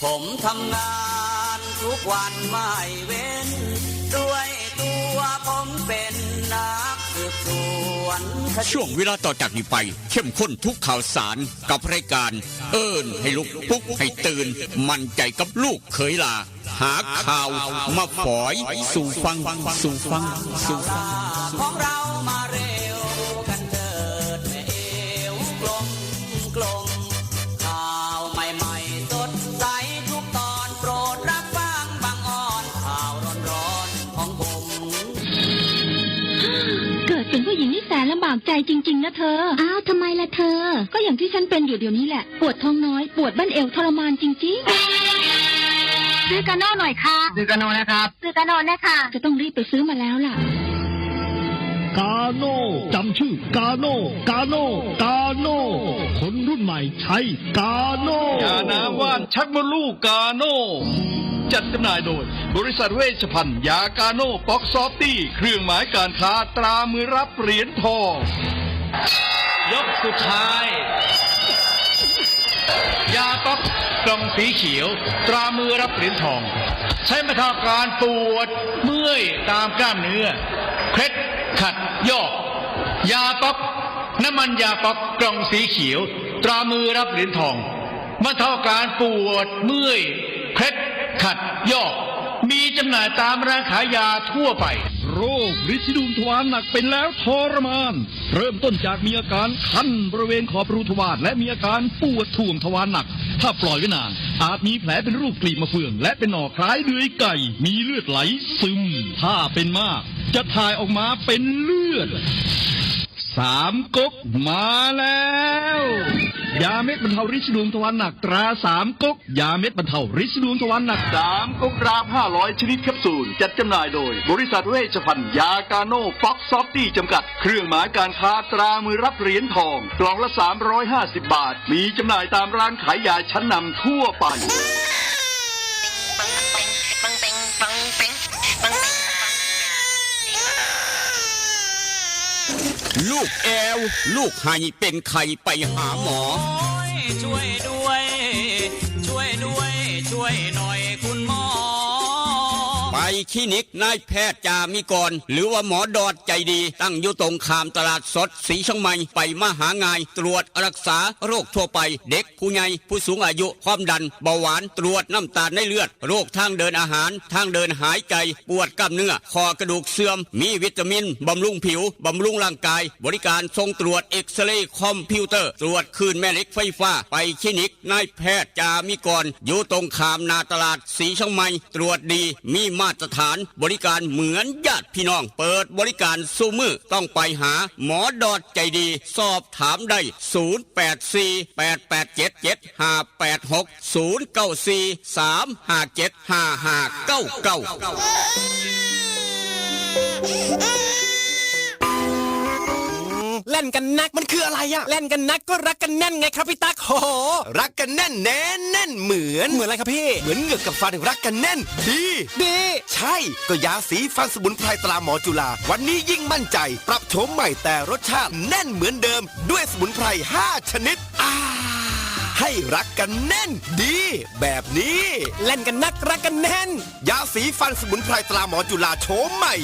ผมทำงานทุกวันไม่เว้น ด้วยตัวผมเป็นนักสืบสวนคดี ช่วงเวลาต่อจากนี้ไป เข้มข้นทุกข่าวสารกับรายการ เอิ้นให้ลุก ปลุกให้ตื่น มั่นใจกับลูกเขยหล้า หาข่าวมาฝอยสู่ฟัง สู่ฟัง สู่ฟัง ของเรามาเร็วกันเถิด แม่เอวกลมกลม ข่าวใหม่ๆ สดใสทุกตอน โปรดรับฟังบางออน ข่าวร้อนๆ ของผม เกิดเป็นผู้หญิงนี่แสนลำบากใจจริงๆ นะเธอ อ้าว ทำไมล่ะเธอ ก็อย่างที่ฉันเป็นอยู่เดี๋ยวนี้แหละ ปวดท้องน้อย ปวดบั้นเอวทรมานจริงๆ ซื้อกาโน่หน่อยค่ะ ซื้อกาโน่นะครับ ซื้อกาโน่นะคะ จะต้องรีบไปซื้อมาแล้วล่ะ กาโน่ จำชื่อกาโน่ กาโน่ กาโน่ คนรุ่นใหม่ใช้กาโน่ ยาน้ำว่านชักมดลูกกาโน่ จัดจำหน่ายโดยบริษัทเวชภัณฑ์ยากาโน่ ป๊อกซอฟตี้ เครื่องหมายการค้าตรามือรับเหรียญทอง ยกสุดท้าย ยาป๊อกกล่องสีเขียว ตรามือรับเหรียญทอง ใช้บรรเทาอาการปวดเมื่อยตามกล้ามเนื้อ เคล็ดขัดยอก ยาป๊อก น้ำมันยาป๊อกกล่องสีเขียว ตรามือรับเหรียญทอง บรรเทาอาการปวดเมื่อย เคล็ดขัดยอก มีจำหน่ายตามร้านขายยาทั่วไป โรคริดสีดวงทวารหนักเป็นแล้วทรมาน เริ่มต้นจากมีอาการคันบริเวณขอบรูทวาร และมีอาการปวดท่วงทวารหนัก ถ้าปล่อยไว้นาน อาจมีแผลเป็นรูปกลีบมะเฟือง และเป็นหน่อคล้ายเดือยไก่ มีเลือดไหลซึม ถ้าเป็นมาก จะถ่ายออกมาเป็นเลือด สามก๊กมาแล้ว ยาเม็ดบรรเทาริดสีดวงทวารหนักตราสามก๊ก ยาเม็ดบรรเทาริดสีดวงทวารหนัก สามก๊ก กราฟ ห้าร้อย ชนิดแคปซูล จัดจำหน่ายโดยบริษัทเวชภัณฑ์ยากาโน่ ป๊อกซอฟตี้ จำกัด เครื่องหมายการค้าตรามือรับเหรียญทอง กล่องละ สามร้อยห้าสิบ บาท มีจำหน่ายตามร้านขายยาชั้นนำทั่วไป ลูกแอว ลูกไห้ เป็นไข้ ไปหาหมอ โอ๊ย ช่วยด้วย ช่วยด้วย ช่วยหน่อยคุณหมอ ไปคลินิกนายแพทย์จามิกร หรือว่าหมอดอดใจดี ตั้งอยู่ตรงข้ามตลาดสดศรีเชียงใหม่ ไปมาหาง่าย ตรวจรักษาโรคทั่วไป เด็ก ผู้ใหญ่ ผู้สูงอายุ ความดัน เบาหวาน ตรวจน้ำตาลในเลือด โรคทางเดินอาหาร ทางเดินหายใจ ปวดกล้ามเนื้อ ข้อกระดูกเสื่อม มีวิตามิน บำรุงผิว บำรุงร่างกาย บริการส่งตรวจเอกซเรย์คอมพิวเตอร์ ตรวจคลื่นแม่เหล็กไฟฟ้า ไปคลินิกนายแพทย์จามิกร อยู่ตรงข้ามหน้าตลาดศรีเชียงใหม่ ตรวจดี มีมาตรฐาน บริการเหมือนญาติพี่น้อง เปิดบริการซุมื้อ ต้องไปหาหมอดอดใจดี สอบถามได้ ศูนย์แปดสี่ แปดแปดเจ็ด เจ็ดห้าแปดหก ศูนย์เก้าสี่ สามห้าเจ็ด ห้าห้าเก้าเก้า แล่นกันนัก มันคืออะไรอะ แล่นกันนักก็รักกันแน่นไงครับพี่ตั๊ก โห รักกันแน่น แน่น แน่นเหมือน เหมือนอะไรครับพี่ เหมือนเหงือกกับฟันรักกันแน่น ดี ดี ใช่ ก็ยาสีฟันสมุนไพรตราหมอจุฬา วันนี้ยิ่งมั่นใจ ปรับโฉมใหม่แต่รสชาติแน่นเหมือนเดิม ด้วยสมุนไพรห้าชนิด อ่า ให้รักกันแน่น ดี แบบนี้ แล่นกันนัก รักกันแน่น ยาสีฟันสมุนไพรตราหมอจุฬาโฉมใหม่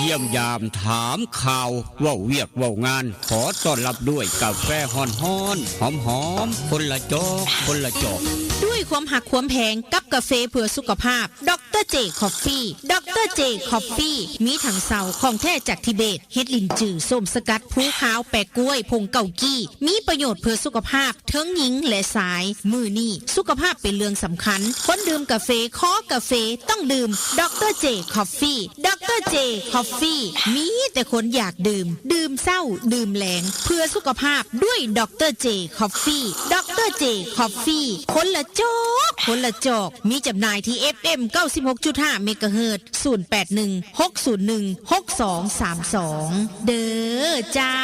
เยี่ยมยามถามข่าว เว้าเวียกเว้างาน ขอต้อนรับด้วยกาแฟฮ้อนๆ หอมๆ คนละจอก คนละจอก ด้วยความฮักความแพงกับกาแฟเพื่อสุขภาพ ดอกเตอร์เจคอฟฟี ดอกเตอร์เจคอฟฟี มีถังเซาของแท้จากทิเบต เห็ดหลินจือ ส้มสกัด ภูขาว แปะก๊วย ผงเกากี้ มีประโยชน์เพื่อสุขภาพ เทิงหญิงและชาย มื้อนี้สุขภาพเป็นเรื่องสำคัญ คนดื่มกาแฟ คอกาแฟ ต้องดื่ม ดอกเตอร์เจคอฟฟี ดอกเตอร์เจคอฟฟี มีแต่คนอยากดื่ม ดื่มเช้า ดื่มแลง เพื่อสุขภาพด้วย ดอกเตอร์เจคอฟฟี ดอกเตอร์เจคอฟฟี คนละจอก คนละจอก มีจำหน่ายที่ เอฟเอ็ม เก้าสิบหกจุดห้า เมกะเฮิรตซ์ ศูนย์แปดหนึ่ง หกศูนย์หนึ่ง หกสองสามสอง เด้อเจ้า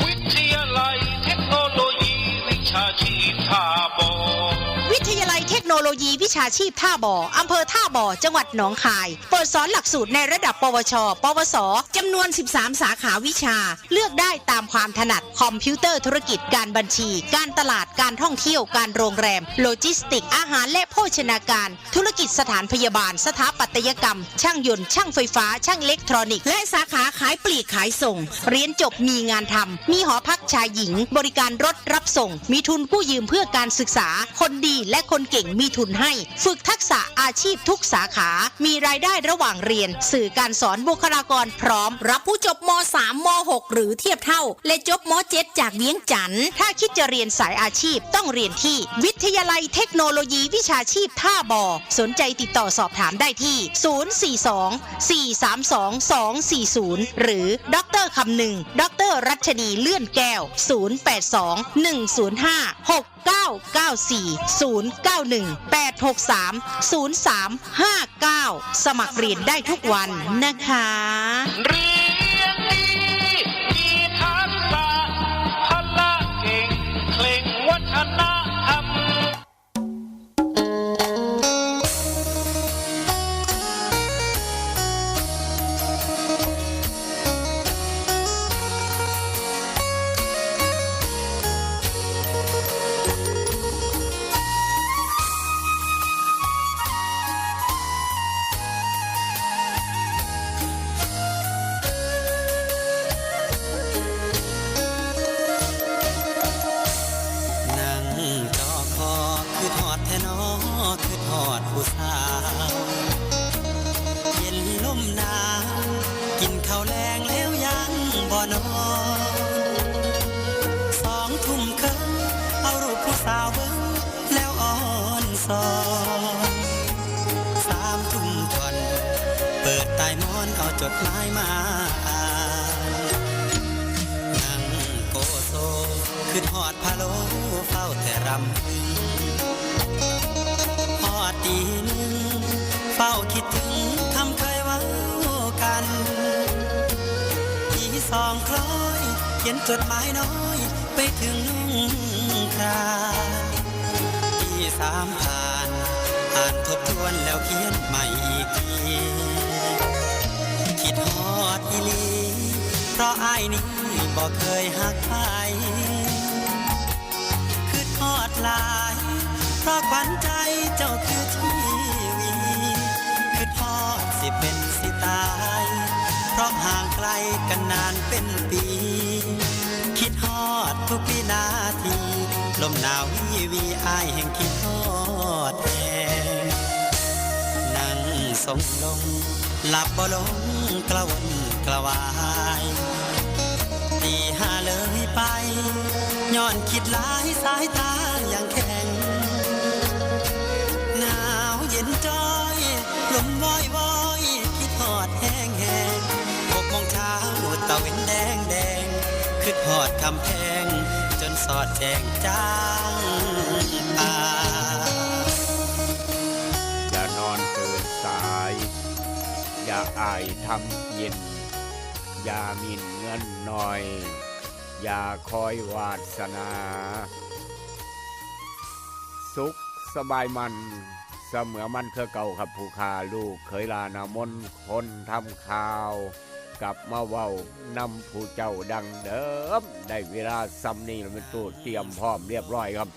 วิทยาลัยเทคโนโลยีวิชาชีพท่าบ่อ วิทยาลัยเทคโนโล โนโลยีวิชาชีพท่าบ่อ อำเภอท่าบ่อ จังหวัดหนองคาย เปิดสอนหลักสูตรในระดับ ปวช ปวส จำนวน สิบสาม สาขาวิชา เลือกได้ตามความถนัด คอมพิวเตอร์ ธุรกิจ การบัญชี การตลาด การท่องเที่ยว การโรงแรม โลจิสติกส์ อาหารและโภชนาการ ธุรกิจสถานพยาบาล สถาปัตยกรรม ช่างยนต์ ช่างไฟฟ้า ช่างอิเล็กทรอนิกส์ และสาขาขายปลีกขายส่ง เรียนจบมีงานทำ มีหอพักชายหญิง บริการรถรับส่ง มีทุนกู้ยืมเพื่อการศึกษา คนดีและคนเก่งมีทุนให้ ฝึกทักษะอาชีพทุกสาขา มีรายได้ระหว่างเรียน สื่อการสอน บุคลากรพร้อม รับผู้จบ ม.สาม ม.หก หรือเทียบเท่า และจบ ม.เจ็ด จากเวียงจันทน์ ถ้าคิดจะเรียนสายอาชีพ ต้องเรียนที่วิทยาลัยเทคโนโลยีวิชาชีพท่าบ่อ สนใจติดต่อสอบถามได้ที่ ศูนย์สี่สอง สี่สามสอง สองสี่ศูนย์ หรือ ดอกเตอร์ คำนึง ดอกเตอร์ รัชนี เลื่อนแก้ว ศูนย์แปดสอง หนึ่งศูนย์ห้า หกเก้าเก้าสี่ ศูนย์เก้าหนึ่ง แปดหกสาม ศูนย์สามห้าเก้า สมัครเรียนได้ทุกวันนะคะ เรียนดี มีทักษะ พละเก่ง เคร่งวัฒนธรรม นั่งจอคอ คิดฮอดแท้น้อ คิดฮอดผู้สาว เย็นลมหนาว กินข้าวแลงแล้วยังบ่นอน สองทุ่มครึ่ง เอารูปผู้สาวเบิ่ง แล้วอ่อนซ้อน สามทุ่มก่อน เปิดใต้หมอนเอาจดหมายมาอ่าน นั่งโกโซ คิดฮอดพะโล้ เฝ้าแต่รำพึง ฮอดตีหนึ่ง เฝ้าคิดถึงคำเคยเว้ากัน ตีสองคล้อย เขียนจดหมายน้อย ไปถึงน้องคราน ตีสามผ่าน อ่านทบทวนแล้วเขียนใหม่อีกที คิดฮอดอีหลี เพราะอ้ายนี้บ่เคยฮักใคร คิดฮอดหลาย เพราะขวัญใจเจ้าคือทีวี คิดฮอดสิเป็นสิตาย เพราะห่างไกลกันนานเป็นปี คิดฮอดทุกวินาที ลมหนาววีวี อ้ายแห่งคิดฮอดแฮง นั่งทรงลง หลับบ่ลงกระวนกระวาย ตีห้าเลยไป ย้อนคิดหลายสายตายังแข็ง หนาวเย็นจ้อย ลมวอยวอย คิดฮอดแฮงแฮง หกโมงเช้าตะเว็นแดงแดง คิดฮอดคำแพง จนสอดแจ้งจางป่า อย่านอนตื่นสาย อย่าอ้ายทำกิน อย่าหมิ่นเงินหน่อย อย่าคอยวาสนา สุขสบายมัน เสมอมันคือเก่าครับ ผู้ข้าลูกเขยลานามน คนทำข่าว กลับมาเว้านำผู้เจ้าดังเดิม ได้เวลาส่ำนี้แล้ว แม่นตู้เตรียมพร้อมเรียบร้อยครับ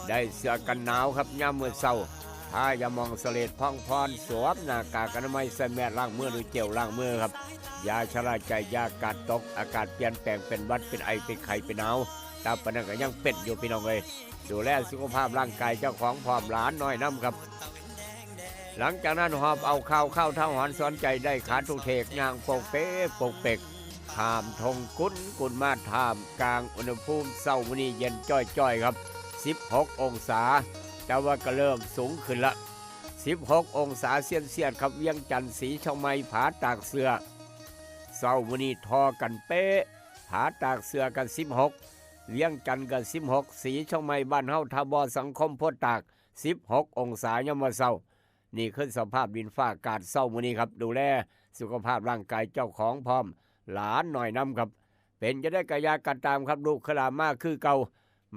ได้เสื้อกันหนาวครับ ยามมื้อเช้า ทายาหม่องเสลดพองพร สวมหน้ากากอนามัย ใส่แมส ล้างมือด้วยเจลล้างมือครับ อย่าชะล่าใจ อย่ากาดตก อากาศเปลี่ยนแปลง เป็นหวัด เป็นไอ เป็นไข้ เป็นหนาว ตราบปานนั้นก็ยังเป็นอยู่ พี่น้องเอ้ย ดูแลสุขภาพร่างกายเจ้าของพร้อม หลานน้อยนำครับ หลังจากนั้นหอบเอาข่าว ข่าวท้าวหอนสอนใจ ได้ขาทุกเทก ย่างโปกเปกโปกเปก ข้ามทงกุนกุนมา ท่ามกลางอุณหภูมิเช้ามื้อนี้เย็นจ้อยๆ ครับ สิบหกองศา แต่ว่าก็เริ่มสูงขึ้นละ สิบหกองศาเซลเซียสครับ เวียงจันทน์ ศรีเชียงใหม่ ผาตากเสื้อ เช้ามื้อนี้ทอกันเป๊ะ ผาตากเสื้อกัน สิบหก เวียงจันทน์ก็ สิบหก ศรีเชียงใหม่ บ้านเฮา ท่าบ่อ สังคม โพธิ์ตาก สิบหกองศายามมื้อเช้า นี่คือสภาพดินฟ้าอากาศเช้ามื้อนี้ครับ ดูแลสุขภาพร่างกายเจ้าของพร้อม หลานน้อยนำครับ เป็นจั่งใดก็อย่ากาดตามครับ ลูกคือหลานมาคือเก่า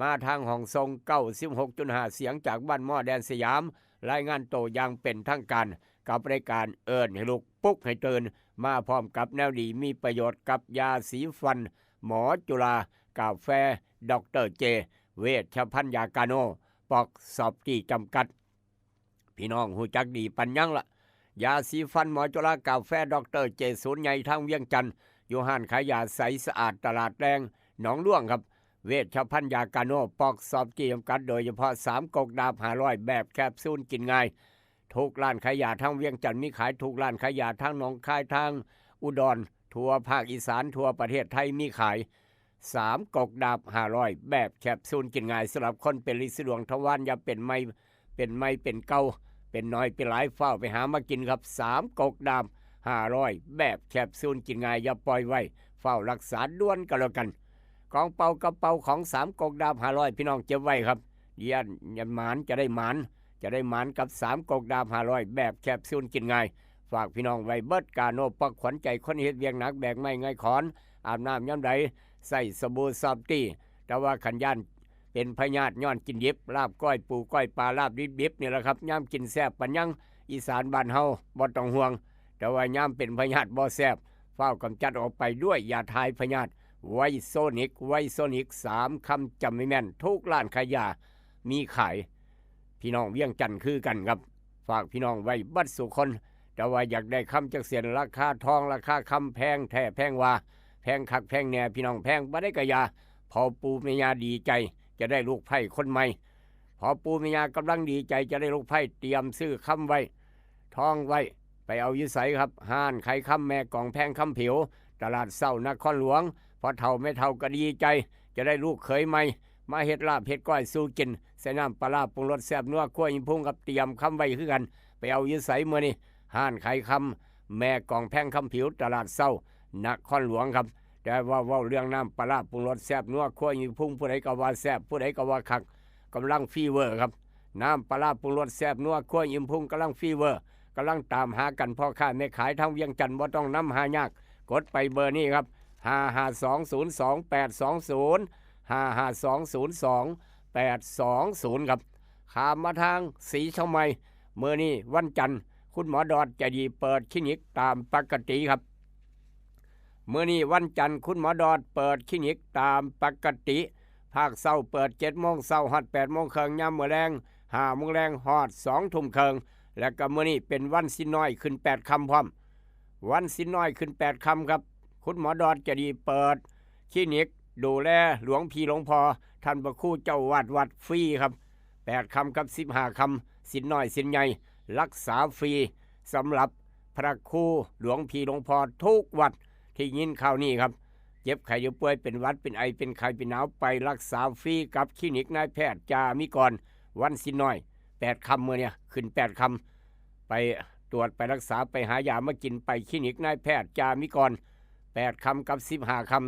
มาทางห้องส่ง เก้าสิบหกจุดห้า เสียงจากบ้านหม้อ แดนสยาม ລາຍງານໂຕຢ່າງເປັນທາງການກັບລາຍການເອີ້ນໃຫ້ລຸກ ປຸກໃຫ້ຕື່ນ ມາພ້ອມກັບແນວດີມີປະໂຫຍດກັບຢາສີຟັນໝໍຈຸລາ ກາແຟດອກເຕີເຈ ເວຊພັນຢາກາໂນ ປອກຊອບຕີ້ຈຳກັດ. ພີ່ນ້ອງຮູ້ຈັກດີປານຫຍັງລະ? ຢາສີຟັນໝໍຈຸລາ ກາແຟດອກເຕີເຈ ສູນໃຫຍ່ທາງວຽງຈັນ ຢູ່ຮ້ານຂາຍຢາໃສສະອາດ ຕະຫຼາດແດງໜອງຫຼວງຄັບ. ເວຊພັນຢາກາໂນ ປອກຊອບຕີ້ຈຳກັດ ໂດຍສະເພາະສາມກົກດາບຫ້າຮ້ອຍ ແບບແຄບຊູນກິນງ່າຍ ທຸກຮ້ານຂາຍຢາທາງວຽງຈັນມີຂາຍ, ທຸກຮ້ານຂາຍຢາທາງໜອງຄາຍ, ທາງອຸດອນ, ທົ່ວພາກອີສານ, ທົ່ວປະເທດໄທມີຂາຍ. ສາມກົກດາບຫ້າຮ້ອຍ ແບບແຄບຊູນກິນງ່າຍ ສຳລັບຄົນເປັນລິດສະດວງທະວານ ຢ່າເປັນໃໝ່ ເປັນໃໝ່ເປັນເກົ່າ ເປັນໜ້ອຍເປັນຫຼາຍ ຟ້າວໄປຫາມາກິນຄັບ. ສາມກົກດາບຫ້າຮ້ອຍ ແບບແຄບຊູນກິນງ່າຍ ຢ່າປ່ອຍໄວ້ ຟ້າວລັກສາດ່ວນກໍແລ້ວກັນ. ກອງເປົ່າກະເປົາຂອງສາມກົກດາບຫ້າຮ້ອຍ ພີ່ນ້ອງເກັບໄວ້ຄັບ. ຢ່າ ຢ່າໝານ ຈະໄດ້ໝານ ຈະໄດ້ໝານກັບສາມກົກດາບຫ້າຮ້ອຍ ແບບແຄບຊູນກິນງ່າຍ. ຝາກພີ່ນ້ອງໄວ້ເບິດ ກາໂນ ປັກຂວັນໃຈຄົນເຮັດວຽກໜັກ ແບກໄມ້ງາຍຂອນ ອາບນ້ຳຍາມໃດ ໃຊ້ສະບູຊອບຕີ້. ແຕ່ວ່າຄັນຢ້ານເປັນພະຍາດຍ້ອນກິນດິບ ລາບກ້ອຍປູກ້ອຍປາ ລາບດິບໆນີ້ລະຄັບ ຍາມກິນແຊບປານຫຍັງ ອີສານບ້ານເຮົາບໍ່ຕ້ອງຫ່ວງ. ແຕ່ວ່າຍາມເປັນພະຍາດບໍ່ແຊບ ຟ້າວກຳຈັດອອກໄປດ້ວຍຢາຖ່າຍພະຍາດ ໄວໂຊນິກ ໄວໂຊນິກ ສາມຄຳຈຳໃຫ້ແມ່ນ ທຸກຮ້ານຂາຍຢາມີຂາຍ. ພີ່ນ້ອງວຽງຈັນຄືກັນຄັບ ຝາກພີ່ນ້ອງໄວ້ເບິດສູ່ຄົນ. ແຕ່ວ່າຢາກໄດ້ຄຳຈັກເສັ້ນ ລາຄາທອງລາຄາຄຳ ແພງແທ້ແພງວ່າ ແພງຄັກແພງແນ່ ພີ່ນ້ອງ ແພງປານໃດກະຢ່າ ພໍ່ປູ່ແມ່ຍ່າດີໃຈ ຈະໄດ້ລູກໃພ້ຄົນໃໝ່. ພໍ່ປູ່ແມ່ຍ່າກຳລັງດີໃຈ ຈະໄດ້ລູກໃພ້ ຕຽມຊື້ຄຳໄວ້ ທອງໄວ້. ໄປເອົາຢູ່ໃສຄັບ? ຮ້ານຂາຍຄຳແມ່ກອງແພງຄຳຜິວ ຕະຫຼາດເຊົ້ານະຄອນຫຼວງ. ພໍ່ເຖົ້າແມ່ເຖົ້າກໍດີໃຈ ຈະໄດ້ລູກເຂີຍໃໝ່ ມາເຮັດລາບເຮັດກ້ອຍສູ່ກິນ ໃສ່ນ້ຳປາລ້າປຸງລົດແຊບນົວ ຄົວອີ່ພຸງກັບຕຽມຄຳໄວ້ຄືກັນ. ໄປເອົາຢູ່ໃສມື້ນີ້? ຮ້ານຂາຍຄຳແມ່ກອງແພງຄຳຜິວ ຕະຫຼາດເຊົ້ານະຄອນຫຼວງຄັບ. ແຕ່ວ່າເວົ້າເລື່ອງນ້ຳປາລ້າປຸງລົດແຊບນົວ ຄົວອີ່ພຸງ ຜູ້ໃດກໍວ່າແຊບ ຜູ້ໃດກໍວ່າຄັກ ກຳລັງຟີເວີຄັບ. ນ້ຳປາລ້າປຸງລົດແຊບນົວ ຄົວອີ່ພຸງ ກຳລັງຟີເວີ ກຳລັງຕາມຫາກັນ. ພໍ່ຄ້າແມ່ຂາຍທາງວຽງຈັນ ບໍ່ຕ້ອງນຳຫາຍາກ ກົດໄປເບີນີ້ຄັບ ຫ້າຫ້າສອງສູນສອງແປດສອງສູນ ຫ້າຫ້າສອງສູນສອງແປດສອງສູນ ຄັບ. ຂ້າມມາທາງສີຊຽງໃໝ່ ມື້ນີ້ວັນຈັນ ຄຸນໝໍດອດໃຈດີເປີດຄລີນິກຕາມປົກກະຕິຄັບ. ມື້ນີ້ວັນຈັນ ຄຸນໝໍດອດເປີດຄລີນິກຕາມປົກກະຕິ. ພາກເຊົ້າເປີດເຈັດໂມງເຊົ້າຮອດແປດໂມງເຄິ່ງ, ຍາມມື້ແລງຫ້າໂມງແລງຮອດສອງທຸ່ມເຄິ່ງ. ແລະກະມື້ນີ້ເປັນວັນສິນນ້ອຍຂຶ້ນແປດຄ່ຳພ້ອມ. ວັນສິນນ້ອຍຂຶ້ນແປດຄ່ຳຄັບ ຄຸນໝໍດອດຈະດີເປີດຄລີນິກດູແລຫຼວງພີ່ຫຼວງພໍ່ ທ່ານພະຄູເຈົ້າອາວາດວັດຟຣີຄັບ. ແປດຄ່ຳກັບສິບຫ້າຄ່ຳ ສິນນ້ອຍສິນໃຫຍ່ ລັກສາຟຣີສຳລັບພະຄູຫຼວງພີ່ຫຼວງພໍ່ທຸກວັດ. ທີ່ຍິນຂ່າວນີ້ຄັບ ເຈັບໄຂ້ໄດ້ປ່ວຍ ເປັນຫວັດເປັນໄອເປັນໄຂ້ເປັນໜາວ ໄປລັກສາຟຣີກັບຄລີນິກນາຍແພດຈາມີກອນ. ວັນສິນນ້ອຍແປດຄ່ຳ ມື້ນີ້ຂຶ້ນແປດຄ່ຳ ໄປຕວດໄປລັກສາ ໄປຫາຢາມາກິນ ໄປຄລີນິກນາຍແພດຈາມີກອນ. ແປດຄ່ຳກັບສິບຫ້າຄ່ຳ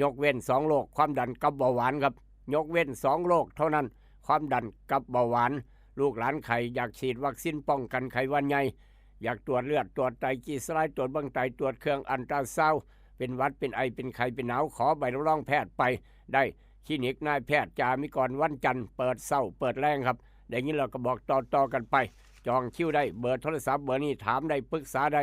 ຍົກເວັ້ນສອງໂລກ ຄວາມດັນກັບເບົາຫວານຄັບ. ຍົກເວັ້ນສອງໂລກເທົ່ານັ້ນ ຄວາມດັນກັບເບົາຫວານ. ລູກຫຼານໄຂ້ ຢາກສີດວັກຊີນປ້ອງກັນໄຂ້ຫວັດໃຫຍ່ ຢາກຕວດເລືອດ ຕວດໄຕ ຈີສະລາຍ ຕວດເບິ່ງໄຕ ຕວດເຄື່ອງອັນຕຣາຊາວ ເປັນຫວັດເປັນໄອເປັນໄຂ້ເປັນໜາວ ຂໍໃບຮັບຮອງແພດໄປໄດ້. ຄລີນິກນາຍແພດຈາມີກອນ ວັນຈັນເປີດເຊົ້າເປີດແລງຄັບ. ໄດ້ຍິນແລ້ວກໍບອກຕໍ່ໆກັນໄປ ຈອງຄິວໄດ້ ເບີໂທລະສັບເບີນີ້ ຖາມໄດ້ ປຶກສາໄດ້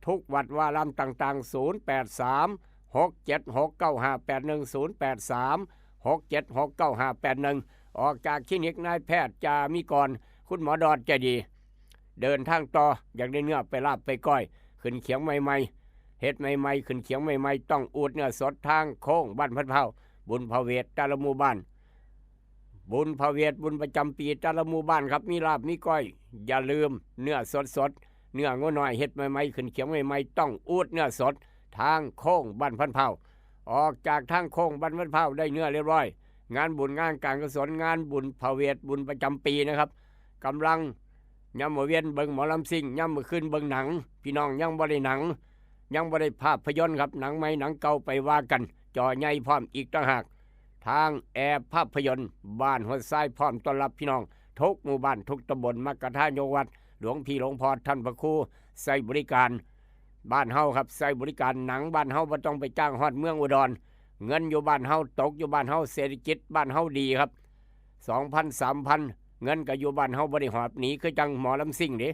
ທຸກວັດວາລາມຕ່າງໆ ສູນແປດສາມ ຫົກເຈັດຫົກ ເກົ້າຫ້າແປດໜຶ່ງ ສູນແປດສາມ ຫົກເຈັດຫົກ ເກົ້າຫ້າແປດໜຶ່ງ. ອອກຈາກຄລີນິກນາຍແພດຈາມີກອນ ຄຸນໝໍດອດໃຈດີ ເດີນທາງຕໍ່ ຢາກໄດ້ເນື້ອໄປລາບໄປກ້ອຍ ຂຶ້ນຂຽງໃໝ່ໆ ເຮັດໃໝ່ໆ ຂຶ້ນຂຽງໃໝ່ໆ ຕ້ອງອູດເນື້ອສົດ ທາງໂຄ້ງບ້ານພັນພ້າວ ບຸນພະເວດ ແຕ່ລະໝູ່ບ້ານ ບຸນພະເວດ ບຸນປະຈຳປີ ແຕ່ລະໝູ່ບ້ານຄັບ ມີລາບມີກ້ອຍ ຢ່າລືມເນື້ອສົດໆ ເນື້ອງົວນ້ອຍເຮັດໃໝ່ໆ ຂຶ້ນຂຽງໃໝ່ໆ ຕ້ອງອູດເນື້ອສົດ ທາງໂຄ້ງບ້ານພັນພ້າວ. ອອກຈາກທາງໂຄ້ງບ້ານພັນພ້າວ ໄດ້ເນື້ອລຽບຮ້ອຍ ງານບຸນງານການກຸສົນ ງານບຸນພະເວດ ບຸນປະຈຳປີນະຄັບ ກຳລັງ ຍາມມື້ວຽນເບິ່ງໝໍລຳຊິງ ຍາມມື້ຄືນເບິ່ງໜັງ. ພີ່ນ້ອງຍັງບໍ່ໄດ້ໜັງ ຍັງບໍ່ໄດ້ພາບພະຍົນຄັບ ໜັງໃໝ່ໜັງເກົ່າໄປວ່າກັນ ຈໍໃຫຍ່ພ້ອມອີກຕ່າງຫາກ. ທາງແອບພາບພະຍົນ ບ້ານຫ້ວຍຊາຍ ພ້ອມຕ້ອນຮັບພີ່ນ້ອງທຸກໝູ່ບ້ານ ທຸກຕຳບົນ. ມັກກະທາຍົກວັດ ຫຼວງພີ່ຫຼວງພໍ່ ທ່ານພະຄູ ໃຊ້ບໍລິການບ້ານເຮົາຄັບ ໃຊ້ບໍລິການໜັງບ້ານເຮົາ ບໍ່ຕ້ອງໄປຈ້າງຮອດເມືອງອຸດອນ. ເງິນຢູ່ບ້ານເຮົາ ຕົກຢູ່ບ້ານເຮົາ ເສດຖະກິດບ້ານເຮົາດີຄັບ ສອງພັນ ສາມພັນ ເງິນກໍຢູ່ບ້ານເຮົາ ບໍ່ໄດ້ຫອບໜີຄືຈັ່ງໝໍລຳຊິງເດ້.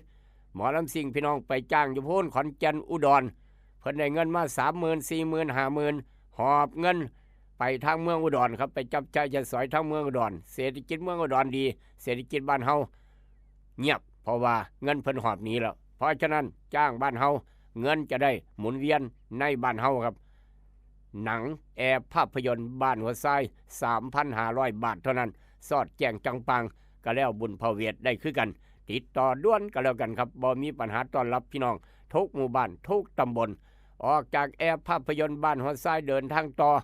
ໝໍລຳຊິງ ພີ່ນ້ອງໄປຈ້າງຢູ່ພຸ້ນ ຂອນແກ່ນ ອຸດອນ ເພິ່ນໄດ້ເງິນມາສາມໝື່ນ ສີ່ໝື່ນ ຫ້າໝື່ນ ຫອບເງິນໄປທາງເມືອງອຸດອນຄັບ ໄປຈັບຈ່າຍໃຊ້ສອຍທາງເມືອງອຸດອນ. ເສດຖະກິດເມືອງອຸດອນດີ ເສດຖະກິດບ້ານເຮົາງຽບ ເພາະວ່າເງິນເພິ່ນຫອບໜີແລ້ວ. ເພາະສະນັ້ນ ຈ້າງບ້ານເຮົາ ເງິນຈະໄດ້ໝູນວຽນໃນບ້ານເຮົາຄັບ. ໜັງແອພາບພະຍົນບ້ານຫົວຊາຍ ສາມພັນຫ້າຮ້ອຍບາດເທົ່ານັ້ນ ສອດແຈ້ງຈັງປາງ ກະແລ້ວບຸນພະເວດໄດ້ຄືກັນ. ຕິດຕໍ່ດ່ວນກະແລ້ວກັນຄັບ ບໍ່ມີບັນຫາ ຕ້ອນຮັບພີ່ນ້ອງທຸກໝູ່ບ້ານ ທຸກຕຳບົນ. ອອກຈາກແອພາບພະຍົນບ້ານຫົວຊາຍ ເດີນທາງຕໍ່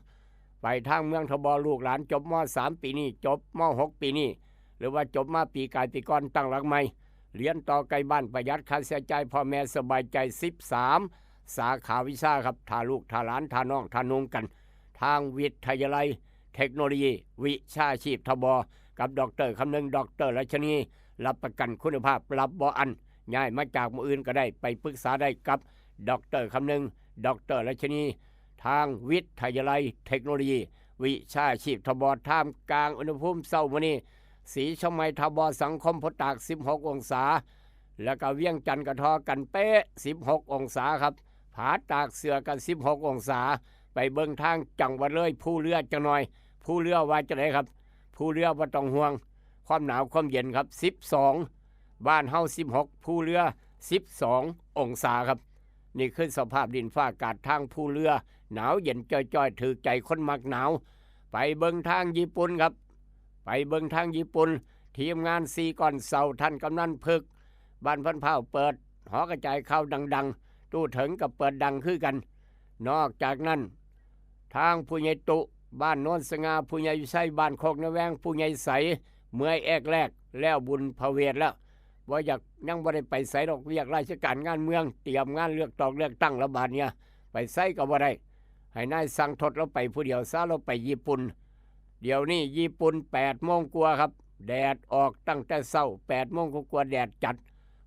ໄປທາງເມືອງທະບ ລູກຫຼານຈົບ ມ.ສາມ ປີນີ້ ຈົບ ມ.ຫົກ ປີນີ້ ຫຼືວ່າຈົບມາປີກາຍປີກ່ອນ ຕັ້ງຫຼັກໃໝ່ ຮຽນຕໍ່ໃກ້ບ້ານ ປະຢັດຄ່າໃຊ້ຈ່າຍ ພໍ່ແມ່ສະບາຍໃຈ. ສິບສາມ ສາຂາວິຊາຄັບ ຖ້າລູກ ຖ້າຫຼານ ຖ້ານ້ອງ ຖ້ານຸ່ງກັນ ທາງວິທະຍາໄລເທັກໂນໂລຢີວິຊາຊີບ ທບ ກັບ ດຣ ຄຳນຶງ ດຣ ລັດຊະນີ ຮັບປະກັນຄຸນນະພາບ ຮັບບໍ່ອັນ. ຍ້າຍມາຈາກໝ່ອງອື່ນກໍໄດ້ ໄປປຶກສາໄດ້ກັບ ດຣ ຄຳນຶງ ດຣ ລັດຊະນີ ທາງວິທະຍາໄລເທັກໂນໂລຢີວິຊາຊີບ ທບ. ທ່າມກາງອຸນຫະພູມເຊົ້າມື້ນີ້ ສີຊຽງໃໝ່ ທບ ສັງຄົມໂພຕາກ ສິບຫົກອົງສາ ແລ້ວກໍວຽງຈັນກໍທໍ່ກັນເປະ ສິບຫົກອົງສາຄັບ. ຜາຕາກເສື້ອກໍສິບຫົກອົງສາ. ໄປເບິ່ງທາງຈັງຫວັດເລີຍ ພູເຮືອຈັກໜ່ອຍ ພູເຮືອວ່າຈັ່ງໃດຄັບ? ພູເຮືອບໍ່ຕ້ອງຫ່ວງ ຄວາມໜາວຄວາມເຢັນຄັບ ສິບສອງ ບ້ານເຮົາສິບຫົກ ພູເຮືອສິບສອງອົງສາຄັບ. ນີ້ຄືສະພາບດິນຟ້າອາກາດທາງພູເຮືອ ໜາວເຢັນຈ່ອຍໆ ຖືກໃຈຄົນມັກໜາວ. ໄປເບິ່ງທາງຍີ່ປຸ່ນຄັບ ໄປເບິ່ງທາງຍີ່ປຸ່ນ ທີມງານສີ່ກ້ອນເສົາ ທ່ານກຳນັນພຶກ ບ້ານພັນພ້າວ ເປີດຫໍກະຈາຍຂ່າວດັງໆ ຕູ້ເຖິງກໍເປີດດັງຄືກັນ. ນອກຈາກນັ້ນ ທາງຜູ້ໃຫຍ່ຕຸ ບ້ານໂນນສະຫງ່າ ຜູ້ໃຫຍ່ວິໄຊ ບ້ານໂຄກນາແວງ ຜູ້ໃຫຍ່ໃສ ເມື່ອຍແອກແລກ ແລ້ວບຸນພະເວດແລ້ວ ບໍ່ຢາກ ຍັງບໍ່ໄດ້ໄປໃສດອກ ວຽກລາຊະການງານເມືອງ ຕຽມງານເລືອກຕອກເລືອກຕັ້ງລະບາດເນີ້ຍ ໄປໃສກໍບໍ່ໄດ້ ໃຫ້ນາຍຊ່າງທົດລາວໄປຜູ້ດຽວຊະ ລາວໄປຍີ່ປຸ່ນ. ດຽວນີ້ຍີ່ປຸ່ນແປດໂມງກວ່າຄັບ ແດດອອກຕັ້ງແຕ່ເຊົ້າ ແປດໂມງກວ່າໆ ແດດຈັດ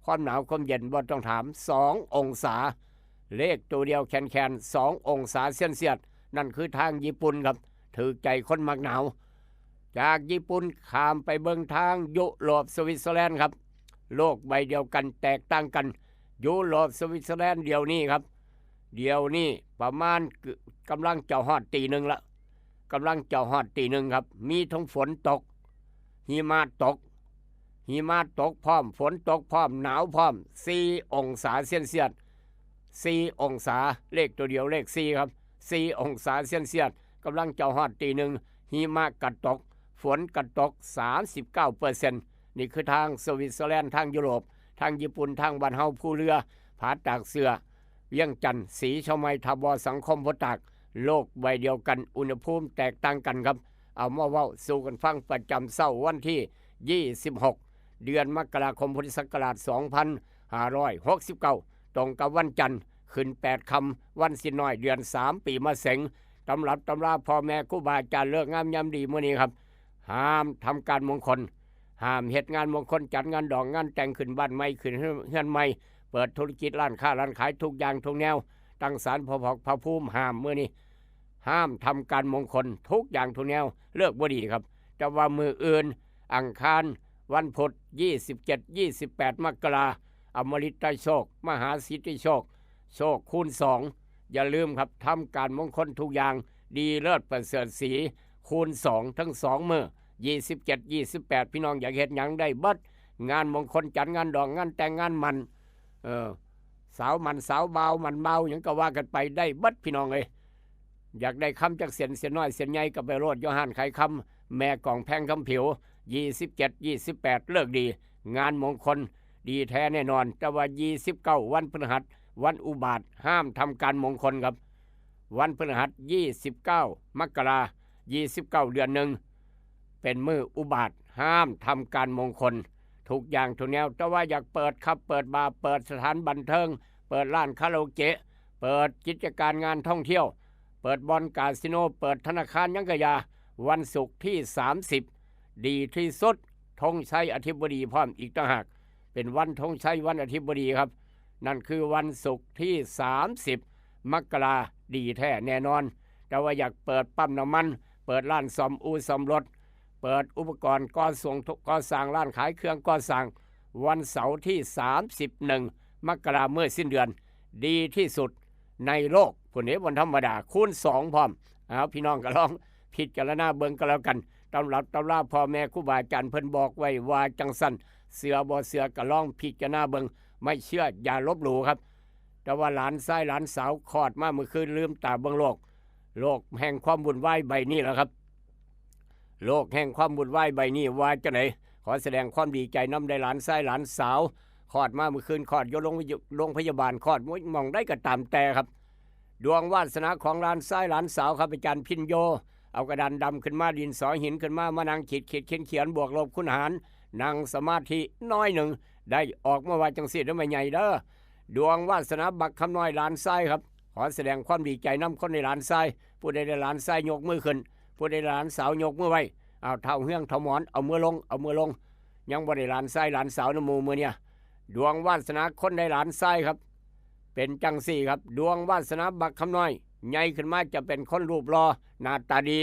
ຄວາມໜາວຄວາມເຢັນບໍ່ຕ້ອງຖາມ ສອງອົງສາ ເລກໂຕດຽວແຂນໆ ສອງອົງສາເຊນຊຽດ. ນັ້ນຄືທາງຍີ່ປຸ່ນຄັບ ຖືກໃຈຄົນມັກໜາວ. ຈາກຍີ່ປຸ່ນຂ້າມໄປເບິ່ງທາງຍຸໂຣບ ສະວິດເຊີແລນຄັບ ໂລກໃບດຽວກັນ ແຕກຕ່າງກັນ. ຍຸໂຣບ ສະວິດເຊີແລນ ດຽວນີ້ຄັບ ດຽວນີ້ປະມານ ກຳລັງຈະຮອດຕີໜຶ່ງລະ ກຳລັງຈະຮອດຕີໜຶ່ງຄັບ ມີທັງຝົນຕົກ ຫິມະຕົກ ຫິມະຕົກພ້ອມ ຝົນຕົກພ້ອມ ໜາວພ້ອມ ສີ່ອົງສາເຊນຊຽດ ສີ່ອົງສາ ເລກໂຕດຽວ ເລກສີ່ຄັບ ສີ່ອົງສາເຊນຊຽດ. ກຳລັງຈະຮອດຕີໜຶ່ງ ຫິມະກະຕົກ ຝົນກະຕົກ ສາມສິບເກົ້າເປີເຊັນ. ນີ້ຄືທາງສະວິດເຊີແລນ ທາງຍຸໂຣບ ທາງຍີ່ປຸ່ນ ທາງບ້ານເຮົາ ພູເຮືອ ຜາຕາກເສື້ອ ວຽງຈັນ ສີຊຽງໃໝ່ ທບ ສັງຄົມໂພຕາກ ໂລກໃບດຽວກັນ ອຸນຫະພູມແຕກຕ່າງກັນຄັບ. ເອົາມາເວົ້າສູ່ກັນຟັງປະຈຳເຊົ້າວັນທີຍີ່ສິບຫົກ ເດືອນມະກະລາຄົມ ພຸດທະສັກກະລາດສອງພັນຫ້າຮ້ອຍຫົກສິບເກົ້າ ຕົງກັບວັນຈັນ ຂຶ້ນແປດຄ່ຳ ວັນສິນນ້ອຍ ເດືອນສາມ ປີມະເສັງ. ຕຳລັບຕຳລາພໍ່ແມ່ຄູບາອາຈານ ເລີກງາມຍາມດີມື້ນີ້ຄັບ ຫ້າມທຳການມົງຄົນ ຫ້າມເຮັດງານມົງຄົນ ຈັດງານດອງງານແຕ່ງ ຂຶ້ນບ້ານໃໝ່ ຂຶ້ນເຮືອນໃໝ່ ເປີດທຸລະກິດ ຮ້ານຄ້າຮ້ານຂາຍ ທຸກຢ່າງທຸກແນວ ຕັ້ງສານພະພູມ ຫ້າມມື້ນີ້ ຫ້າມທຳການມົງຄົນ ທຸກຢ່າງທຸກແນວ ເລີກບໍ່ດີຄັບ. ແຕ່ວ່າມື້ອື່ນ ອັງຄານ ວັນພຸດ ຍີ່ສິບເຈັດ ຍີ່ສິບແປດ ມະກະລາ ອະມະລິດຕະໂຊກ ມະຫາສິດທິໂຊກ ໂຊກຄູນສອງ. ຢ່າລືມຄັບ ທຳການມົງຄົນທຸກຢ່າງ ດີເລີດປະເສີດສີ ຄູນສອງ ທັງສອງມື້ ຍີ່ສິບເຈັດ ຍີ່ສິບແປດ ພີ່ນ້ອງຢາກເຮັດຫຍັງໄດ້ເບິດ ງານມົງຄົນ ຈັດງານດອງ ງານແຕ່ງ ງານໝັ້ນ ເອີ ສາວໝັ້ນສາວບ່າວ ໝັ້ນບ່າວ ຫຍັງກໍວ່າກັນໄປ ໄດ້ເບິດພີ່ນ້ອງເອີຍ. ຢາກໄດ້ຄຳຈັກເສັ້ນ ເສັ້ນນ້ອຍເສັ້ນໃຫຍ່ ກໍໄປໂລດຢູ່ຮ້ານຂາຍຄຳ ແມ່ກອງແພງຄຳຜິວ ຍີ່ສິບເຈັດ ຍີ່ສິບແປດ ເລີກດີ ງານມົງຄົນ ດີແທ້ແນ່ນອນ. ແຕ່ວ່າ ຍີ່ສິບເກົ້າ ວັນພຶດຫັດ ວັນອຸບາດ ຫ້າມທຳການມົງຄົນຄັບ. ວັນພຶດຫັດ ຍີ່ສິບເກົ້າ ມະກະລາ ຍີ່ສິບເກົ້າ ເດືອນໜຶ່ງ ເປັນມື້ອຸບາດ ຫ້າມທຳການມົງຄົນ ທຸກຢ່າງທຸກແນວ. ແຕ່ວ່າຢາກເປີດຜັບເປີດບາ ເປີດສະຖານບັນເທີງ ເປີດຮ້ານຄາຣາໂອເກະ ເປີດກິດຈະການງານທ່ອງທ່ຽວ ເປີດບ່ອນກາສິໂນ ເປີດທະນາຄານຫຍັງກະຢ່າ ວັນສຸກທີສາມສິບ ດີທີ່ສຸດ ທົງໄຊອະທິບໍດີພ້ອມອີກຕ່າງຫາກ ເປັນວັນທົງໄຊ ວັນອະທິບໍດີຄັບ. ນັ້ນຄືວັນສຸກທີສາມສິບ ມະກະລາ ດີແທ້ແນ່ນອນ. ແຕ່ວ່າຢາກເປີດປ້ຳນ້ຳມັນ ເປີດຮ້ານສ້ອມອູ່ສ້ອມລົດ ເປີດອຸປະກອນກໍ່ສ້າງ ກໍ່ສ້າງ ຮ້ານຂາຍເຄື່ອງກໍ່ສ້າງ ວັນເສົາທີສາມສິບເອັດ ມັກກະລາ ມື້ສິ້ນເດືອນ ດີທີ່ສຸດໃນໂລກພຸ້ນເດ້ ບໍ່ທຳມະດາ ຄູນສອງພ້ອມ. ເອົາ ພີ່ນ້ອງກໍລອງພິຈາລະນາເບິ່ງກໍແລ້ວກັນ ຕຳລັບຕຳລາພໍ່ແມ່ຄູບາອາຈານເພິ່ນບອກໄວ້ວ່າຈັ່ງຊັ້ນ ເຊື່ອບໍ່ເຊື່ອກໍລອງພິຈາລະນາເບິ່ງ ໄມ່ເຊື່ອຢ່າລົບຫຼູ່ຄັບ. ແຕ່ວ່າຫຼານຊາຍຫຼານສາວຄອດມາມື້ຄືນ ລືມຕາເບິ່ງໂລກ ໂລກແຫ່ງຄວາມວຸ່ນວາຍໃບນີ້ແຫຼະຄັບ ໂລກແຫ່ງຄວາມວຸ່ນວາຍໃບນີ້ ວ່າຈັ່ງໃດ ຂໍສະແດງຄວາມດີໃຈນຳ ໄດ້ຫຼານຊາຍຫຼານສາວ ຄອດມາມື້ຄືນ ຄອດຢູ່ໂລງ ໂລງພະຍາບານ ຄອດໝ່ອງໃດກໍຕາມແຕ່ຄັບ. ດວງວາດສະໜາຂອງຫຼານຊາຍຫຼານສາວຄັບ ອາຈານພິນໂຍ ເອົາກະດານດຳຂຶ້ນມາ ດິນສອ ຫີນຂຶ້ນມາ ມານັ່ງຂີດໆຂຽນໆ ບວກລົບຄູນຫານ ນັ່ງສະມາທິໜ້ອຍໜຶ່ງ ໄດ້ອອກມາວ່າຈັ່ງຊີ້ເດີ ແມ່ໃຫຍ່ເດີ. ດວງວາດສະໜາບັກຄຳນ້ອຍຫຼານຊາຍຄັບ ຂໍສະແດງຄວາມດີໃຈນຳຄົນໃນຫຼານຊາຍ ຜູ້ໃດໄດ້ຫຼານຊາຍຍົກມືຂຶ້ນ ຜູ້ໃດໄດ້ຫຼານສາວຍົກມືໄວ້. ອ້າວ ທ້າວເຮືອງ ທ້າວໝອນ ເອົາມືລົງ ເອົາມືລົງ ຍັງບໍ່ໄດ້ຫຼານຊາຍຫຼານສາວນຳໝູ່ມື້ນີ້. ດວງວາດສະໜາຄົນໃດຫຼານຊາຍຄັບ ເປັນຈັ່ງຊີ້ຄັບ ດວງວາດສະໜາບັກຄຳນ້ອຍ ໃຫຍ່ຂຶ້ນມາຈະເປັນຄົນຮູບຫຼໍ່ ໜ້າຕາດີ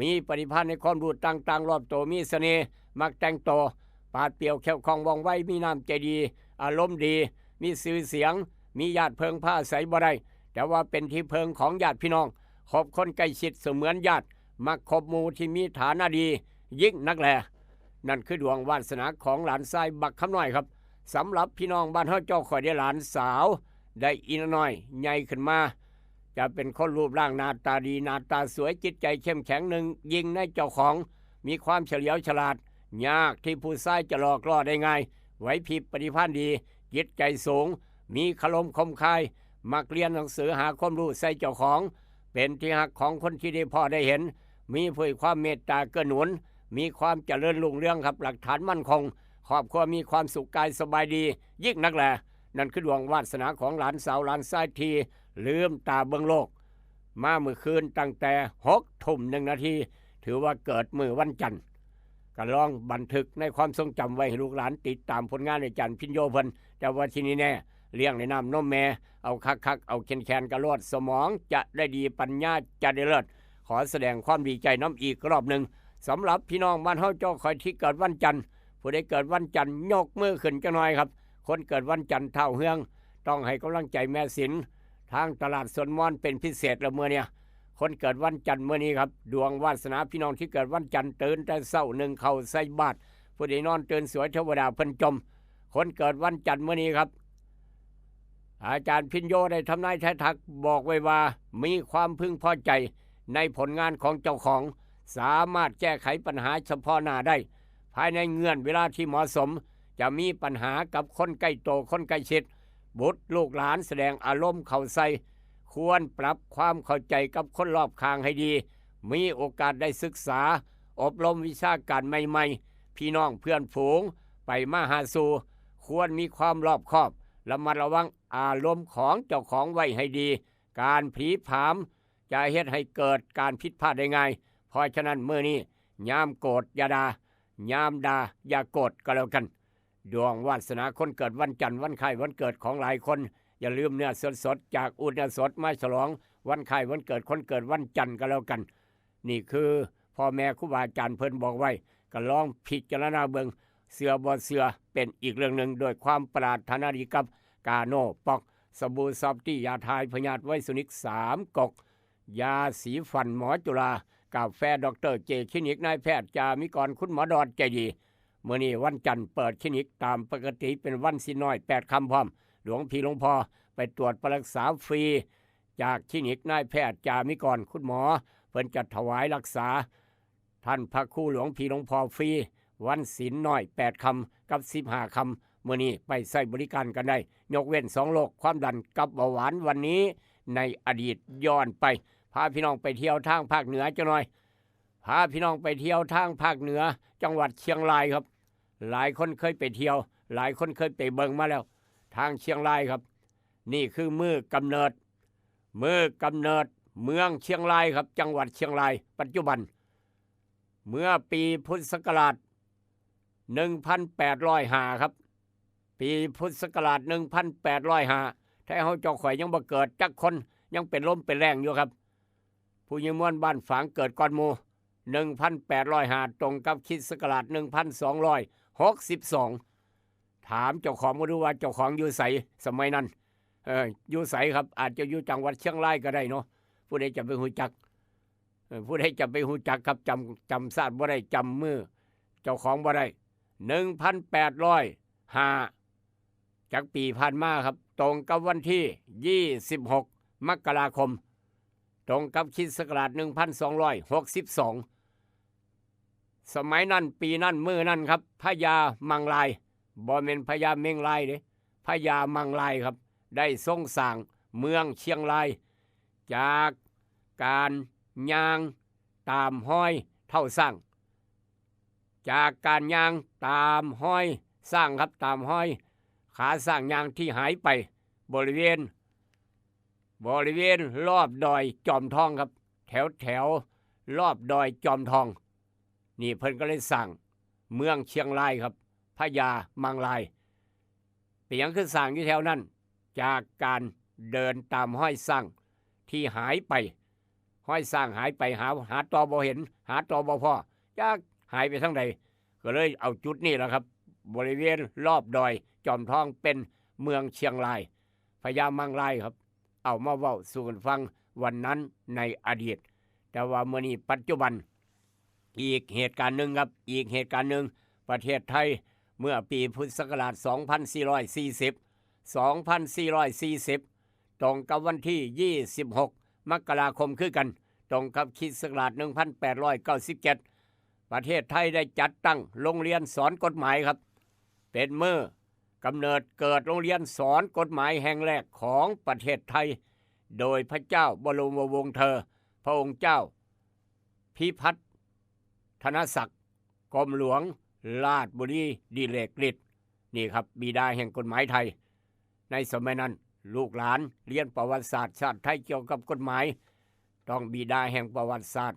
ມີປະຕິພານໃນຄວາມຮູ້ຕ່າງໆ ລອບໂຕ ມີສະເໜ່ ມັກແຕ່ງໂຕ ປາດປ່ຽວ ແຂ້ວຄ່ອງ ວ່ອງໄວ ມີນ້ຳໃຈດີ ອາລົມດີ ມີຊື່ສຽງ ມີຍາດເພິ່ງພາອາໄສບໍ່ໄດ້ ແຕ່ວ່າເປັນທີ່ເພິ່ງຂອງຍາດພີ່ນ້ອງ ຄົບຄົນໃກ້ຊິດສະເໝືອນຍາດ ມັກຄົບໝູ່ທີ່ມີຖານະດີ ຍິ່ງນັກແລ. ນັ້ນຄືດວງວາດສະໜາຂອງຫຼານຊາຍບັກຄຳນ້ອຍຄັບ. ສຳລັບພີ່ນ້ອງບ້ານເຮົາ ເຈົ້າຂ້ອຍໄດ້ຫຼານສາວ ໄດ້ອີນານ້ອຍ ໃຫຍ່ຂຶ້ນມາ ຈະເປັນຄົນຮູບຮ່າງໜ້າຕາດີ ໜ້າຕາສວຍ ຈິດໃຈເຂັ້ມແຂງໜຶ່ງ ຍິ່ງໃນເຈົ້າຂອງ ມີຄວາມສະຫຼຽວສະຫຼາດ ຍາກທີ່ຜູ້ຊາຍຈະຫຼອກຫຼໍ່ໄດ້ງ່າຍ ໄຫວພິບປະຕິພານດີ ຈິດໃຈສູງ ມີຄາລົມຄົມຄາຍ ມັກຮຽນໜັງສື ຫາຄວາມຮູ້ໃສ່ເຈົ້າຂອງ ເປັນທີ່ຮັກຂອງຄົນທີ່ໄດ້ພໍ້ໄດ້ເຫັນ ມີຜູ້ໃຫ້ຄວາມເມດຕາເກື້ອໜູນ ມີຄວາມຈະເລີນຮຸ່ງເຮືອງຄັບ ຫຼັກຖານໝັ້ນຄົງ ຄອບຄົວມີຄວາມສຸກກາຍສະບາຍດີ ຍິ່ງນັກແລ. ນັ້ນຄືດວງວາດສະໜາຂອງຫຼານສາວຫຼານຊາຍທີ່ລືມຕາເບິ່ງໂລກມາມື້ຄືນຕັ້ງແຕ່ຫົກທຸ່ມໜຶ່ງນາທີ ຖືວ່າເກີດມື້ວັນຈັນ ກໍລອງບັນທຶກໃນຄວາມຊົງຈຳໄວ້ໃຫ້ລູກຫຼານຕິດຕາມຜົນງານອາຈານພິນໂຍເພິ່ນ. ແຕ່ວ່າທີ່ແນ່ໆ ລ້ຽງໃນນ້ຳນົມແມ່ ເອົາຄັກໆ ເອົາແຂນໆ ກະໂລດ ສະໝອງຈະໄດ້ດີ ປັນຍາຈະໄດ້ເລີດ. ຂໍສະແດງຄວາມດີໃຈນຳອີກຮອບໜຶ່ງ ສຳລັບພີ່ນ້ອງບ້ານເຮົາ ເຈົ້າຂ້ອຍທີ່ເກີດວັນຈັນ ຜູ້ໃດເກີດວັນຈັນຍົກມືຂຶ້ນຈັກໜ້ອຍຄັບ. ຄົນເກີດວັນຈັນ ທ້າວເຮືອງ ຕ້ອງໃຫ້ກຳລັງໃຈແມ່ສິນ ທາງຕະຫຼາດສວນມອນເປັນພິເສດລະມື້ນີ້. ຄົນເກີດວັນຈັນມື້ນີ້ຄັບ ດວງວາດສະໜາພີ່ນ້ອງທີ່ເກີດວັນຈັນ ຕື່ນແຕ່ເຊົ້າໜຶ່ງເຂົ້າໃສ່ບາດ ຜູ້ໃດນອນຕື່ນສວຍ ເທວະດາເພິ່ນຈົ່ມ. ຄົນເກີດວັນຈັນມື້ນີ້ຄັບ ອາຈານພິນໂຍໄດ້ທຳນາຍທາຍທັກບອກໄວ້ວ່າ ມີຄວາມເພິ່ງພໍໃຈໃນຜົນງານຂອງເຈົ້າຂອງ ສາມາດແກ້ໄຂປັນຫາສະເພາະໜ້າໄດ້ ພາຍໃນເງື່ອນເວລາທີ່ເໝາະສົມ. ຈະມີປັນຫາກັບຄົນໃກ້ໂຕ ຄົນໃກ້ຊິດ ບຸດລູກຫຼານສະແດງອາລົມເຂົ້າໃສ່ ຄວນປັບຄວາມເຂົ້າໃຈກັບຄົນລອບຂ້າງໃຫ້ດີ ມີໂອກາດໄດ້ສຶກສາອົບຮົມວິຊາການໃໝ່ໆ ພີ່ນ້ອງເພື່ອນຝູງໄປມາຫາສູ່ ຄວນມີຄວາມລອບຄອບ ລະມັດລະວັງອາລົມຂອງເຈົ້າຂອງໄວ້ໃຫ້ດີ ການຜລີຜາມຈະເຮັດໃຫ້ເກີດການຜິດພາດໄດ້ງ່າຍ. ເພາະສະນັ້ນ ມື້ນີ້ຍາມໂກດຢ່າດ່າ ຍາມດ່າຢ່າໂກດກໍແລ້ວກັນ. ດວງວາດສະໜາຄົນເກີດວັນຈັນ ວັນຄ້າຍວັນເກີດຂອງຫຼາຍຄົນ ຢ່າລືມເນື້ອສົດໆ ຈາກອູເນື້ອສົດມາສະຫຼອງວັນຄ້າຍວັນເກີດຄົນເກີດວັນຈັນກໍແລ້ວກັນ. ນີ້ຄືພໍ່ແມ່ຄູບາອາຈານເພິ່ນບອກໄວ້ ກໍລອງພິຈາລະນາເບິ່ງ ເຊື່ອບໍ່ເຊື່ອເປັນອີກເລື່ອງໜຶ່ງ. ດ້ວຍຄວາມປະລາດຖະນາດີກັບກາໂນປັອກ ສະບູຊອບຕີ້ ຢາຖ່າຍພະຍາດໄວຊູນິກສາມກົກ ຢາສີຟັນໝໍຈຸລາ ກາແຟດັອກເຕີເຈ ຄລີນິກນາຍແພດຈາມິກອນ ຄຸນໝໍດອດໃຈດີ. ມື້ນີ້ວັນຈັນເປີດຄລີນິກຕາມປົກກະຕິ ເປັນວັນສິນນ້ອຍແປດຄ່ຳພ້ອມ ຫຼວງພີ່ຫຼວງພໍ່ໄປຕວດໄປລັກສາຟຣີ ຈາກຄລີນິກນາຍແພດຈາມິກອນ ຄຸນໝໍ ເພິ່ນຈະຖວາຍລັກສາ ທ່ານພະຄູ ຫຼວງພີ່ຫຼວງພໍ່ຟຣີ ວັນສິນນ້ອຍແປດຄ່ຳກັບສິບຫ້າຄ່ຳ ມື້ນີ້ໄປໃຊ້ບໍລິການກັນໄດ້ ຍົກເວັ້ນສອງໂລກ ຄວາມດັນກັບເບົາຫວານ. ວັນນີ້ໃນອະດີດຍ້ອນໄປ ພາພີ່ນ້ອງໄປທ່ຽວທາງພາກເໜືອຈັກໜ່ອຍ ພາພີ່ນ້ອງໄປທ່ຽວທາງພາກເໜືອ ຈັງຫວັດຊຽງລາຍຄັບ. ຫຼາຍຄົນເຄີຍໄປທ່ຽວ ຫຼາຍຄົນເຄີຍໄປເບິ່ງມາແລ້ວ ທາງຊຽງລາຍຄັບ. ນີ້ຄືເມືອງກຳເນີດ ເມືອງກຳເນີດ ເມືອງຊຽງລາຍຄັບ ຈັງຫວັດຊຽງລາຍປັດຈຸບັນ. ເມື່ອປີພຸດສັກກະລາດໜຶ່ງພັນແປດຮ້ອຍຫ້າຄັບ ປີພຸດສັກກະລາດໜຶ່ງພັນແປດຮ້ອຍຫ້າ ໄທເຮົາເຈົ້າຂ້ອຍຍັງບໍ່ເກີດຈັກຄົນ ຍັງເປັນລົມເປັນແລ້ງຢູ່ຄັບ. ຜູ້ຍິງມວນບ້ານຝາງເກີດກ່ອນໝູ່ ໜຶ່ງພັນແປດຮ້ອຍຫ້າ ຕົງກັບຄຣິສຕະສັກລາດໜຶ່ງພັນສອງຮ້ອຍຫົກສິບສອງ. ຖາມເຈົ້າຂອງມາດູວ່າເຈົ້າຂອງຢູ່ໃສສະໄໝນັ້ນ? ເອີ ຢູ່ໃສຄັບ? ອາດຈະຢູ່ຈັງຫວັດຊຽງລາຍກໍໄດ້ເນາະ. ຜູ້ໃດຈະໄປຮູ້ຈັກ? ເອີ ຜູ້ໃດຈະໄປຮູ້ຈັກຄັບ? ຈຳ ຈຳຊາດບໍ່ໄດ້ ຈຳມື້ເຈົ້າຂອງບໍ່ໄດ້. ໜຶ່ງພັນແປດຮ້ອຍຫ້າ ຈັກປີຜ່ານມາຄັບ? ຕົງກັບວັນທີຊາວຫົກ ມະກະລາຄົມ ຕົງກັບຄຣິສຕະສັກລາດໜຶ່ງພັນສອງຮ້ອຍຫົກສິບສອງ. ສະໄໝນັ້ນ ປີນັ້ນ ມື້ນັ້ນຄັບ ພະຍາມັງລາຍ ບໍ່ແມ່ນພະຍາເມັງລາຍເດ້ ພະຍາມັງລາຍຄັບ ໄດ້ຊົງສ້າງເມືອງຊຽງລາຍ ຈາກການຍ່າງຕາມຮອຍເທົ້າຊ້າງ ຈາກການຍ່າງຕາມຮອຍຊ້າງຄັບ ຕາມຮອຍຂາຊ້າງຍ່າງທີ່ຫາຍໄປ ບໍລິເວນ ບໍລິເວນລອບດອຍຈອມທອງຄັບ ແຖວ ແຖວລອບດອຍຈອມທອງ. ນີ້ເພິ່ນກໍເລີຍສ້າງເມືອງຊຽງລາຍຄັບ ພະຍາມັງລາຍ. ເປັນຫຍັງຄືສ້າງຢູ່ແຖວນັ້ນ? ຈາກການເດີນຕາມຮອຍຊ້າງທີ່ຫາຍໄປ ຮອຍຊ້າງຫາຍໄປ ຫາ ຫາຕໍ່ບໍ່ເຫັນ ຫາຕໍ່ບໍ່ພໍ້ ຈັກຫາຍໄປທາງໃດ ກໍເລີຍເອົາຈຸດນີ້ລະຄັບ ບໍລິເວນລອບດອຍຈອມທອງເປັນເມືອງຊຽງລາຍ ພະຍາມັງລາຍຄັບ ເອົາມາເວົ້າສູ່ກັນຟັງ ວັນນັ້ນໃນອະດີດ. ແຕ່ວ່າມື້ນີ້ປັດຈຸບັນ ອີກເຫດການໜຶ່ງຄັບ ອີກເຫດການໜຶ່ງ ປະເທດໄທ ເມື່ອປີພຸດທະສັກກະລາດສອງພັນສີ່ຮ້ອຍສີ່ສິບ ສອງພັນສີ່ຮ້ອຍສີ່ສິບ ຕົງກັບວັນທີຊາວຫົກ ມະກະລາຄົມຄືກັນ ຕົງກັບຄຣິສຕະສັກລາດໜຶ່ງພັນແປດຮ້ອຍເກົ້າສິບເຈັດ ປະເທດໄທໄດ້ຈັດຕັ້ງໂຮງຮຽນສອນກົດໝາຍຄັບ ເປັນມື້ກຳເນີດເກີດໂຮງຮຽນສອນກົດໝາຍແຫ່ງແລກຂອງປະເທດໄທ ໂດຍພະເຈົ້າບໍລົມວະວົງເທີ ພະອົງເຈົ້າ ພິພັດທະນະສັກ ກົມຫຼວງລາດບຸຣີ ດິເລກລິດ ນີ້ຄັບ ບິດາແຫ່ງກົດໝາຍໄທ. ໃນສະໄໝນັ້ນ ລູກຫຼານຮຽນປະຫວັດສາດຊາດໄທກ່ຽວກັບກົດໝາຍ ຕ້ອງບິດາແຫ່ງປະຫວັດສາດ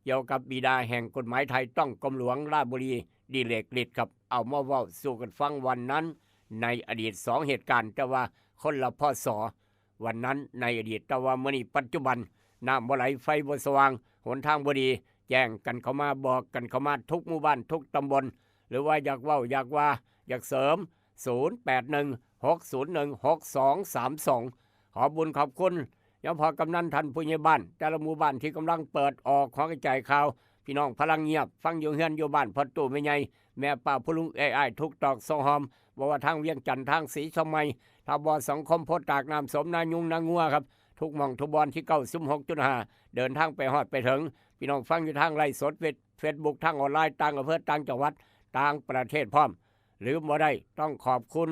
ກ່ຽວກັບບິດາແຫ່ງກົດໝາຍໄທ ຕ້ອງກົມຫຼວງລາດບຸຣີ ດິເລກລິດຄັບ ເອົາມາເວົ້າສູ່ກັນຟັງ ວັນນັ້ນໃນອະດີດສອງເຫດການ ແຕ່ວ່າຄົນລະ ພ.ສ. ວັນນັ້ນໃນອະດີດ ແຕ່ວ່າມື້ນີ້ປັດຈຸບັນ ນ້ຳບໍ່ໄຫຼ ໄຟບໍ່ສະຫວ່າງ ຫົນທາງບໍ່ດີ ແຈ້ງກັນເຂົ້າມາ ບອກກັນເຂົ້າມາທຸກໝູ່ບ້ານ ທຸກຕຳບົນ ຫຼືວ່າຢາກເວົ້າ ຢາກວ່າ ຢາກເສີມ ສູນແປດໜຶ່ງ ຫົກສູນໜຶ່ງ ຫົກສອງສາມສອງ. ຂອບບຸນຂອບຄຸນ ຍາພໍ່ກຳນັນ ທ່ານຜູ້ໃຫຍ່ບ້ານ ແຕ່ລະໝູ່ບ້ານທີ່ກຳລັງເປີດອອກ ຂໍກະຈາຍຂ່າວ ພີ່ນ້ອງພະລັງງຽບ ຟັງຢູ່ເຮືອນຢູ່ບ້ານ ພໍ່ຕູ້ແມ່ໃຫຍ່ ແມ່ປ້າຜູ້ລຸງ ເອື້ອຍອ້າຍ ທຸກຕອກຊອກຮ່ອມ ບໍ່ວ່າທາງວຽງຈັນ ທາງສີຊອມໃໝ່ ທ່າບໍ່ ສັງຄົມ ໂພຕາກ ນ້ຳສົມ ນາຍຸງ ນາງົວຄັບ ທຸກໝ່ອງທຸກບ່ອນ ທີ່ເກົ້າສິບຫົກຈຸດຫ້າ ເດີນທາງໄປຮອດໄປເຖິງ ພີ່ນ້ອງຟັງຢູ່ທາງໄລຟ໌ສົດ ເຟສ ເຟສບຸກ ທາງອອນລາຍ ຕ່າງອຳເພີ ຕ່າງຈັງຫວັດ ຕ່າງປະເທດພ້ອມ. ລືມບໍ່ໄດ້ ຕ້ອງຂອບຄຸນ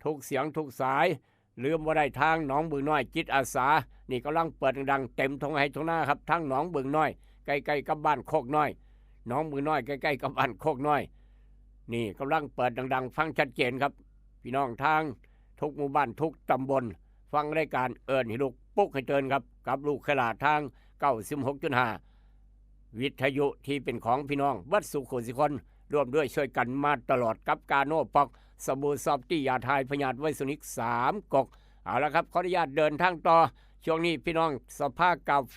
ທຸກສຽງທຸກສາຍ ລືມບໍ່ໄດ້ທາງໜອງບຶງນ້ອຍ ຈິດອາສາ ນີ້ກຳລັງເປີດດັງໆ ເຕັມທົ່ງໄຮ່ທົ່ງນາຄັບ ທາງໜອງບຶງນ້ອຍ ໃກ້ໆກັບບ້ານໂຄກນ້ອຍ ໜອງບຶງນ້ອຍ ໃກ້ໆກັບບ້ານໂຄກນ້ອຍ ນີ້ກຳລັງເປີດດັງໆ ຟັງຊັດເຈນຄັບ ພີ່ນ້ອງທາງທຸກໝູ່ບ້ານ ທຸກຕຳບົນ ຟັງລາຍການເອີ້ນໃຫ້ລຸກ ປຸກໃຫ້ຕື່ນຄັບ ກັບລູກເຄີຍຫຼ້າທາງເກົ້າສິບຫົກຈຸດຫ້າ ວິທະຍຸທີ່ເປັນຂອງພີ່ນ້ອງເບິດສູ່ຄູ່ສູ່ຄົນ ຮ່ວມດ້ວຍຊ່ວຍກັນມາຕະຫຼອດ ກັບກາໂນປັອກ ສະບູຊອບຕີ້ ຢາຖ່າຍພະຍາດໄວຊູນິກສາມກົກ. ເອົາລະຄັບ ຂໍອະນຸຍາດເດີນທາງຕໍ່ ຊ່ວງນີ້ພີ່ນ້ອງສະພາກາແຟ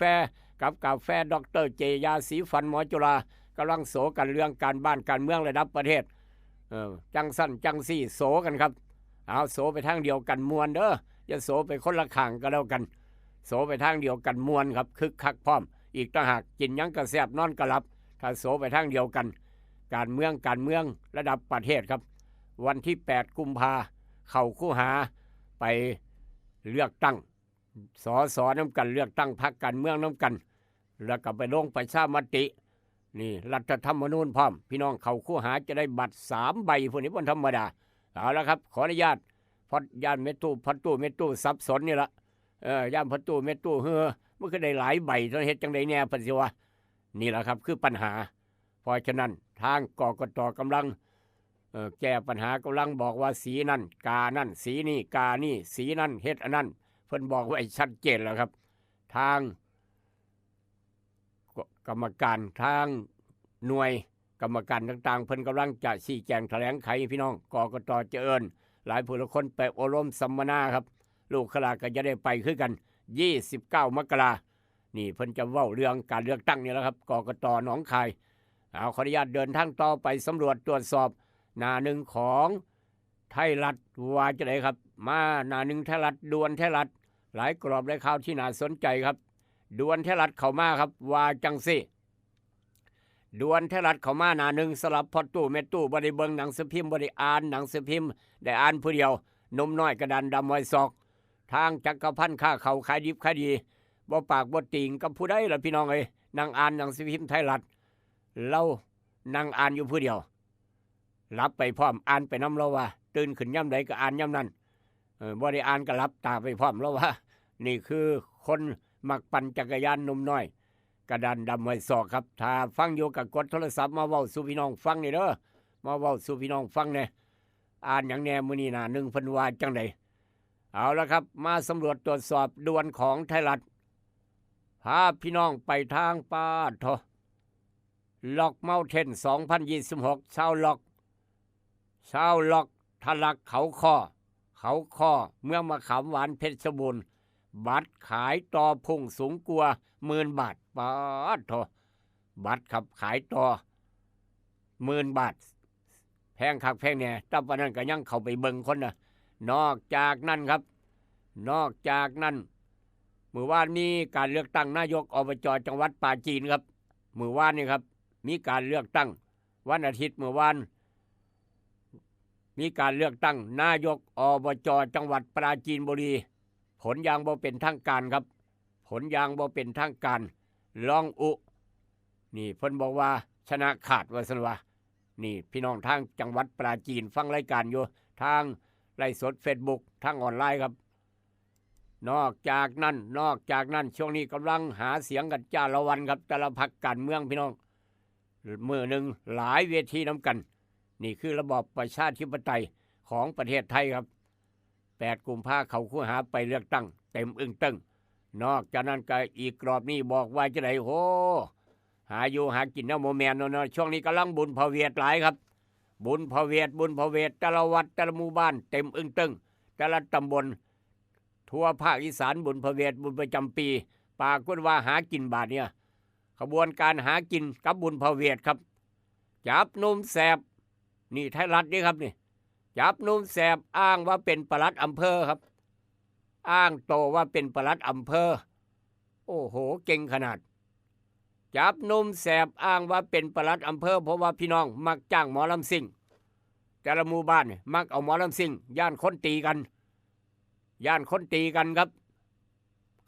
ກັບກາແຟ ດອກເຕີ ເຈ ຢາສີຟັນ ໝໍຈຸລາ ກຳລັງໂສກັນເລື່ອງການບ້ານການເມືອງລະດັບປະເທດ ເອີ ຈັ່ງຊັ້ນຈັ່ງຊີ້ ໂສກັນຄັບ. ເອົາ ໂສໄປທາງດຽວກັນມ່ວນເດີ ຢ່າໂສໄປຄົນລະຂ້າງກໍແລ້ວກັນ ໂສໄປທາງດຽວກັນມ່ວນຄັບ ຄຶກຄັກພ້ອມ ອີກຕ່າງຫາກ ກິນຫຍັງກໍແຊບ ນອນກໍຫຼັບ ຖ້າໂສໄປທາງດຽວກັນ. ການເມືອງ ການເມືອງລະດັບປະເທດຄັບ ວັນທີແປດກຸມພາ ເຂົ້າຄູຫາ ໄປເລືອກຕັ້ງ ສສ ນຳກັນ ເລືອກຕັ້ງພັກການເມືອງນຳກັນ ແລ້ວກໍໄປລົງປະຊາມະຕິ ນີ້ລັດຖະທຳມະນູນພ້ອມ ພີ່ນ້ອງເຂົ້າຄູຫາຈະໄດ້ບັດສາມໃບພຸ້ນນີ້ ບໍ່ທຳມະດາ. ເອົາລະຄັບ ຂໍອະນຸຍາດ ພອດ ຢ້ານແມ່ຕູ້ ພໍ່ຕູ້ແມ່ຕູ້ສັບສົນນີ້ລະ ເອີ ຢ້ານພໍ່ຕູ້ແມ່ຕູ້ ເຮີ ມັນຄືໄດ້ຫຼາຍໃບ ເຮັດຈັ່ງໃດແດ່ ເພິ່ນຊິວ່າ ນີ້ລະຄັບ ຄືບັນຫາ. ເພາະສະນັ້ນ ທາງ ກກຕ ກຳລັງ ເອີ ແກ້ບັນຫາ ກຳລັງບອກວ່າສີນັ້ນການັ້ນ ສີນີ້ການີ້ ສີນັ້ນເຮັດອັນນັ້ນ ເພິ່ນບອກໄວ້ຊັດເຈນແລ້ວຄັບ. ທາງ ກ- ກຳມະການ ທາງໜ່ວຍກຳມະການຕ່າງໆ ເພິ່ນກຳລັງຈະຊີ້ແຈງຖະແຫຼງໄຂໃຫ້ພີ່ນ້ອງ ກກຕ ຈະເອີ້ນຫຼາຍຜູ້ຫຼາຍຄົນໄປໂອ້ລົມສຳມະນາຄັບ. ລູກຄະລາກໍຈະໄດ້ໄປຄືກັນ ຊາວເກົ້າ ມະກະລາ ນີ້ເພິ່ນຈະເວົ້າເລື່ອງການເລືອກຕັ້ງນີ້ແຫຼະຄັບ ກກຕ ໜອງຄາຍ. ເອົາ ຂໍອະນຸຍາດເດີນທາງຕໍ່ໄປສຳຫຼວດຕວດສອບໜ້າໜຶ່ງຂອງໄທລັດວ່າຈັ່ງໃດຄັບ. ມາໜ້າໜຶ່ງໄທລັດ ດ່ວນໄທລັດ ຫຼາຍກຣອບຫຼາຍຂ່າວທີ່ໜ້າສົນໃຈຄັບ. ດ່ວນໄທລັດເຂົ້າມາຄັບ ວ່າຈັ່ງຊີ້. ດ່ວນໄທລັດເຂົ້າມາໜ້າໜຶ່ງ ສຳລັບພໍ່ຕູ້ແມ່ຕູ້ ບໍ່ໄດ້ເບິ່ງໜັງສືພິມ ບໍ່ໄດ້ອ່ານໜັງສືພິມ ໄດ້ອ່ານຜູ້ດຽວ ໜຸ່ມນ້ອຍກະດານດຳຫ້ອຍສອກ ທາງຈັກກະພັນຄ້າເຂົ້າຂາຍດິບຂາຍດີ ບໍ່ປາກບໍ່ຕີງກັບຜູ້ໃດລະພີ່ນ້ອງເອີຍ. ນັ່ງອ່ານໜັງສືພິມໄທລັດ ລາວນັ່ງອ່ານຢູ່ຜູ້ດຽວ ຫຼັບໄປພ້ອມ ອ່ານໄປນຳ ລາວວ່າ ຕື່ນຂຶ້ນຍາມໃດກໍອ່ານຍາມນັ້ນ ເອີ ບໍ່ໄດ້ອ່ານກໍຫຼັບຕາໄປພ້ອມ ລາວວ່າ. ນີ້ຄືຄົນມັກປັ່ນຈັກກະຍານ ໜຸ່ມນ້ອຍກະດານດຳຫ້ອຍສອກຄັບ. ຖ້າຟັງຢູ່ກໍກົດໂທລະສັບມາເວົ້າສູ່ພີ່ນ້ອງຟັງແດ່ເດີ ມາເວົ້າສູ່ພີ່ນ້ອງຟັງແດ່. ອ່ານຫຍັງແດ່ມື້ນີ້ໜ້າໜຶ່ງເພິ່ນວ່າຈັ່ງໃດ? ເອົາລະຄັບ ມາສຳຫຼວດຕວດສອບດ່ວນຂອງໄທລັດ ພາພີ່ນ້ອງໄປທາງ ປາດໂທ ລັອກເມົາເທັນ ສອງພັນຊາວຫົກ ຊາວລັອກ ຊາວລັອກທະລັກເຂົາຄໍ້ ເຂົາຄໍ້ ເມືອງມະຂາມຫວານ ເພັດຊະບູນ ບັດຂາຍຕໍ່ພຸ່ງສູງກວ່າໝື່ນບາດ. ປາດໂທ ບັດຄັບ ຂາຍຕໍ່ໝື່ນບາດ ແພງຄັກແພງແນ່ ແຕ່ປານນັ້ນກໍຍັງເຂົ້າໄປເບິ່ງຄົນນະ. ນອກຈາກນັ້ນຄັບ ນອກຈາກນັ້ນ ມື້ວານມີການເລືອກຕັ້ງນາຍົກ ອບຈ ຈັງຫວັດປາຈີນຄັບ. ມື້ວານນີ້ຄັບ ມີການເລືອກຕັ້ງ ວັນອາທິດມື້ວານ ມີການເລືອກຕັ້ງນາຍົກ ອບຈ ຈັງຫວັດປະລາຈີນບູລີ ຜົນຢ່າງບໍ່ເປັນທາງການຄັບ ຜົນຢ່າງບໍ່ເປັນທາງການ ລອງອຸ ນີ້ເພິ່ນບອກວ່າຊະນະຂາດວ່າຊັ້ນວ່າ. ນີ້ພີ່ນ້ອງທາງຈັງຫວັດປະລາຈີນຟັງລາຍການຢູ່ ທາງໄລຟ໌ສົດເຟສບຸກ ທາງອອນລາຍຄັບ. ນອກຈາກນັ້ນ ນອກຈາກນັ້ນ ຊ່ວງນີ້ກຳລັງຫາສຽງກັນຈ້າລະວັນຄັບ ແຕ່ລະພັກການເມືອງພີ່ນ້ອງ ມື້ໜຶ່ງຫຼາຍເວທີນຳກັນ. ນີ້ຄືລະບອບປະຊາທິປະໄຕຂອງປະເທດໄທຄັບ. ແປດກຸມພາເຂົ້າຄູຫາໄປເລືອກຕັ້ງເຕັມອຶ້ງຕຶ້ງ. ນອກຈາກນັ້ນກໍອີກກອບນີ້ບອກວ່າຈັ່ງໃດ ໂຫ ຫາຢູ່ຫາກິນແນວບໍ່ແມ່ນເນາະ. ຊ່ວງນີ້ກຳລັງບຸນພະເວດຫຼາຍຄັບ ບຸນພະເວດ ບຸນພະເວດ ແຕ່ລະວັດ ແຕ່ລະໝູ່ບ້ານເຕັມອຶ້ງຕຶ້ງ ແຕ່ລະຕຳບົນ ທົ່ວພາກອີສານ ບຸນພະເວດ ບຸນປະຈຳປີ ປາກົດວ່າຫາກິນບາດນີ້ ຂະບວນການຫາກິນກັບບຸນພະເວດຄັບ. ຈັບໜຸ່ມແສບ ນີ້ໄທລັດເດ້ຄັບນີ້ ຈັບໜຸ່ມແສບອ້າງວ່າເປັນປະຫຼັດອຳເພີຄັບ ອ້າງໂຕວ່າເປັນປະຫຼັດອຳເພີ. ໂອ້ໂຫ ເກັ່ງຂະໜາດ ຈັບໜຸ່ມແສບອ້າງວ່າເປັນປະຫຼັດອຳເພີ ເພາະວ່າພີ່ນ້ອງມັກຈ້າງໝໍລຳຊິງ ແຕ່ລະໝູ່ບ້ານນີ້ມັກເອົາໝໍລຳຊິງ ຢ້ານຄົນຕີກັນ ຢ້ານຄົນຕີກັນຄັບ.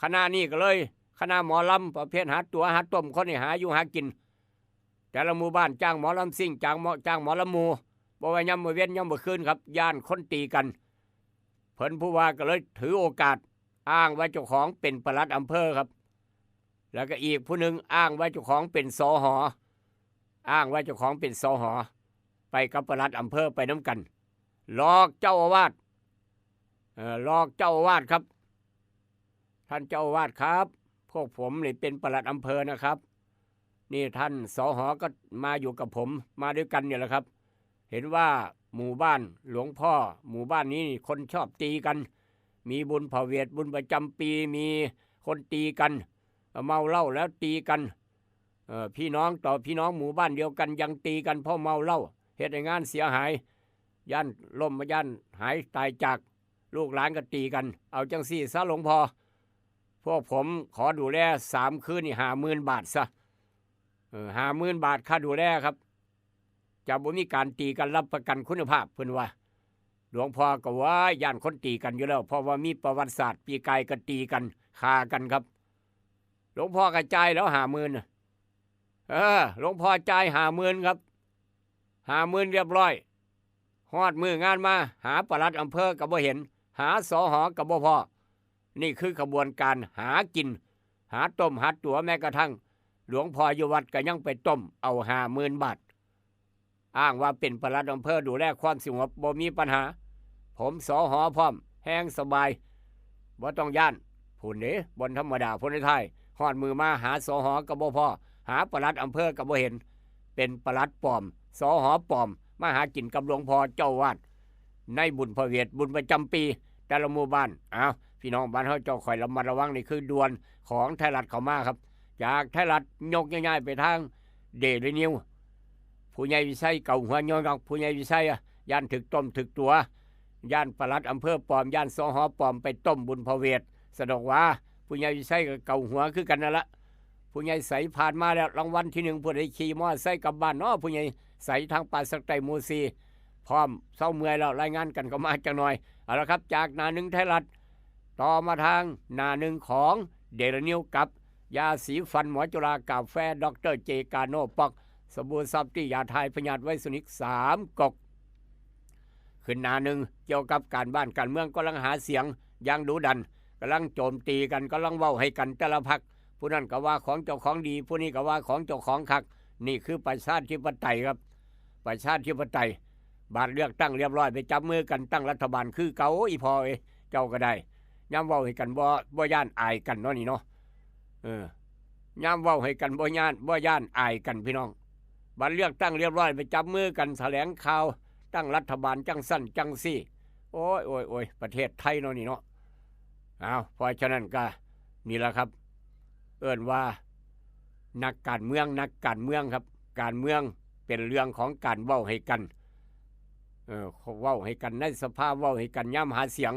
ຄະນະນີ້ກໍເລີຍ ຄະນະໝໍລຳປະເພດຫາຕົວຫາຕົ້ມຄົນໃຫ້ຫາຢູ່ຫາກິນ ແຕ່ລະໝູ່ບ້ານຈ້າງໝໍລຳຊິງ ຈ້າງໝໍ ຈ້າງໝໍລຳໝູ່ ບໍ່ວ່າຍາມມື້ເວັນຍາມມື້ຄືນຄັບ ຢ້ານຄົນຕີກັນ. ເພິ່ນຜູ້ວ່າກໍເລີຍຖືໂອກາດອ້າງວ່າເຈົ້າຂອງເປັນປະຫຼັດອຳເພີຄັບ ແລ້ວກໍອີກຜູ້ໜຶ່ງອ້າງວ່າເຈົ້າຂອງເປັນ ສຫ ອ້າງວ່າເຈົ້າຂອງເປັນ ສຫ ໄປກັບປະຫຼັດອຳເພີໄປນຳກັນ ຫຼອກເຈົ້າອາວາດ ເອີ ຫຼອກເຈົ້າອາວາດຄັບ. ທ່ານເຈົ້າອາວາດຄັບ ພວກຜົມນີ້ເປັນປະຫຼັດອຳເພີນະຄັບ ນີ້ທ່ານ ສຫ ກໍມາຢູ່ກັບຜົມ ມາດ້ວຍກັນນີ້ແຫຼະຄັບ. ເຫັນວ່າໝູ່ບ້ານຫຼວງພໍ່ ໝູ່ບ້ານນີ້ຄົນຊອບຕີກັນ ມີບຸນພະເວດ ບຸນປະຈຳປີ ມີຄົນຕີກັນ ເມົາເຫຼົ້າແລ້ວຕີກັນ ເອີ ພີ່ນ້ອງຕໍ່ພີ່ນ້ອງ ໝູ່ບ້ານດຽວກັນຍັງຕີກັນ ເພາະເມົາເຫຼົ້າ ເຮັດໃຫ້ງານເສຍຫາຍ ຢ້ານລົ້ມ ຢ້ານຫາຍຕາຍຈາກ ລູກຫຼານກໍຕີກັນ. ເອົາຈັ່ງຊີ້ຊະ ຫຼວງພໍ່ ພວກຜົມຂໍດູແລສາມຄືນນີ້ຫ້າໝື່ນບາດຊະ ເອີ ຫ້າໝື່ນບາດຄ່າດູແລຄັບ ຈະບໍ່ມີການຕີກັນ ຮັບປະກັນຄຸນນະພາບ ເພິ່ນວ່າ. ຫຼວງພໍ່ກໍ ວ້າຍ ຢ້ານຄົນຕີກັນຢູ່ແລ້ວ ເພາະວ່າມີປະຫວັດສາດ ປີກາຍກໍຕີກັນ ຂ້າກັນຄັບ. ຫຼວງພໍ່ກໍຈ່າຍແລ້ວຫ້າໝື່ນ ເອີ ຫຼວງພໍ່ຈ່າຍຫ້າໝື່ນຄັບ ຫ້າໝື່ນລຽບລ້ອຍ. ຮອດມື້ງານມາ ຫາປະຫຼັດອຳເພີກໍບໍ່ເຫັນ ຫາ ສຫ ກໍບໍ່ພໍ້. ນີ້ຄືຂະບວນການຫາກິນ ຫາຕົ້ມຫາຕົວ ແມ້ກະທັ່ງຫຼວງພໍ່ຢູ່ວັດກໍຍັງໄປຕົ້ມເອົາຫ້າໝື່ນບາດ ອ້າງວ່າເປັນປະຫຼັດອຳເພີດູແລຄວາມສະຫງົບ ບໍ່ມີປັນຫາ ຜົມ ສຫ ພ້ອມ ແຮງສະບາຍ ບໍ່ຕ້ອງຢ້ານ. ພຸ້ນເດ້ ບໍ່ທຳມະດາ ຜູ້ໃນທ້າຍ ຮອດມື້ມາຫາ ສຫ ກໍບໍ່ພໍ້ ຫາປະຫຼັດອຳເພີກໍບໍ່ເຫັນ ເປັນປະຫຼັດປອມ ສຫ ປອມ ມາຫາກິນກັບຫຼວງພໍ່ເຈົ້າອາວາດ ໃນບຸນພະເວດ ບຸນປະຈຳປີ ແຕ່ລະໝູ່ບ້ານ. ອ້າວ ພີ່ນ້ອງບ້ານເຮົາເຈົ້າ ຄອຍລະມັດລະວັງ. ນີ້ຄືດ່ວນຂອງໄທລັດເຂົ້າມາຄັບ ຈາກໄທລັດຍົກຍ້າຍໆໄປທາງເດລີນິວ. ຜູ້ໃຫຍ່ວິໄຊເກົາຫົວຍ້ອງໆ ຜູ້ໃຫຍ່ວິໄຊ ຢ້ານຖືກຕົ້ມຖືກຕົວ ຢ້ານປະຫຼັດອຳເພີປອມ ຢ້ານ ສຫ ປອມໄປຕົ້ມບຸນພະເວດ. ສະດອກວ່າ ຜູ້ໃຫຍ່ວິໄຊກໍເກົາຫົວຄືກັນນັ້ນລະ. ຜູ້ໃຫຍ່ໃສຜ່ານມາແລ້ວ ລາງວັນທີໜຶ່ງ ຜູ້ໃດຂີ່ມໍເຕີໄຊກັບບ້ານເນາະ ຜູ້ໃຫຍ່ໃສ ທາງປ່າສັກໃຕ້ໝູ່ສີ່. ພ້ອມເຊົາເມື່ອຍແລ້ວ ລາຍງານກັນເຂົ້າມາຈັກໜ່ອຍ. ເອົາລະຄັບ ຈາກໜ້າໜຶ່ງໄທລັດ ຕໍ່ມາທາງໜ້າໜຶ່ງຂອງເດລີນິວ ກັບຢາສີຟັນໝໍຈຸລາ ກາແຟ ດຣ ເຈກາໂນ ປັອກ ສະບູຊອບຕີ້ ຢາຖ່າຍພະຍາດໄວຊູນິກສາມກົກ. ຂຶ້ນໜ້າໜຶ່ງ ກ່ຽວກັບການບ້ານການເມືອງ ກຳລັງຫາສຽງຢ່າງດຸດັນ ກຳລັງໂຈມຕີກັນ ກຳລັງເວົ້າໃຫ້ກັນແຕ່ລະພັກ. ຜູ້ນັ້ນກໍວ່າຂອງເຈົ້າຂອງດີ ຜູ້ນີ້ກໍວ່າຂອງເຈົ້າຂອງຄັກ. ນີ້ຄືປະຊາທິປະໄຕຄັບ ປະຊາທິປະໄຕ. ບາດເລືອກຕັ້ງລຽບຮ້ອຍ ໄປຈັບມືກັນຕັ້ງລັດຖະບານຄືເກົ່າ. ອີ່ພໍ່ເອີຍ ເຈົ້າກໍໄດ້ ຍາມເວົ້າໃຫ້ກັນບໍ່ ບໍ່ຢ້ານອາຍກັນເນາະນີ້ເນາະ. ເອີ ຍາມເວົ້າໃຫ້ກັນບໍ່ຢ້ານ ບໍ່ຢ້ານອາຍກັນ ພີ່ນ້ອງ. ບາດເລືອກຕັ້ງລຽບຮ້ອຍ ໄປຈັບມືກັນຖະແຫຼງຂ່າວຕັ້ງລັດຖະບານ ຈັ່ງຊັ້ນຈັ່ງຊີ້. ໂອ້ຍ ໂອ້ຍ ໂອ້ຍ ປະເທດໄທເນາະນີ້ເນາະ. ອ້າວ ເພາະສະນັ້ນກະນີ້ລະຄັບ ເອີ້ນວ່ານັກການເມືອງ ນັກການເມືອງຄັບ. ການເມືອງເປັນເລື່ອງຂອງການເວົ້າໃຫ້ກັນ ເອີ ເວົ້າໃຫ້ກັນໃນສະພາ ເວົ້າໃຫ້ກັນຍາມຫາສຽງ.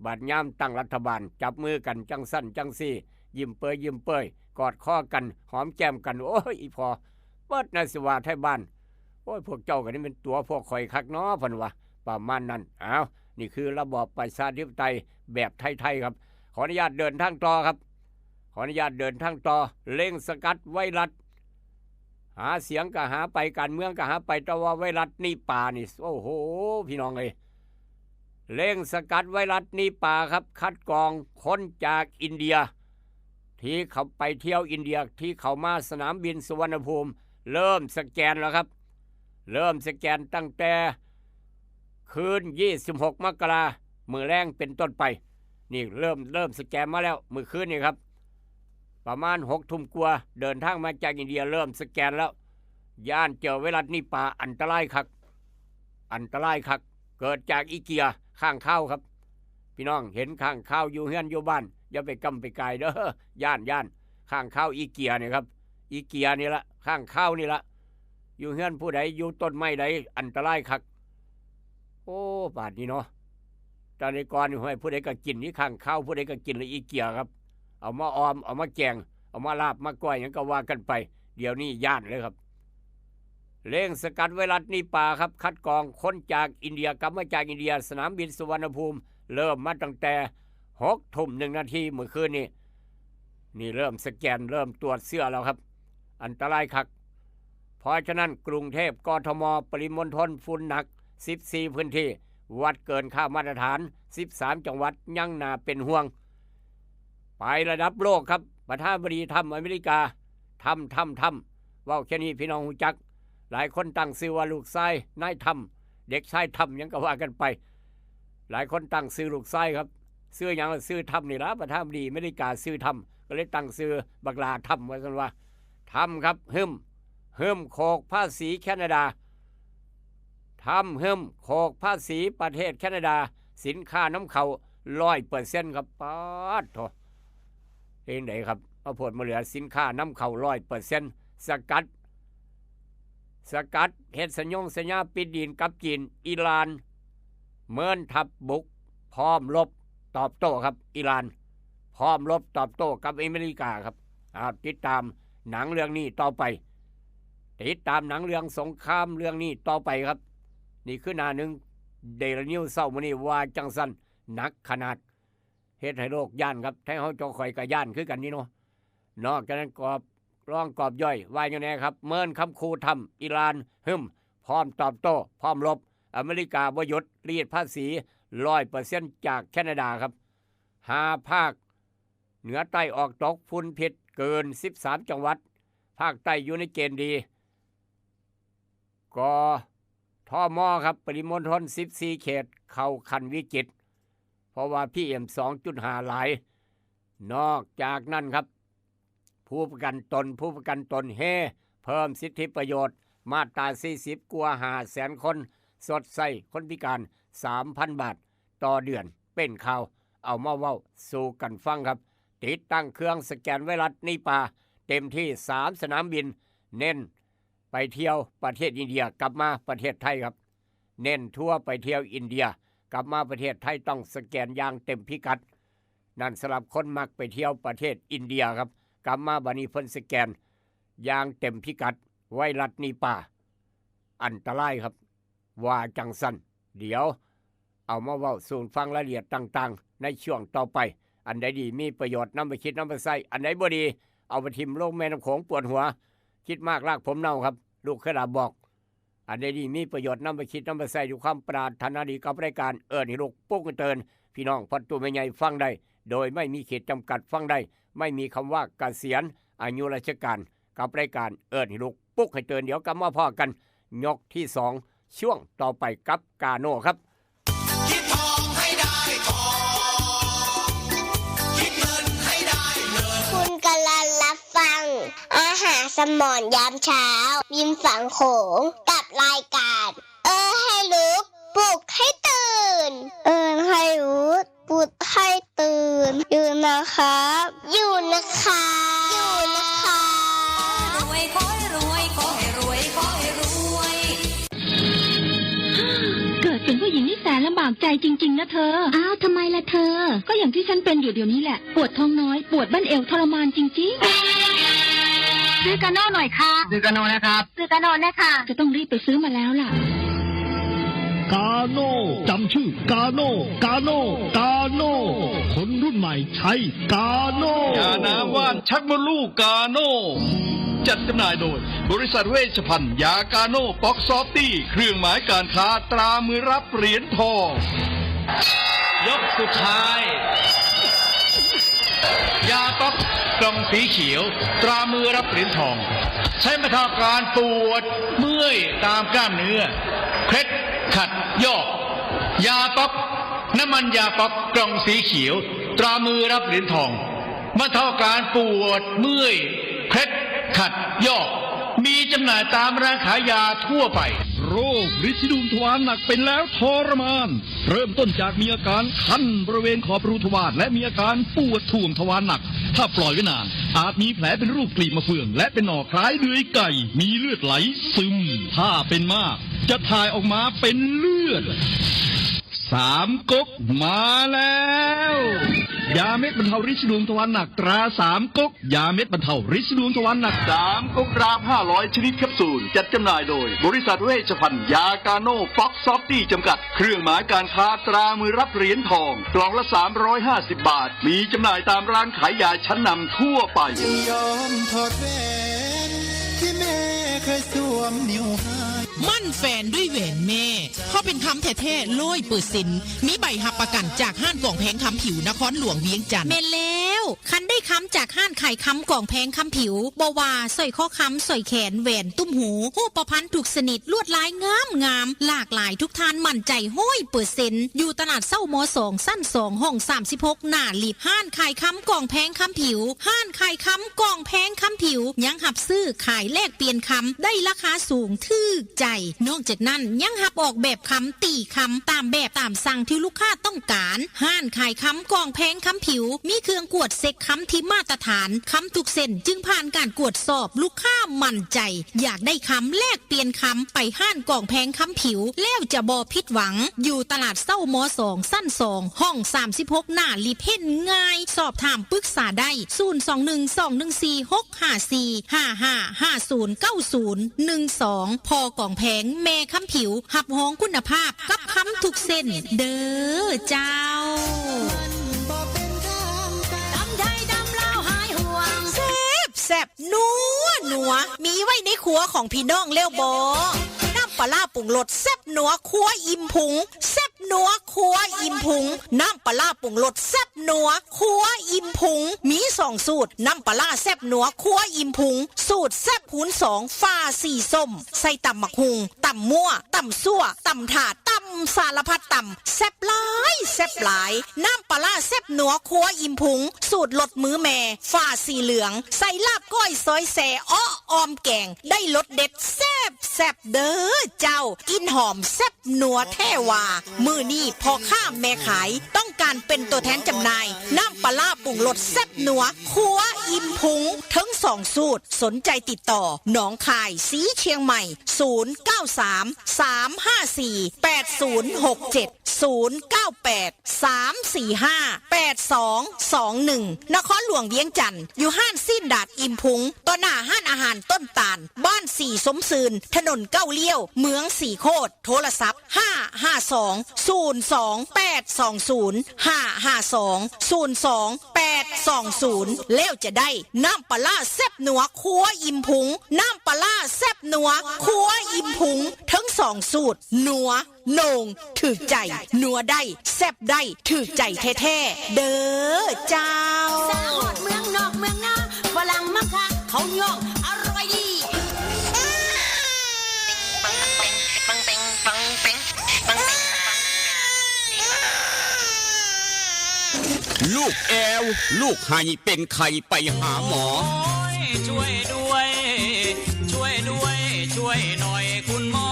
ບາດຍາມຕັ້ງລັດຖະບານ ຈັບມືກັນຈັ່ງຊັ້ນຈັ່ງຊີ້ ຍິ້ມເປີຍຍິ້ມເປີຍ ກອດຄໍກັນ ຫອມແກ້ມກັນ. ໂອ້ຍ ອີ່ພໍ່ ເບິດນາຊິວ່າໄທບ້ານ. ໂອ້ຍ ພວກເຈົ້າກໍນີ້ແມ່ນຕົວພວກຂ້ອຍຄັກເນາະ ເພິ່ນວ່າ ປະມານນັ້ນ. ອ້າວ ນີ້ຄືລະບອບປະຊາທິປະໄຕແບບໄທໆຄັບ. ຂໍອະນຸຍາດເດີນທາງຕໍ່ຄັບ ຂໍອະນຸຍາດເດີນທາງຕໍ່. ເລັ່ງສະກັດໄວຣັດ ຫາສຽງກໍຫາໄປ ການເມືອງກໍຫາໄປ ແຕ່ວ່າໄວຣັດນິປານີ້ ໂອ້ໂຫ ພີ່ນ້ອງເອີຍ ເລັ່ງສະກັດໄວຣັດນິປາຄັບ. ຄັດກອງຄົນຈາກອິນເດຍ ທີ່ເຂົ້າໄປທ່ຽວອິນເດຍ ທີ່ເຂົ້າມາສະໜາມບິນສຸວັນນະພູມ ເລີ່ມສະແກນແລ້ວຄັບ. ເລີ່ມສະແກນຕັ້ງແຕ່ຄືນຊາວຫົກ ມະກະລາ ມື້ແລງເປັນຕົ້ນໄປ. ນີ້ເລີ່ມ ເລີ່ມສະແກນມາແລ້ວ ມື້ຄືນນີ້ຄັບ ປະມານຫົກທຸ່ມກວ່າ ເດີນທາງມາຈາກອິນເດຍ ເລີ່ມສະແກນແລ້ວ. ຢ້ານເຈີໄວຣັດນິປາ ອັນຕະລາຍຄັກ ອັນຕະລາຍຄັກ. ເກີດຈາກອີເກຍ ຄ້າງຄາວຄັບ. ພີ່ນ້ອງເຫັນຄ້າງຄາວຢູ່ເຮືອນຢູ່ບ້ານ ຢ່າໄປກຳໄປກາຍເດີ ຢ້ານ ຢ້ານ. ຄ້າງຄາວອີເກຍນີ້ຄັບ ອີເກຍນີ້ລະ ຄ້າງຄາວນີ້ລະ. ຢູ່ເຮືອນຜູ້ໃດ ຢູ່ຕົ້ນໄມ້ໃດ ອັນຕະລາຍຄັກ. ໂອ້ ບາດນີ້ເນາະ ແຕ່ກ່ອນນີ້ ຫ້ວຍ ຜູ້ໃດກໍກິນນີ້ ຄ້າງຄາວ ຜູ້ໃດກໍກິນລະ ອີເກຍຄັບ. ເອົາມາອ່ອມ ເອົາມາແກງ ເອົາມາລາບ ມາກ້ອຍ ຫຍັງກໍວ່າກັນໄປ. ດຽວນີ້ຢ້ານເລີຍຄັບ. ເລັ່ງສະກັດໄວຣັດນິປາຄັບ. ຄັດກອງຄົນຈາກອິນເດຍ ກັບມາຈາກອິນເດຍ ສະໜາມບິນສຸວັນນະພູມ ເລີ່ມມາຕັ້ງແຕ່ຫົກທຸ່ມໜຶ່ງນາທີມື້ຄືນນີ້. ນີ້ເລີ່ມສະແກນ ເລີ່ມຕວດເຊື້ອແລ້ວຄັບ. ອັນຕະລາຍຄັກ. ເພາະສະນັ້ນ ກຸງເທບ ກທມ ປະລິມົນທົນ ຝຸ່ນໜັກສິບສີ່ພື້ນທີ່ ວັດເກີນຄ່າມາດຕະຖານສິບສາມຈັງຫວັດ ຍັງໜ້າເປັນຫ່ວງ. ໄປລະດັບໂລກຄັບ ປະທານາທິບໍດີທຳ ອາເມລິກາ ທຳ ທຳ ທຳ ເວົ້າແຄ່ນີ້ພີ່ນ້ອງຮູ້ຈັກ. ຫຼາຍຄົນຕັ້ງຊື່ວ່າລູກຊາຍນາຍທຳ ເດັກຊາຍທຳ ຫຍັງກໍວ່າກັນໄປ. ຫຼາຍຄົນຕັ້ງຊື່ລູກຊາຍຄັບ ຊື່ຫຍັງລະ ຊື່ທຳນີ້ລະ ປະທານາທິບໍດີອາເມລິກາຊື່ທຳ ກໍເລີຍຕັ້ງຊື່ບັກຫຼ້າທຳ ວ່າຊັ້ນວ່າ. ທຳຄັບ ຮຶມ ຮຶມໂຂກພາສີແຄນາດາ ທຳຮຶມໂຂກພາສີປະເທດແຄນາດາ ສິນຄ້ານຳເຂົ້າຮ້ອຍເປີເຊັນຄັບ. ປາດໂທ້ ເຮັດຈັ່ງໃດຄັບ ມາໂພດມາເຫຼືອ ສິນຄ້ານຳເຂົ້າຮ້ອຍເປີເຊັນ. ສະກັດ ສະກັດເຮັດສັນຍົງສັນຍາປິດດິນກັບຈີນ. ອີຣານເມີນທັບບຸກ ພ້ອມລົບຕອບໂຕ້ຄັບ. ອີຣານພ້ອມລົບຕອບໂຕ້ກັບອາເມລິກາຄັບ. ອາ ຕິດຕາມໜັງເລື່ອງນີ້ຕໍ່ໄປ ຕິດຕາມໜັງເລື່ອງສົງຄາມເລື່ອງນີ້ຕໍ່ໄປຄັບ. ນີ້ຄືໜ້າໜຶ່ງເດລີນິວເຊົ້າມື້ນີ້ ວ່າຈັ່ງຊັ້ນ. ໜັກຂະໜາດ ເຮັດໃຫ້ໂລກຢ້ານຄັບ. ແທ້ເຮົາເຈົ້າຂ້ອຍກໍຢ້ານຄືກັນນີ້ເນາະ. ນອກຈາກນັ້ນ ກອບ ລອງກອບຍ່ອຍວ່າຫຍັງແດ່ຄັບ? ເມີນຄຳຂູ່ທຳ ອີຣານ ຮຶມ ພ້ອມຕອບໂຕ້ ພ້ອມລົບ. ອາເມລິກາບໍ່ຢຸດ ລີດພາສີຮ້ອຍເປີເຊັນຈາກແຄນາດາຄັບ. ຫ້າພາກເໜືອໃຕ້ອອກຕົກຝຸ່ນພິດເກີນສິບສາມຈັງຫວັດ. ພາກໃຕ້ຢູ່ໃນເກນດີ. ກທມ ຄັບ ປະລິມົນທົນສິບສີ່ເຂດເຂົ້າຂັ້ນວິກິດ ເພາະວ່າ ພີເອັມສອງຈຸດຫ້າຫຼາຍ. ນອກຈາກນັ້ນຄັບ ຜູ້ປະກັນຕົນ ຜູ້ປະກັນຕົນເຮເພີ່ມສິດທິປະໂຫຍດ ມາດຕາສີ່ສິບ ກວ່າຫ້າແສນຄົນ ຊົດໃຊ້ຄົນພິການສາມພັນບາດຕໍ່ເດືອນ. ເປັນຂ່າວ ເອົາມາເວົ້າສູ່ກັນຟັງຄັບ. ຕິດຕັ້ງເຄື່ອງສະແກນໄວຣັສນິປາເຕັມທີ່ສາມສະໜາມບິນ, ເນັ້ນໄປທ່ຽວປະເທດອິນເດຍ ກັບມາປະເທດໄທຄັບ. ເນັ້ນທົວໄປທ່ຽວອິນເດຍ ກັບມາປະເທດໄທຕ້ອງສະແກນຢ່າງເຕັມພິກັດ. ນັ້ນສຳລັບຄົນມັກໄປທ່ຽວປະເທດອິນເດຍຄັບ, ກັບມາບາດນີ້ເພິ່ນສະແກນຢ່າງເຕັມພິກັດ. ໄວຣັສນິປາອັນຕະລາຍຄັບ ວ່າຈັ່ງຊັ້ນ. ດຽວເອົາມາເວົ້າສູ່ຟັງລາຍລະອຽດຕ່າງໆໃນຊ່ວງຕໍ່ໄປ. ອັນໃດດີມີປະໂຫຍດນຳໄປຄິດນຳໄປໃຊ້, ອັນໃດບໍ່ດີເອົາໄປຖິ້ມລົງແມ່ນ້ຳໂຂງ ປວດຫົວ, ຄິດມາກລາກຜົມເນົ່າຄັບ ລູກເຂຍຫຼາບອກ. ອັນໃດດີມີປະໂຫຍດນຳໄປຄິດນຳໄປໃຊ້ ດ້ວຍຄວາມປາດຖະໜາດີກັບລາຍການເອີ້ນໃຫ້ລຸກປຸກໃຫ້ຕື່ນ. ພີ່ນ້ອງພໍ່ຕູ້ແມ່ໃຫຍ່ຟັງໄດ້ໂດຍໄມ່ມີເຂດຈຳກັດ, ຟັງໄດ້ໄມ່ມີຄຳວ່າກະສຽນອາຍຸລາຊະການ ກັບລາຍການເອີ້ນໃຫ້ລຸກປຸກໃຫ້ຕື່ນ. ດຽວກັບມາພໍ້ກັນຍົກທີສອງ ຊ່ວງຕໍ່ໄປກັບກາໂນຄັບ. ຄິດທອງໃຫ້ໄດ້ທອງ ຄິດເງິນໃຫ້ໄດ້ເງິນ. ຄຸນກຳລັງຮັບຟັງ ອາຫານສະໝອງຍາມເຊົ້າ ລິມຝັ່ງໂຂງ ກັບລາຍການ ເອີ້ນໃຫ້ລຸກ ປຸກໃຫ້ຕື່ນ. ເອີ້ນໃຫ້ລຸກ ປຸກໃຫ້ຕື່ນ ຢູ່ນະຄັບ ຢູ່ນະຄັບ ຢູ່ນະຄັບ. รวย ขอให้รวย ขอให้รวย ขอให้รวย. เกิดเป็นผู้หญิงนี่แสนลำบากใจจริงๆ นะเธอ อ้าว ทำไมล่ะเธอ ก็อย่างที่ฉันเป็นอยู่เดี๋ยวนี้แหละ ปวดท้องน้อย ปวดบั้นเอวทรมานจริงๆ ซื้อกาโน่หน่อยค่ะ ซื้อกาโน่นะครับ ซื้อกาโน่นะคะ จะต้องรีบไปซื้อมาแล้วล่ะ กาโน่ จำชื่อกาโน่ กาโน่ กาโน่ คนรุ่นใหม่ใช้กาโน่ ยาน้ำว่านชักมดลูกกาโน่ จัดจำหน่ายโดยบริษัทเวชภัณฑ์ยากาโน่ ป๊อกซอฟตี้ เครื่องหมายการค้าตรามือรับเหรียญทอง ยกสุดท้าย ยาป๊อกกล่องสีเขียว ตรามือรับเหรียญทอง ใช้บรรเทาอาการปวดเมื่อยตามกล้ามเนื้อ เคล็ดขัดยอก ยาป๊อก น้ำมันยาป๊อกกล่องสีเขียว ตรามือรับเหรียญทอง บรรเทาอาการปวดเมื่อย เคล็ดขัดยอก มีจำหน่ายตามร้านขายยาทั่วไป โรคริดสีดวงทวารหนักเป็นแล้วทรมาน เริ่มต้นจากมีอาการคันบริเวณขอบรูทวาร และมีอาการปวดถ่วงทวารหนัก ถ้าปล่อยไว้นาน อาจมีแผลเป็นรูปกลีบมะเฟือง และเป็นหน่อคล้ายเดือยไก่ มีเลือดไหลซึม ถ้าเป็นมาก จะถ่ายออกมาเป็นเลือด สามก๊กมาแล้ว ยาเม็ดบรรเทาริดสีดวงทวารหนักตราสามก๊ก ยาเม็ดบรรเทาริดสีดวงทวารหนัก สามก๊ก กราฟ ห้าร้อย ชนิดแคปซูล จัดจำหน่ายโดยบริษัทเวชภัณฑ์ยากาโน่ ป๊อกซอฟตี้ จำกัด เครื่องหมายการค้าตรามือรับเหรียญทอง กล่องละ สามร้อยห้าสิบ บาท มีจำหน่ายตามร้านขายยาชั้นนำทั่วไป ยอมถอดแหวนที่แม่เคยสวมนิ้วให้ ໝັ້ນແຟນດ້ວຍແຫວນແມ່ ເພາະເປັນຄຳແທ້ໆ ຮ້ອຍເປີເຊັນ ມີໃບຮັບປະກັນຈາກຮ້ານກອງແພງຄຳຜິວ ນະຄອນຫຼວງວຽງຈັນ. ແມ່ນແລ້ວ ຄັນໄດ້ຄຳຈາກຮ້ານຂາຍຄຳກອງແພງຄຳຜິວ ບໍ່ວ່າສ້ອຍຄໍຄຳ, ສ້ອຍແຂນ, ແຫວນ, ຕຸ້ມຫູ, ຮູບປະພັນທຸກຊະນິດ, ລວດລາຍງາມໆ ຫຼາກຫຼາຍ, ທຸກທ່ານໝັ້ນໃຈຮ້ອຍເປີເຊັນ. ຢູ່ຕະຫຼາດເຊົ້າ ມ ສອງ ຊັ້ນສອງ ຫ້ອງ ສາມສິບຫົກ ໜ້າລິບ. ຮ້ານຂາຍຄຳກອງແພງຄຳຜິວ ຮ້ານຂາຍຄຳກອງແພງຄຳຜິວ ຍັງຮັບຊື້ຂາຍແລກປ່ຽນຄຳ ໄດ້ລາຄາສູງ ຖືກໃຈ. ນອກຈາກນັ້ນ ຍັງຮັບອອກແບບຄຳ, ຕີຄຳຕາມແບບຕາມສັ່ງທີ່ລູກຄ້າຕ້ອງການ. ຮ້ານຂາຍຄຳກອງແພງຄຳຜິວ ມີເຄື່ອງກວດເຊັກຄຳທີ່ມາດຕະຖານ. ຄຳທຸກເສັ້ນຈຶ່ງຜ່ານການກວດສອບ, ລູກຄ້າໝັ້ນໃຈ. ຢາກໄດ້ຄຳ ແລກປ່ຽນຄຳ ໄປຮ້ານກອງແພງຄຳຜິວ ແລ້ວຈະບໍ່ຜິດຫວັງ. ຢູ່ຕະຫຼາດເຊົ້າ ມ ສອງ ຊັ້ນສອງ ຫ້ອງ ສາມສິບຫົກ ໜ້າລິບ. ເຫັນງ່າຍ ສອບຖາມປຶກສາໄດ້ ສູນສອງໜຶ່ງ ສອງໜຶ່ງສີ່ ຫົກ ຫ້າສີ່ ຫ້າຫ້າ ຫ້າສູນ ເກົ້າສູນ ໜຶ່ງສອງ ພໍ່ກອງແພງ ແມ່ຄຳຜິວ ຮັບຮອງຄຸນນະພາບກັບຄຳທຸກເສັ້ນເດີເຈົ້າ. ຕຳໄທຕຳລາວຫາຍຫ່ວງ ແຊບ ແຊບ ນົວ ນົວ ມີໄວ້ໃນຄົວຂອງພີ່ນ້ອງແລ້ວບໍ? ນ້ຳປາລ້າປຸງລົດແຊບນົວຄົວອີ່ມພຸງ ແຊບນົວຄົວອີ່ມພຸງ ນ້ຳປາລ້າປຸງລົດແຊບນົວຄົວອີ່ມພຸງ ມີສອງສູດ ນ້ຳປາລ້າແຊບນົວຄົວອີ່ມພຸງ ສູດແຊບຄູນສອງ ຝາສີສົ້ມ ໃສ່ຕຳໝາກຫຸ່ງ ຕຳມົ້ວ ຕຳຊົ່ວ ຕຳຖາດ ຕຳ ສາລະພັດຕຳ ແຊບຫຼາຍ ແຊບຫຼາຍ ນ້ຳປາລ້າແຊບນົວ ຄົວອີ່ມພຸງ ສູດລົດມືແມ່ ຝາສີເຫຼືອງ ໃສ່ລາບກ້ອຍ ຊອຍແຊ ເອາະ ອອມແກງ ໄດ້ລົດເດັດ ແຊບ ແຊບເດີເຈົ້າ ກິ່ນຫອມແຊບນົວແທ້ວ່າ. ມື້ນີ້ພໍ່ຄ້າແມ່ຂາຍ ຕ້ອງການເປັນຕົວແທນຈຳໜ່າຍ ນ້ຳປາລ້າປຸງລົດແຊບນົວ ຄົວອີ່ມພຸງ ທັງສອງສູດ. ສົນໃຈຕິດຕໍ່ ໜອງຄາຍ ສີຊຽງໃໝ່ ສູນເກົ້າສາມ ສາມຫ້າສີ່ ແປດສູນຫົກເຈັດ ສູນເກົ້າແປດ ສາມສີ່ຫ້າ ແປດສອງສອງໜຶ່ງ ນະຄອນຫຼວງວຽງຈັນ ຢູ່ຮ້ານຊີ້ນດາດອີ່ມພຸງ ຕໍ່ໜ້າຮ້ານອາຫານຕົ້ນຕານ ບ້ານສີສົມຊື່ນ ຖະໜົນເກົ້າລ້ຽວ ເມືອງສີໂຄດ. ໂທລະສັບ ຫ້າຫ້າສອງ ສູນສອງແປດສອງສູນ ຫ້າຫ້າສອງ ສູນສອງແປດສອງສູນ ແລ້ວຈະໄດ້ນ້ຳປາລ້າແຊບນົວ ຄົວອີ່ມພຸງ ນ້ຳປາລ້າແຊບນົວ ຄົວອີ່ມພຸງ ທັງສອງສູດ ນົວ ໂໜ່ງ ຖືກໃຈ ນົວໄດ້ ແຊບໄດ້ ຖືກໃຈແທ້ໆ ເດີເຈົ້າ. ສາຮອດເມືອງນອກເມືອງນາ ຝຣັ່ງມາຄັກ ເຂົາຍ້ອງອະຮ່ອຍດີ. ລູກແອວ ລູກໄຫ້ ເປັນໄຂ້ໄປຫາໝໍ. ໂອ້ຍ ຊ່ວຍດ້ວຍ ຊ່ວຍດ້ວຍ ຊ່ວຍໜ່ອຍຄຸນໝໍ.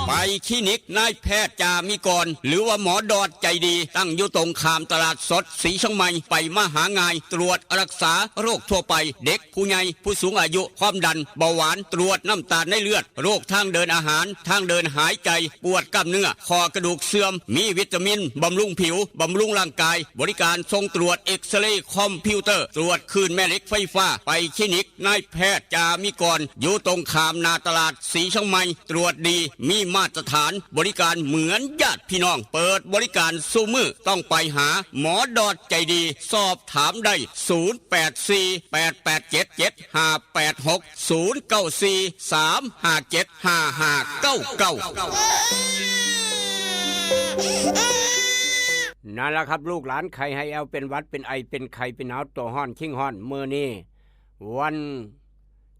ໄປຄລີນິກນາຍແພດຈາມີກອນ ຫຼືວ່າໝໍດອດໃຈດີ ຕັ້ງຢູ່ຕົງຂ້າມຕະຫຼາດສົດສີຊຽງໃໝ່ ໄປມາຫາງ່າຍ ຕວດຮັກສາໂລກທົ່ວໄປ ເດັກ ຜູ້ໃຫຍ່ ຜູ້ສູງອາຍຸ ຄວາມດັນ ເບົາຫວານ ຕວດນ້ຳຕານໃນເລືອດ ໂລກທາງເດີນອາຫານ ທາງເດີນຫາຍໃຈ ປວດກ້າມເນື້ອ ຂໍ້ກະດູກເສື່ອມ ມີວິຕາມິນ ບຳລຸງຜິວ ບຳລຸງຮ່າງກາຍ ບໍລິການສົ່ງຕວດເອັກສະເຣຄອມພິວເຕີ ຕວດຄື້ນແມ່ເຫຼັກໄຟຟ້າ ໄປຄລີນິກນາຍແພດຈາມີກອນ ຢູ່ຕົງຂ້າມໜ້າຕະຫຼາດສີຊຽງໃໝ່ ຕວດດີ ມີມາດຕະຖານ ບໍລິການເໝືອນຍາດພີ່ນ້ອງ ເປີດບໍລິການສູ່ມື້ ຕ້ອງໄປຫາໝໍດອດໃຈດີ ສອບຖາມໄດ້ ສູນແປດສີ່ ແປດແປດເຈັດ ເຈັດຫ້າແປດຫົກ ສູນເກົ້າສີ່ ສາມຫ້າເຈັດ ຫ້າຫ້າເກົ້າເກົ້າ. ນັ້ນລະຄັບ ລູກຫຼານໄຂ້ໄຫ້ແອວ ເປັນຫວັດ ເປັນໄອ ເປັນໄຂ້ ເປັນໜາວ ຕົວຮ້ອນ ຄີງຮ້ອນ ມື້ນີ້ວັນ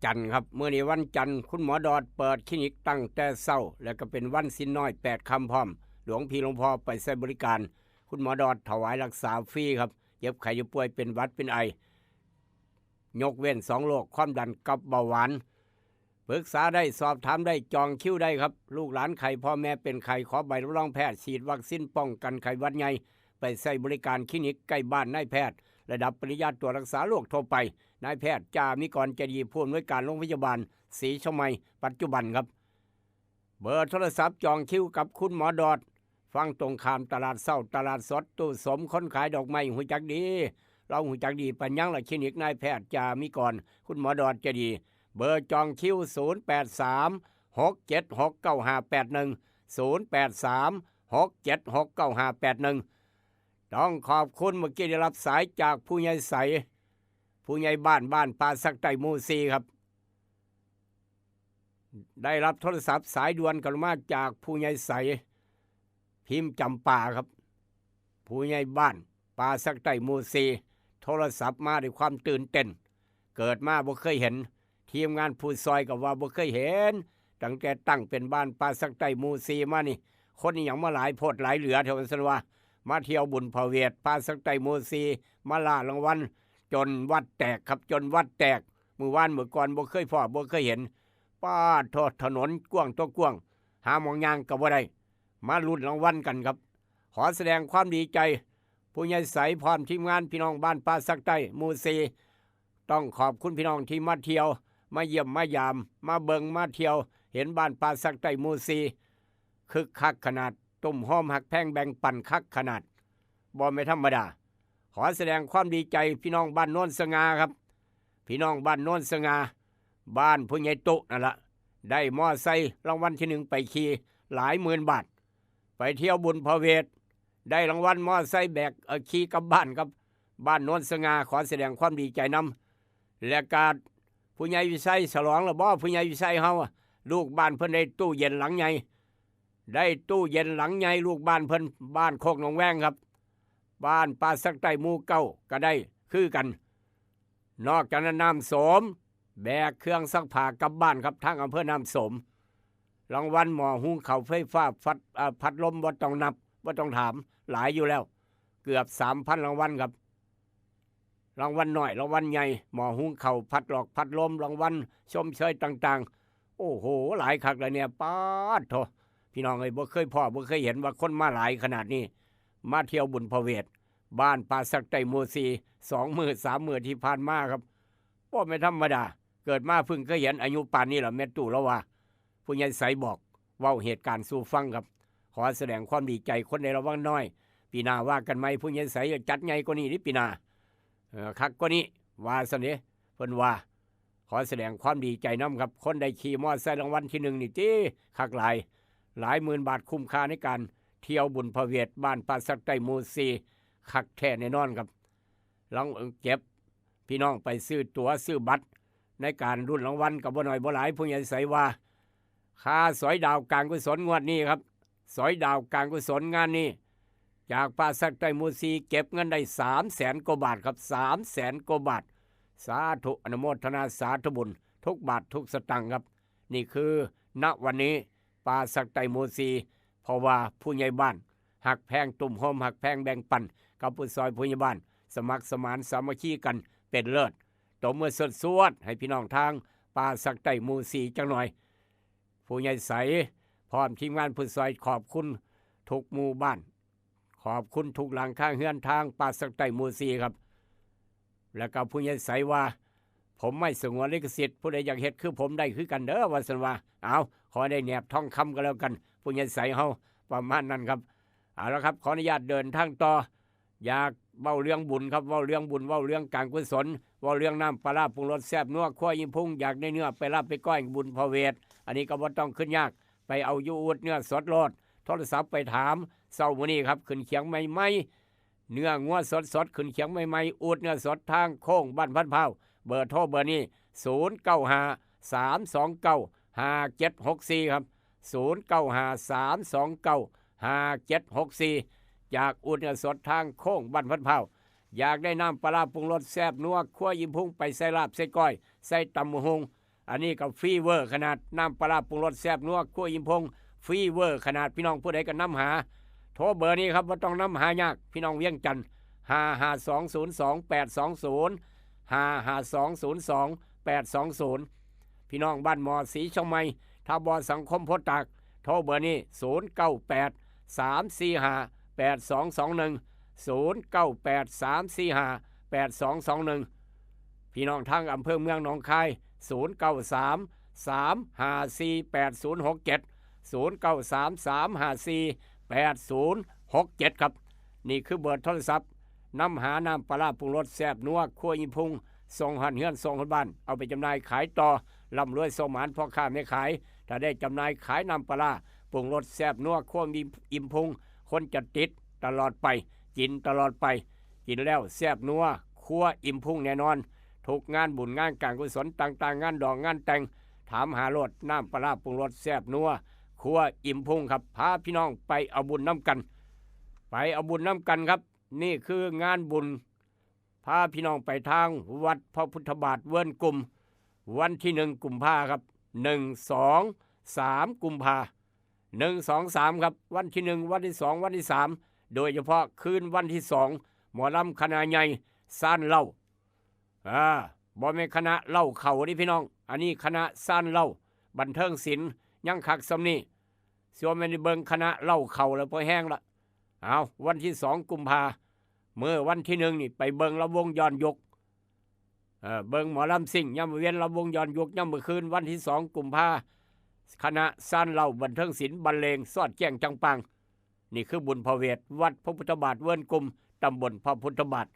ຈັນຄັບ ມື້ນີ້ວັນຈັນ ຄຸນໝໍດອດເປີດຄລີນິກຕັ້ງແຕ່ເຊົ້າ ແລະກະເປັນວັນສິນນ້ອຍແປດຄ່ຳພ້ອມ ຫຼວງພີ່ຫຼວງພໍ່ໄປໃຊ້ບໍລິການ ຄຸນໝໍດອດຖວາຍຮັກສາຟຣີຄັບ ເຈັບໄຂ້ໄດ້ປ່ວຍ ເປັນຫວັດ ເປັນໄອ ຍົກເວັ້ນສອງໂລກ ຄວາມດັນກັບເບົາຫວານ. ປຶກສາໄດ້ ສອບຖາມໄດ້ ຈອງຄິວໄດ້ຄັບ. ລູກຫຼານໄຂ້ ພໍ່ແມ່ເປັນໄຂ້ ຂໍໃບຮັບຮອງແພດ ສີດວັກຊີນປ້ອງກັນໄຂ້ຫວັດໃຫຍ່ ໄປໃຊ້ບໍລິການຄລີນິກໃກ້ບ້ານນາຍແພດ ລະດັບປະລິນຍາ ຕວດຮັກສາໂລກທົ່ວໄປ ນາຍແພດ ຈາມີກອນ ໃຈດີ ຜູ້ອຳນວຍການໂຮງພະຍາບານສີຊຽງໃໝ່ ປັດຈຸບັນຄັບ. ເບີໂທລະສັບຈອງຄິວກັບຄຸນໝໍດອດ ຝັ່ງຕົງຂ້າມຕະຫຼາດເຊົ້າ ຕະຫຼາດສົດ ຕູ້ສົມ ຄົນຂາຍດອກໄມ້ ຮູ້ຈັກດີ ລາວຮູ້ຈັກດີປານຫຍັງລະ ຄລີນິກນາຍແພດ ຈາມີກອນ ຄຸນໝໍດອດໃຈດີ ເບີຈອງຄິວ ສູນແປດສາມ ຫົກເຈັດຫົກ ເກົ້າຫ້າແປດໜຶ່ງ ສູນແປດສາມ ຫົກເຈັດຫົກ ເກົ້າຫ້າແປດໜຶ່ງ. ຕ້ອງຂອບຄຸນ ເມື່ອກີ້ໄດ້ຮັບສາຍຈາກຜູ້ໃຫຍ່ໃສ ຜູ້ໃຫຍ່ບ້ານ ບ້ານປ່າສັກໃຕ້ ໝູ່ສີ່ຄັບ. ໄດ້ຮັບໂທລະສັບສາຍດ່ວນເຂົ້າມາຈາກຜູ້ໃຫຍ່ໃສ ພິມຈຳປາຄັບ ຜູ້ໃຫຍ່ບ້ານປ່າສັກໃຕ້ ໝູ່ສີ່ ໂທລະສັບມາດ້ວຍຄວາມຕື່ນເຕັ້ນ ເກີດມາບໍ່ເຄີຍເຫັນ ທີມງານຜູ້ຊ່ອຍກໍວ່າບໍ່ເຄີຍເຫັນ ຕັ້ງແຕ່ຕັ້ງເປັນບ້ານປ່າສັກໃຕ້ ໝູ່ສີ່ມານີ້ ຄົນອີ່ຫຍັງມາຫຼາຍໂພດຫຼາຍເຫຼືອແທ້ ວ່າຊັ້ນວ່າ ມາທ່ຽວບຸນພະເວດ ປ່າສັກໃຕ້ ໝູ່ສີ່ ມາລ່າລາງວັນ ຈົນວັດແຕກຄັບ ຈົນວັດແຕກ. ມື້ວານມື້ກ່ອນບໍ່ເຄີຍພໍ້ບໍ່ເຄີຍເຫັນ ປາດໂທ້ ຖະໜົນກວ້າງຕົວະກວ້າງ ຫາໝ່ອງຍ່າງກໍບໍ່ໄດ້ ມາລຸ້ນລາງວັນກັນຄັບ. ຂໍສະແດງຄວາມດີໃຈ ຜູ້ໃຫຍ່ໃສ ພ້ອມທີມງານ ພີ່ນ້ອງບ້ານປ່າສັກໃຕ້ ໝູ່ສີ່ ຕ້ອງຂອບຄຸນພີ່ນ້ອງທີ່ມາທ່ຽວ ມາຢ້ຽມມາຢາມ ມາເບິ່ງມາທ່ຽວ ເຫັນບ້ານປ່າສັກໃຕ້ ໝູ່ສີ່ ຄຶກຄັກຂະໜາດ ຕຸ້ມໂຮມຮັກແພງແບ່ງປັນຄັກຂະໜາດ ບໍ່ແມ່ນທຳມະດາ. ຂໍສະແດງຄວາມດີໃຈພີ່ນ້ອງບ້ານໂນນສະຫງ່າຄັບ ພີ່ນ້ອງບ້ານໂນນສະຫງ່າ ບ້ານຜູ້ໃຫຍ່ຕຸນັ້ນລະ ໄດ້ມໍໄຊລາງວັນທີໜຶ່ງໄປຂີ່ຫຼາຍໝື່ນບາດ ໄປທ່ຽວບຸນພະເວດ ໄດ້ລາງວັນມໍໄຊແບກ ເອີ ຂີ່ກັບບ້ານກັບບ້ານໂນນສະຫງ່າ ຂໍສະແດງຄວາມດີໃຈນຳ. ແລະກະຜູ້ໃຫຍ່ວິໄຊ ສະຫຼອງລະບໍ່ ຜູ້ໃຫຍ່ວິໄຊເຮົາ ລູກບ້ານເພິ່ນໄດ້ຕູ້ເຢັນຫຼັງໃຫຍ່ ໄດ້ຕູ້ເຢັນຫຼັງໃຫຍ່ ລູກບ້ານເພິ່ນ ບ້ານໂຄກໜອງແວງຄັບ ບ້ານປ່າສັກໃຕ້ ໝູ່ເກົ້າ ກໍໄດ້ຄືກັນ. ນອກຈາກນັ້ນ ນ້ຳໂສມ ແບກເຄື່ອງຊັກຜ້າກັບບ້ານຄັບ ທາງອຳເພີນ້ຳໂສມ ລາງວັນໝໍ້ຫຸງເຂົ້າໄຟຟ້າ ພັດ ເອີ ພັດລົມບໍ່ຕ້ອງນັບ ບໍ່ຕ້ອງຖາມ ຫຼາຍຢູ່ແລ້ວ ເກືອບສາມພັນລາງວັນຄັບ. ລາງວັນນ້ອຍ ລາງວັນໃຫຍ່ ໝໍ້ຫຸງເຂົ້າ ພັດຫຼອກພັດລົມ ລາງວັນຊົມເຊີຍຕ່າງໆ ໂອ້ໂຫ ຫຼາຍຄັກຫຼາຍແນ່ ປາດໂທ້ ພີ່ນ້ອງເອີຍ ບໍ່ເຄີຍພໍ້ ບໍ່ເຄີຍເຫັນວ່າຄົນມາຫຼາຍຂະໜາດນີ້ ມາທ່ຽວບຸນພະເວດ ບ້ານປ່າສັກໃຕ້ໝູ່ສີ່ ສອງມື້ສາມມື້ທີ່ຜ່ານມາຄັບ ບໍ່ແມ່ນທຳມະດາ ເກີດມາເພິ່ງເຄີຍເຫັນ ອາຍຸປານນີ້ລະ ແມ່ຕູ້ລາວວ່າ ຜູ້ໃຫຍ່ໃສບອກ ເວົ້າເຫດການສູ່ຟັງຄັບ. ຂໍສະແດງຄວາມດີໃຈ ຄົນໃດລະວັງນ້ອຍ ປີໜ້າວ່າກັນໃໝ່ ຜູ້ໃຫຍ່ໃສຈະຈັດໃຫຍ່ກວ່ານີ້ເດ້ປີໜ້າ ເອີ ຄັກກວ່ານີ້ ວ່າຊັ້ນເດ້ ເພິ່ນວ່າ. ຂໍສະແດງຄວາມດີໃຈນຳຄັບ ຄົນໄດ້ຂີ່ມໍໄຊລາງວັນທີໜຶ່ງນີ້ຕິ ຄັກຫຼາຍ ຫຼາຍໝື່ນບາດ ຄຸ້ມຄ່າໃນການທ່ຽວບຸນພະເວດ ບ້ານປ່າສັກໃຕ້ໝູ່ສີ່ ຄັກແທ້ແນ່ນອນຄັບ. ລາງເກັບ ພີ່ນ້ອງໄປຊື້ຕົ໋ວຊື້ບັດໃນການລຸ້ນລາງວັນກໍບໍ່ໜ້ອຍບໍ່ຫຼາຍ ຜູ້ໃຫຍ່ໃສວ່າ ຄ່າສອຍດາວການກຸສົນງວດນີ້ຄັບ ສອຍດາວການກຸສົນງານນີ້ ຈາກປ່າສັກໃຕ້ໝູ່ສີ່ ເກັບເງິນໄດ້ສາມແສນກວ່າບາດຄັບ ສາມແສນກວ່າບາດ. ສາທຸ ອະນຸໂມທະນາສາທຸບຸນ ທຸກບາດທຸກສະຕັງຄັບ. ນີ້ຄື ນະ ວັນນີ້ ປ່າສັກໃຕ້ໝູ່ສີ່ ເພາະວ່າຜູ້ໃຫຍ່ບ້ານຮັກແພງຕຸ້ມໂຮມ ຮັກແພງແບ່ງປັນກັບຜູ້ຊ່ອຍຜູ້ໃຫຍ່ບ້ານ ສະໝັກສະໝານສາມັກຄີກັນເປັນເລີດ. ຕົບມືສວດໆ ໃຫ້ພີ່ນ້ອງທາງປ່າສັກໃຕ້ໝູ່ສີ່ຈັກໜ່ອຍ. ຜູ້ໃຫຍ່ໃສ ພ້ອມທີມງານຜູ້ຊ່ອຍ ຂອບຄຸນທຸກໝູ່ບ້ານ ຂອບຄຸນທຸກຫຼັງຄາເຮືອນທາງປ່າສັກໃຕ້ໝູ່ສີ່ຄັບ. ແລ້ວກໍຜູ້ໃຫຍ່ໃສວ່າ ຜົມໄມ້ສະຫງວນລິຂະສິດ ຜູ້ໃດຢາກເຮັດຄືຜົມໄດ້ຄືກັນເດີ ວ່າຊັ້ນວ່າ. ເອົາ ຂໍໃຫ້ໄດ້ແໜບທອງຄຳກໍແລ້ວກັນ ຜູ້ໃຫຍ່ໃສເຮົາ ປະມານນັ້ນຄັບ. ເອົາລະຄັບ ຂໍອະນຸຍາດເດີນທາງຕໍ່. ຢາກເວົ້າເລື່ອງບຸນຄັບ ເວົ້າເລື່ອງບຸນ ເວົ້າເລື່ອງການກຸສົນ ເວົ້າເລື່ອງນ້ຳປາລາປຸງລົດແຊບນົວຄົວອີ່ພຸງ ຢາກໄດ້ເນື້ອໄປລາບໄປກ້ອຍບຸນພະເວດ ອັນນີ້ກໍບໍ່ຕ້ອງຄຶດຍາກ ໄປເອົາຢູ່ອູດເນື້ອສົດໂລດ ໂທລະສັບໄປຖາມເຊົ້າມື້ນີ້ຄັບ ຂຶ້ນຂຽງໃໝ່ໆ ເນື້ອງົວສົດໆ ຂຶ້ນຂຽງໃໝ່ໆ ອູດເນື້ອສົດທາງໂຄ້ງບ້ານພັນພ້າວ ເບີໂທເບີນີ້ ສູນເກົ້າຫ້າ ສາມສອງເກົ້າ ຫ້າເຈັດຫົກສີ່ ຄັບ ສູນເກົ້າຫ້າ ສາມສອງເກົ້າ ຫ້າເຈັດຫົກສີ່ ຈາກອູດເນື້ອສົດທາງໂຄ້ງບ້ານພັນພ້າວ. ຢາກໄດ້ນ້ຳປາລາປຸງລົດແຊບນົວຄົວອີ່ພຸງ ໄປໃສ່ລາບໃສ່ກ້ອຍ ໃສ່ຕຳບັກຫຸ່ງ ອັນນີ້ກໍຟຣີເວີຂະໜາດ ນ້ຳປາລາປຸງລົດແຊບນົວຄົວອີ່ພຸງ ຟຣີເວີຂະໜາດ. ພີ່ນ້ອງຜູ້ໃດກໍນຳຫາ ໂທເບີນີ້ຄັບ ບໍ່ຕ້ອງນຳຫາຍາກ ພີ່ນ້ອງວຽງຈັນ ຫ້າຫ້າສອງສູນສອງແປດສອງສູນ ຫ້າຫ້າສອງສູນສອງແປດສອງສູນ. ພີ່ນ້ອງບ້ານໝໍ່ ສີຊຽງໃໝ່ ທະບ ສັງຄົມໂພຕາກ ໂທເບີນີ້ ສູນເກົ້າແປດ ສາມສີ່ຫ້າ ແປດສອງສອງໜຶ່ງ ສູນເກົ້າແປດ ສາມສີ່ຫ້າ ແປດສອງສອງໜຶ່ງ. ພີ່ນ້ອງທາງອຳເພີເມືອງໜອງຄາຍ ສູນເກົ້າສາມ ສາມຫ້າສີ່ ແປດສູນຫົກເຈັດ ສູນເກົ້າສາມ ສາມຫ້າສີ່ ແປດສູນຫົກເຈັດ ຄັບ. ນີ້ຄືເບີໂທລະສັບ ນຳຫານ້ຳປາລາປຸງລົດແຊບນົວຄົວອີ່ພຸງ ສົ່ງຮອດເຮືອນ ສົ່ງຮອດບ້ານ ເອົາໄປຈຳໜ່າຍຂາຍຕໍ່ ລ່ຳລວຍໂຊກໝານພໍ່ຄ້າແມ່ຂາຍ. ຖ້າໄດ້ຈຳໜ່າຍຂາຍນ້ຳປາລາປຸງລົດແຊບນົວຄົວອີ່ ອີ່ພຸງ ຄົນຈະຕິດຕະຫຼອດໄປ ກິນຕະຫຼອດໄປ ກິນແລ້ວແຊບນົວຄົວອີ່ພຸງແນ່ນອນ. ທຸກງານບຸນງານການກຸສົນຕ່າງໆ ງານດອງງານແຕ່ງ ຖາມຫາໂລດ ນ້ຳປາລາປຸງລົດແຊບນົວຄົວອີ່ພຸງ ຄັບ. ພາພີ່ນ້ອງໄປເອົາບຸນນຳກັນ ໄປເອົາບຸນນຳກັນ ຄັບ. ນີ້ຄືງານບຸນ ພາພີ່ນ້ອງໄປທາງວັດພະພຸດທະບາດເວີນກຸ່ມ ວັນທີໜຶ່ງກຸມພາ ຄັບ ໜຶ່ງ ສອງ ສາມ ກຸມພາ ໜຶ່ງ ສອງ ສາມ ຄັບ. ວັນທີໜຶ່ງ ວັນທີສອງ ວັນທີສາມ ໂດຍສະເພາະຄືນວັນທີສອງ ໝໍລຳຄະນະໃຫຍ່ຊານເຫຼົ້າ ອາ ບໍ່ແມ່ນຄະນະເຫຼົ້າເຂົ້າເດ້ພີ່ນ້ອງ ອັນນີ້ຄະນະຊານເຫຼົ້າ ບັນເທີງສິນ ຍັງຄັກສ່ຳນີ້ ສ່ວນແມ່ນໄດ້ເບິ່ງຄະນະເຫຼົ້າເຂົ້າແລ້ວພໍແຮງລະ. ເອົາ ວັນທີສອງກຸມພາ ມື້ວັນທີໜຶ່ງນີ້ໄປເບິ່ງລຳວົງຍ້ອນຍຸກ ເອີ ເບິ່ງໝໍລຳຊິງຍາມມື້ວຽນ ລຳວົງຍ້ອນຍຸກຍາມມື້ຄືນ. ວັນທີສອງກຸມພາ ຄະນະຊານເຫຼົ້າບັນເທີງສິນບັນເລງສອດແຈ້ງຈັງປາງ. ນີ້ຄືບຸນພະເວດ ວັດພະພຸດທະບາດເວີນກຸ່ມ ຕຳບົນພະພຸດທະບາດ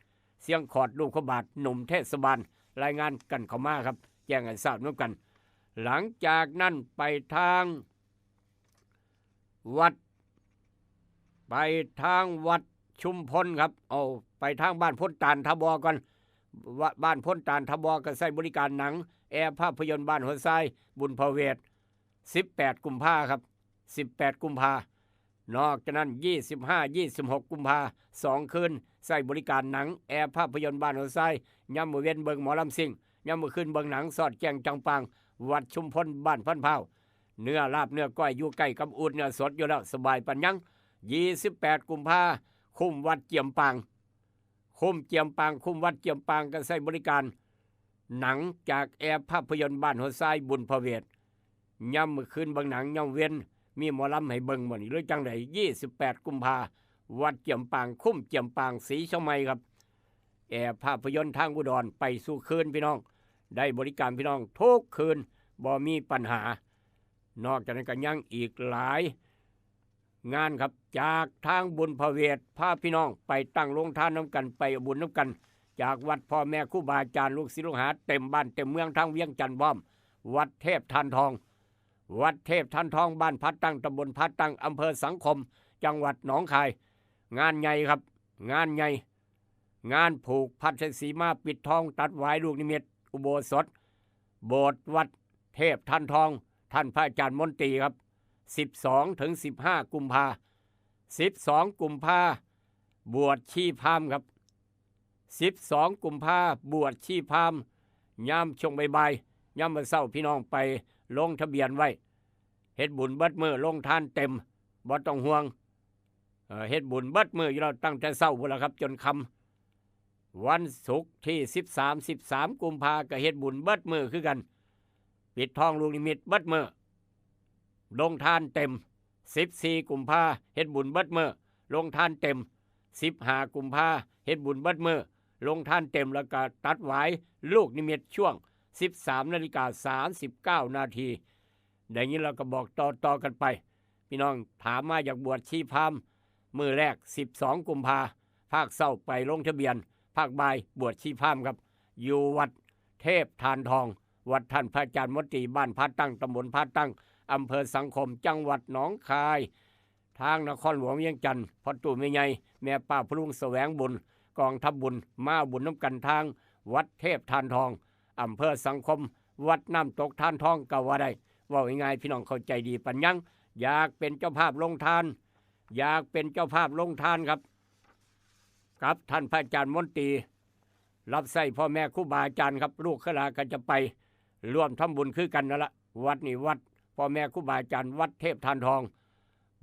ຊຽງຂອດລູກພະບາດ ໜຸ່ມເທດສະບານ ລາຍງານກັນເຂົ້າມາຄັບ ແຈ້ງໃຫ້ຊາບນຳກັນ. ຫຼັງຈາກນັ້ນໄປທາງ ວັດ ໄປທາງວັດຊຸມພົນຄັບ ເອົາ ໄປທາງບ້ານໂພນຕານທະບໍກ່ອນ ວະ ບ້ານໂພນຕານທະບໍກໍໃຊ້ບໍລິການໜັງແອພາບພະຍົນບ້ານຫົວຊາຍ ບຸນພະເວດ ສິບແປດກຸມພາຄັບ ສິບແປດກຸມພາ. ນອກຈາກນັ້ນ ຊາວຫ້າ ຊາວຫົກກຸມພາ ສອງຄືນ ໃຊ້ບໍລິການໜັງແອພາບພະຍົນບ້ານຫົວຊາຍ ຍາມມື້ວຽນເບິ່ງໝໍລຳຊິງ ຍາມມື້ຄືນເບິ່ງໜັງສອດແຈ້ງຈັງປາງ ວັດຊຸມພົນ ບ້ານພັນພ້າວ. ເນື້ອລາບເນື້ອກ້ອຍຢູ່ໃກ້ກັບອູດເນື້ອສົດຢູ່ແລ້ວ ສະບາຍປານຫຍັງ. ຍີ່ສິບແປດ ກຸມພາ ຄຸ້ມວັດຈຽມປາງ ຄຸ້ມຈຽມປາງ ຄຸ້ມວັດຈຽມປາງ ກໍໃຊ້ບໍລິການໜັງຈາກແອພາບພະຍົນ ບ້ານຫົວຊາຍ ບຸນພະເວດ. ຍາມມື້ຄືນເບິ່ງໜັງ ຍາມເວັນມີໝໍລຳໃຫ້ເບິ່ງບໍ່ນີ້ ຫຼືຈັ່ງໃດ? ຍີ່ສິບແປດ ກຸມພາ ວັດຈຽມປາງ ຄຸ້ມຈຽມປາງ ສີຊຽງໃໝ່ຄັບ. ແອພາບພະຍົນທາງອຸດອນ ໄປສູ່ຄືນພີ່ນ້ອງ ໄດ້ບໍລິການພີ່ນ້ອງທຸກຄືນ ບໍ່ມີປັນຫາ. ນອກຈາກນັ້ນກໍຍັງອີກຫຼາຍງານຄັບ ຈາກທາງບຸນພະເວດ ພາພີ່ນ້ອງໄປຕັ້ງໂຮງທານນຳກັນ ໄປເອົາບຸນນຳກັນ ຈາກວັດພໍ່ແມ່ຄູບາອາຈານ ລູກສິດລູກຫາເຕັມບ້ານເຕັມເມືອງທາງວຽງຈັນພ້ອມ ວັດເທບທານທອງ ວັດເທບທານທອງ ບ້ານຜາຕັ້ງ ຕຳບົນຜາຕັ້ງ ອຳເພີສັງຄົມ ຈັງຫວັດໜອງຄາຍ. ງານໃຫຍ່ຄັບ ງານໃຫຍ່ ງານຜູກພັດໄຊສີມາ ປິດທອງຕັດຫວາຍລູກນິມິດອຸໂບສົດ ໂບດວັດເທບທານທອງ ທ່ານພະອາຈານມົນຕີຄັບ ສິບສອງເຖິງສິບຫ້າ ກຸມພາ. ສິບສອງ ກຸມພາ ບວດຊີພາມຄັບ ສິບສອງ ກຸມພາ ບວດຊີພາມ ຍາມຊ່ວງບ່າຍໆ ຍາມມື້ເຊົ້າ ພີ່ນ້ອງໄປລົງທະບຽນໄວ້ ເຮັດບຸນເບິດມື້ ໂຮງທານເຕັມ ບໍ່ຕ້ອງຫ່ວງ ເອີ ເຮັດບຸນເບິດມື້ຢູ່ແລ້ວ ຕັ້ງແຕ່ເຊົ້າພຸ້ນລະຄັບ ຈົນຄ່ຳ. ວັນສຸກທີສິບສາມ ສິບສາມ ກຸມພາ ກໍເຮັດບຸນເບິດມື້ຄືກັນ ປິດທອງລູກນິມິດເບິດມື້ ໂຮງທານເຕັມ. ສິບສີ່ ກຸມພາ ເຮັດບຸນເບິດມື້ ໂຮງທານເຕັມ. ສິບຫ້າ ກຸມພາ ເຮັດບຸນເບິດມື້ ໂຮງທານເຕັມ ແລ້ວກໍຕັດຫວາຍລູກນິມິດຊ່ວງສິບສາມນາລິກາສາມສິບເກົ້ານາທີ. ໄດ້ຍິນແລ້ວກໍບອກຕໍ່ໆກັນໄປ ພີ່ນ້ອງຖາມມາຢາກບວດຊີພາມ ມື້ແລກສິບສອງ ກຸມພາ ພາກເຊົ້າໄປລົງທະບຽນ ພາກບ່າຍບວດຊີພາມຄັບ ຢູ່ວັດເທບທານທອງ ວັດທ່ານພະອາຈານມົນຕີ ບ້ານຜາຕັ້ງ ຕຳບົນຜາຕັ້ງ ອຳເພີສັງຄົມ ຈັງຫວັດໜອງຄາຍ. ທາງນະຄອນຫຼວງວຽງຈັນ ພໍ່ຕູ້ແມ່ໃຫຍ່ ແມ່ປ້າພໍ່ລຸງ ສະແຫວງບຸນ ກອງທັບບຸນ ມາເອົາບຸນນຳກັນທາງວັດເທບທານທອງ ອຳເພີສັງຄົມ ວັດນ້ຳຕົກທານທອງກໍວ່າໄດ້. ເວົ້າງ່າຍໆ ພີ່ນ້ອງເຂົ້າໃຈດີປານຫຍັງ ຢາກເປັນເຈົ້າພາບໂຮງທານ ຢາກເປັນເຈົ້າພາບໂຮງທານຄັບ ກັບທ່ານພະອາຈານມົນຕີ ຮັບໃຊ້ພໍ່ແມ່ຄູບາອາຈານຄັບ ລູກເຂຍຫຼານກໍຈະໄປຮ່ວມທຳບຸນຄືກັນນັ້ນລະ. ວັດນີ້ວັດພໍ່ແມ່ຄູບາອາຈານ ວັດເທບທານທອງ.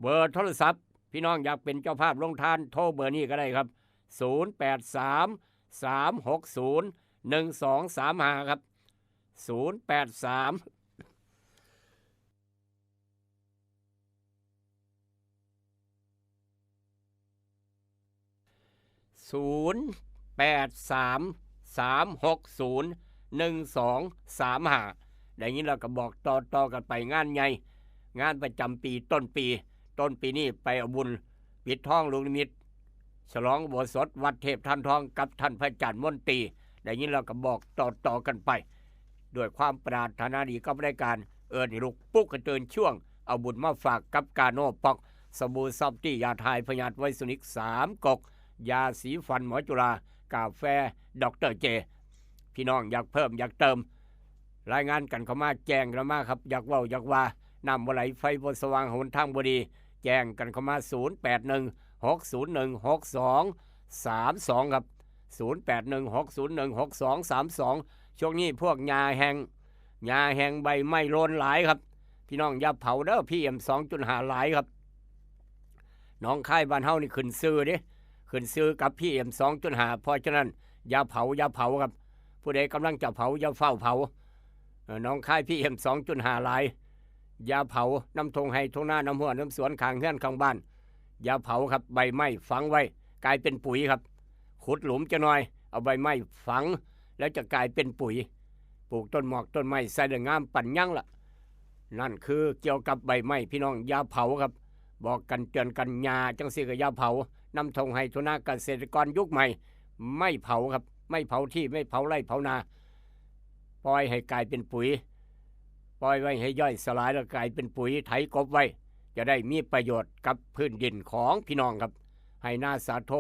ເບີໂທລະສັບ ພີ່ນ້ອງຢາກເປັນເຈົ້າພາບໂຮງທານ ໂທເບີນີ້ກໍໄດ້ຄັບ ສູນແປດສາມ ສາມຫົກສູນ ໜຶ່ງສອງສາມຫ້າ ຄັບ ສູນແປດສາມ ສູນແປດສາມ ສາມຫົກສູນ ໜຶ່ງສອງສາມຫ້າ. ໄດ້ຍິນແລ້ວກໍບອກຕໍ່ໆກັນໄປ. ງານໃຫຍ່ ງານປະຈຳປີຕົ້ນປີ ຕົ້ນປີນີ້ໄປເອົາບຸນປິດທອງລູກນິມິດ ສະຫຼອງອຸໂບສົດວັດເທບທານທອງ ກັບທ່ານພະອາຈານມົນຕີ. ໄດ້ຍິນແລ້ວກໍບອກຕໍ່ໆກັນໄປ ດ້ວຍຄວາມປາດຖະໜາດີກັບລາຍການ ເອີ້ນໃຫ້ລຸກປຸກໃຫ້ຕື່ນ ຊ່ວງເອົາບຸນມາຝາກກັບກາໂນປັອກ ສະບູຊອບຕີ້ ຢາຖ່າຍພະຍາດໄວຊະນິກສາມກົກ ຢາສີຟັນໝໍຈຸລາ ກາແຟດັອກເຕີເຈ. ພີ່ນ້ອງຢາກເພີ່ມຢາກເຕີມ ລາຍງານກັນເຂົ້າມາ ແຈ້ງກັນມາຄັບ ຢາກເວົ້າຢາກວ່າ ນ້ຳບໍ່ໄຫຼ ໄຟບໍ່ສະຫວ່າງ ຫົນທາງບໍ່ດີ ແຈ້ງກັນເຂົ້າມາ ສູນແປດໜຶ່ງ ຫົກສູນໜຶ່ງ ຫົກສອງສາມສອງ ຄັບ ສູນແປດໜຶ່ງ ຫົກສູນໜຶ່ງ ຫົກສອງສາມສອງ. ຊ່ວງນີ້ພວກຫຍ້າແຫ້ງ ຫຍ້າແຫ້ງ ໃບໄມ້ຫຼົ່ນຫຼາຍຄັບ ພີ່ນ້ອງຢ່າເຜົາເດີ ພີເອັມສອງຈຸດຫ້າຫຼາຍຄັບ. ໜອງຄາຍບ້ານເຮົານີ້ຂຶ້ນຊື່ເດ້ ຂຶ້ນຊື່ກັບ ພີເອັມສອງຈຸດຫ້າ ເພາະສະນັ້ນຢ່າເຜົາ ຢ່າເຜົາຄັບ. ຜູ້ໃດກຳລັງຈະເຜົາ ຢ່າຟ້າວເຜົາ ເອີ ໜອງຄາຍ ພີເອັມສອງຈຸດຫ້າຫຼາຍ ຢ່າເຜົາ. ນຳທົ່ງໄຮ່ທົ່ງນາ ນຳຮົ້ວນຳສວນ ຂ້າງເຮືອນຂ້າງບ້ານ ຢ່າເຜົາຄັບ. ໃບໄມ້ຝັງໄວ້ ກາຍເປັນປຸຍຄັບ. ຂຸດຫຼຸມຈັກໜ່ອຍ ເອົາໃບໄມ້ຝັງ ແລ້ວຈະກາຍເປັນປຸຍ. ປູກຕົ້ນໝອກຕົ້ນໄມ້ໃສ່ໄດ້ງາມປານຫຍັງລະ. ນັ້ນຄືກ່ຽວກັບໃບໄມ້ ພີ່ນ້ອງຢ່າເຜົາຄັບ. ບອກກັນເຕືອນກັນ ຫຍ້າຈັ່ງຊີ້ກໍຢ່າເຜົາ. ນຳທົ່ງໄຮ່ທົ່ງນາ ກະເສດຕະກອນຍຸກໃໝ່ ໄມ້ເຜົາຄັບ ໄມ້ເຜົາທີ່ ໄມ້ເຜົາໄຮ່ເຜົານາ ປ່ອຍໃຫ້ກາຍເປັນປຸຍ ປ່ອຍໄວ້ໃຫ້ຍ່ອຍສະຫຼາຍແລ້ວກາຍເປັນປຸຍ ໄຖກົບໄວ້ ຈະໄດ້ມີປະໂຫຍດກັບພື້ນດິນຂອງພີ່ນ້ອງຄັບ ໄຮ່ນາສາໂທ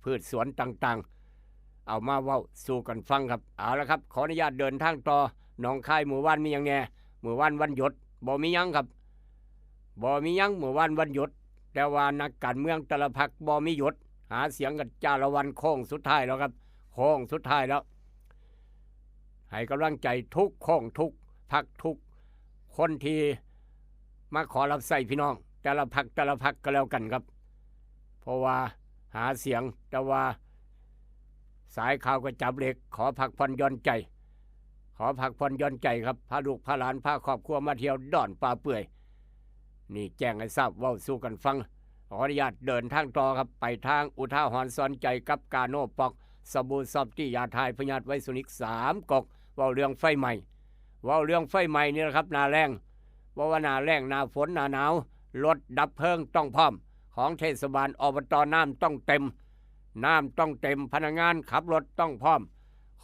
ພືດສວນຕ່າງໆ ເອົາມາເວົ້າສູ່ກັນຟັງຄັບ. ເອົາລະຄັບ ຂໍອະນຸຍາດເດີນທາງຕໍ່. ໜອງຄາຍມື້ວານມີຫຍັງແດ່? ມື້ວານວັນຢຸດ ບໍ່ມີຫຍັງຄັບ ບໍ່ມີຫຍັງ. ມື້ວານວັນຢຸດ ແຕ່ວ່ານັກການເມືອງແຕ່ລະພັກບໍ່ມີຢຸດ ຫາສຽງກັນຈ້າລະວັນ. ໂຄ້ງສຸດທ້າຍແລ້ວຄັບ ໂຄ້ງສຸດທ້າຍແລ້ວ. ໃຫ້ກຳລັງໃຈທຸກໂຄ້ງ ທຸກພັກ ທຸກຄົນທີ່ ມາຂໍຮັບໃຊ້ພີ່ນ້ອງແຕ່ລະພັກແຕ່ລະພັກກໍແລ້ວກັນຄັບ ເພາະວ່າຫາສຽງ ແຕ່ວ່າສາຍຂ່າວກໍຈັບເຫຼັກ ຂໍພັກຜ່ອນຢ່ອນໃຈ ຂໍພັກຜ່ອນຢ່ອນໃຈຄັບ ພາລູກພາຫຼານ ພາຄອບຄົວມາທ່ຽວດອນປ່າເປື່ອຍ ນີ້ແຈ້ງໃຫ້ຊາບ ເວົ້າສູ່ກັນຟັງ ຂໍອະນຸຍາດເດີນທາງຕໍ່ຄັບ ໄປທາງອຸທາຫອນສອນໃຈກັບກາໂນປ໋ອກ ສະບູຊອບຕີ້ ຢາຖ່າຍພະຍາດໄວຊູນິກສາມກົກ ເວົ້າເລື່ອງໄຟໄໝ້ ເວົ້າເລື່ອງໄຟໄໝ້ນີ້ລະຄັບ ໜ້າແລ້ງ ບໍ່ວ່າໜ້າແລ້ງ ໜ້າຝົນ ໜ້າໜາວ ລົດດັບເພີງຕ້ອງພ້ອມ ຂອງເທດສະບານ ອບຕ ນ້ຳຕ້ອງເຕັມ ນ້ຳຕ້ອງເຕັມ ພະນັກງານຂັບລົດຕ້ອງພ້ອມ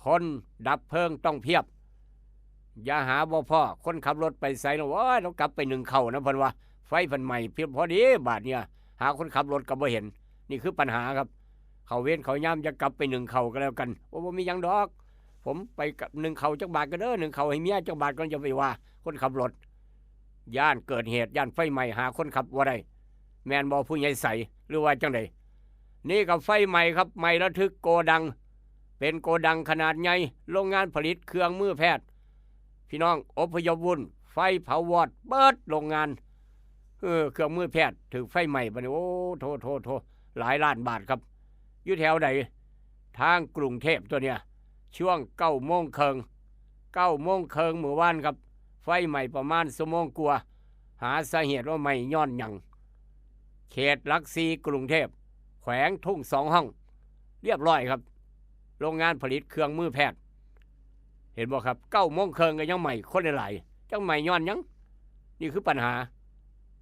ຄົນດັບເພີງຕ້ອງພຽບ ຢ່າຫາບໍ່ພໍ້ ຄົນຂັບລົດໄປໃສລະ ໂອ້ຍ ລາວກັບໄປໜຶ້ງເຂົ້ານະ ເພິ່ນວ່າ ໄຟເພິ່ນໄໝ້ ພໍດີບາດນີ້ ຫາຄົນຂັບລົດກໍບໍ່ເຫັນ ນີ້ຄືປັນຫາຄັບ ເຂົ້າເວນເຂົ້າຍາມຢ່າກັບໄປໜຶ້ງເຂົ້າກໍແລ້ວກັນ ໂອ້ ບໍ່ມີຫຍັງດອກ ຜົມໄປໜຶ້ງເຂົ້າຈັກບາດກໍເດີ ໜຶ້ງເຂົ້າໃຫ້ເມຍຈັກບາດກ່ອນ ຢ່າໄປວ່າຄົນຂັບລົດ ຢ້ານເກີດເຫດ ຢ້ານໄຟໄໝ້ ຫາຄົນຂັບບໍ່ໄດ້ ແມ່ນບໍ່ຜູ້ໃຫຍ່ໃສ ຫຼືວ່າຈັ່ງໃດ? ນີ້ກໍໄຟໄໝ້ຄັບ ໄໝ້ລະທຶກໂກດັງ ເປັນໂກດັງຂະໜາດໃຫຍ່ ໂລງງານຜະລິດເຄື່ອງມືແພດ ພີ່ນ້ອງອົບພະຍົບວຸ່ນ ໄຟເຜົາວອດເບິດໂລງງານ ເອີ ເຄື່ອງມືແພດຖືກໄຟໄໝ້ ບາດນີ້ ໂອ້ ໂທ ໂທ ໂທ ຫຼາຍລ້ານບາດຄັບ ຢູ່ແຖວໃດ? ທາງກຸງເທບຕົວເນີ້ຍ ຊ່ວງເກົ້າໂມງເຄິ່ງ ເກົ້າໂມງເຄິ່ງມື້ວານຄັບ ໄຟໄໝ້ປະມານຊົ່ວໂມງກວ່າ ຫາສາເຫດວ່າໄໝ້ຍ້ອນຫຍັງ? ເຂດຫຼັກສີ່ກຸງເທບ ແຂວງທຸ່ງສອງຫ້ອງ ລຽບຮ້ອຍຄັບ ໂລງງານຜະລິດເຄື່ອງມືແພດ ເຫັນບໍ່ຄັບ ເກົ້າໂມງເຄິ່ງກໍຍັງໄໝ້ ຄົນຫຼາຍໆ ຈັກໄໝ້ຍ້ອນຫຍັງ? ນີ້ຄືປັນຫາ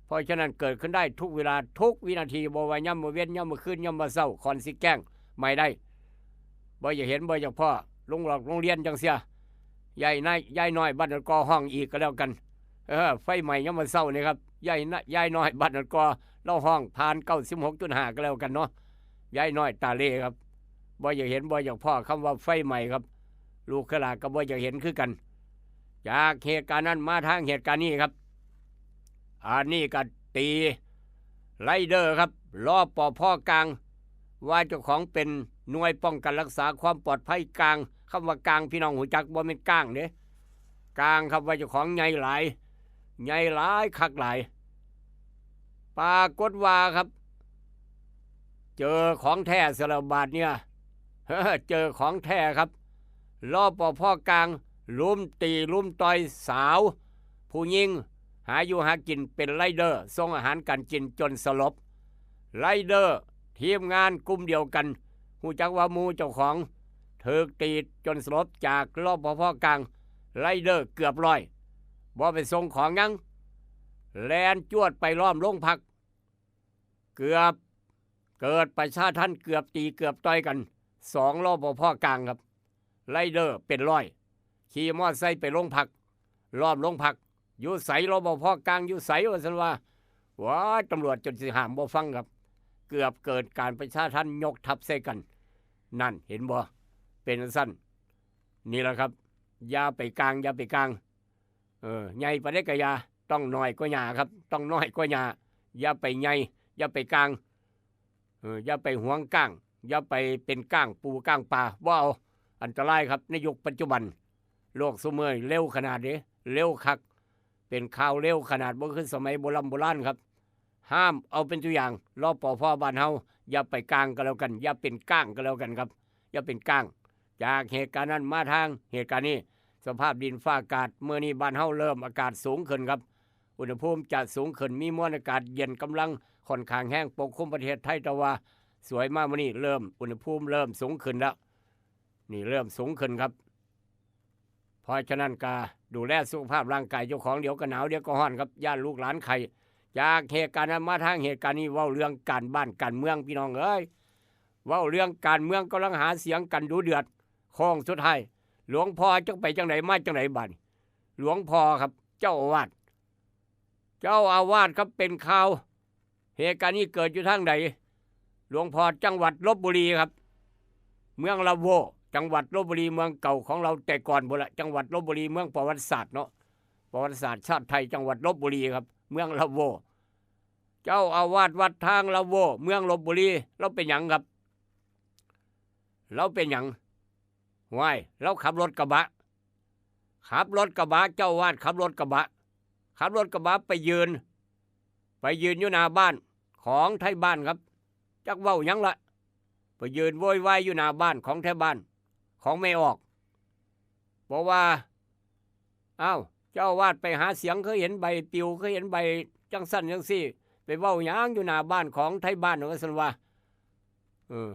ເພາະສະນັ້ນເກີດຂຶ້ນໄດ້ທຸກເວລາ ທຸກວິນາທີ ບໍ່ວ່າຍາມມື້ເວັນ ຍາມມື້ຄືນ ຍາມມື້ເຊົ້າ ຂ້ອນຊິແກ້ງໄໝ້ໄດ້ ບໍ່ຢາກເຫັນ ບໍ່ຢາກພໍ້ ລົງຫຼອກໂຮງຮຽນຈັ່ງເຊີ້ຍ ຍາຍນາຍ ຍາຍນ້ອຍບ້ານນັ້ນກໍຮ້ອງອີກກໍແລ້ວກັນ ເອີ ໄຟໄໝ້ຍາມມື້ເຊົ້ານີ້ຄັບ ຍາຍນາຍ ຍາຍນ້ອຍບ້ານນັ້ນກໍລາວຮ້ອງຜ່ານເກົ້າສິບຫົກຈຸດຫ້າກໍແລ້ວກັນເນາະ ຍາຍນ້ອຍຕາເລຄັບ ບໍ່ຢາກເຫັນ ບໍ່ຢາກພໍ້ ຄຳວ່າໄຟໄໝ້ຄັບ ລູກຫຼານກໍບໍ່ຢາກເຫັນຄືກັນ ຈາກເຫດການນັ້ນມາທາງເຫດການນີ້ຄັບ ອັນນີ້ກໍຕີໄລເດີຄັບ ລປພ ກາງ ວ່າເຈົ້າຂອງເປັນໜ່ວຍປ້ອງກັນລັກສາຄວາມປອດໄພກາງ ຄຳວ່າກາງ ພີ່ນ້ອງຮູ້ຈັກ ບໍ່ແມ່ນກ້າງເດ້ ກາງຄັບ ວ່າເຈົ້າຂອງໃຫຍ່ຫຼາຍ ໃຫຍ່ຫຼາຍຄັກຫຼາຍ ປາກົດວ່າຄັບ ເຈີຂອງແທ້ຊະແລ້ວບາດເນີ້ຍ ເຈີຂອງແທ້ຄັບ ລປພ ກາງ ລຸມຕີລຸມຕ່ອຍສາວຜູ້ຍິງ ຫາຢູ່ຫາກິນເປັນໄລເດີ ສົ່ງອາຫານການກິນຈົນສະຫຼົບ ໄລເດີທີມງານກຸ່ມດຽວກັນ ຮູ້ຈັກວ່າໝູ່ເຈົ້າຂອງຖືກຕີຈົນສະຫຼົບຈາກ ລປພ ກາງ ໄລເດີເກືອບຮ້ອຍ ບໍ່ໄປສົ່ງຂອງຫຍັງ ແລ່ນຈວດໄປລ້ອມໂລງພັກ ເກືອບເກີດປະຊາທັນ ເກືອບຕີເກືອບຕ່ອຍກັນ ສອງ ລປພ ກາງຄັບ ໄລເດີເປັນຮ້ອຍ ຂີ່ມໍໄຊໄປໂລງພັກ ລ້ອມໂລງພັກ ຢູ່ໃສ ລປພ ກາງ ຢູ່ໃສ ວ່າຊັ້ນວ່າ ໂອ້ຍ ຕຳຫຼວດຈົນຊິຫ້າມບໍ່ຟັງຄັບ ເກືອບເກີດການປະຊາທັນຍົກທັບໃສ່ກັນ ນັ້ນເຫັນບໍ່ ເປັນຈັ່ງຊັ້ນ ນີ້ລະຄັບ ຢ່າໄປກາງ ຢ່າໄປກາງ ເອີ ໃຫຍ່ປານໃດກະຢ່າ ຕ້ອງນ້ອຍກວ່າຫຍ້າຄັບ ຕ້ອງນ້ອຍກວ່າຫຍ້າ ຢ່າໄປໃຫຍ່ ຢ່າໄປກາງ ເອີ ຢ່າໄປຫວງກ້າງ ຢ່າໄປເປັນກ້າງປູກ້າງປາ ບໍ່ເອົາ ອັນຕະລາຍຄັບ ໃນຍຸກປັດຈຸບັນ ໂລກຊຸມື້ນີ້ເລັວຂະໜາດເດ້ ເລັວຄັກ ເປັນຂ່າວເລັວຂະໜາດ ບໍ່ຄືສະໄໝໂບລຳໂບລານຄັບ ຫ້າມເອົາເປັນຕົວຢ່າງ ລປພ ບ້ານເຮົາ ຢ່າໄປກາງກໍແລ້ວກັນ ຢ່າເປັນກ້າງກໍແລ້ວກັນຄັບ ຢ່າເປັນກ້າງ ຈາກເຫດການນັ້ນມາທາງເຫດການນີ້ ສະພາບດິນຟ້າອາກາດ ມື້ນີ້ບ້ານເຮົາເລີ່ມອາກາດສູງຂຶ້ນຄັບ ອຸນຫະພູມຈະສູງຂຶ້ນ ມີມວນອາກາດເຢັນກຳລັງຂ້ອນຂ້າງແຮງປົກຄຸມປະເທດໄທ ແຕ່ວ່າສວຍມາມື້ນີ້ເລີ່ມ ອຸນຫະພູມເລີ່ມສູງຂຶ້ນແລ້ວ ນີ້ເລີ່ມສູງຂຶ້ນຄັບ ເພາະສະນັ້ນກະດູແລສຸຂະພາບຮ່າງກາຍເຈົ້າຂອງ ດຽວກໍໜາວ ດຽວກໍຮ້ອນຄັບ ຢ້ານລູກຫຼານໄຂ້ ຈາກເຫດການນັ້ນມາທາງເຫດການນີ້ ເວົ້າເລື່ອງການບ້ານການເມືອງ ພີ່ນ້ອງເອີຍ ເວົ້າເລື່ອງການເມືອງ ກຳລັງຫາສຽງກັນດຸເດືອດ ໂຄ້ງສຸດທ້າຍ ຫຼວງພໍ່ຈັກໄປຈັ່ງໃດມາຈັ່ງໃດບາດນີ້ ຫຼວງພໍ່ຄັບ ເຈົ້າອາວາດ ເຈົ້າອາວາດຄັບ ເປັນຂ່າວ ເຫດການນີ້ເກີດຢູ່ທາງໃດ? ຫຼວງພໍ່ ຈັງຫວັດລົບບຸລີຄັບ ເມືອງລາໂວ ຈັງຫວັດລົບບຸລີ ເມືອງເກົ່າຂອງລາວແຕ່ກ່ອນພຸ້ນລະ ຈັງຫວັດລົບບຸລີ ເມືອງປະຫວັດສາດເນາະ ປະຫວັດສາດຊາດໄທ ຈັງຫວັດລົບບຸລີຄັບ ເມືອງລາໂວ ເຈົ້າອາວາດວັດທາງລາໂວ ເມືອງລົບບຸລີ ລາວເປັນຫຍັງຄັບ? ລາວເປັນຫຍັງ? ຫ້ວຍ ລາວຂັບລົດກະບະ ຂັບລົດກະບະ ເຈົ້າອາວາດຂັບລົດກະບະ ຂັບລົດກະບະໄປຢືນ ไปยืนอยู่หน้าบ้านของไทบ้านครับ จักเว้าหยังละ ไปยืนโวยวายอยู่หน้าบ้านของไทบ้าน ของแม่ออก บอกว่า "อ้าว เจ้าอาวาสไปหาเสียง คือเห็นใบปลิว คือเห็นใบจั่งซั้นจั่งซี้ ไปเว้าหยังอยู่หน้าบ้านของไทบ้าน" ว่าซั่นว่า เออ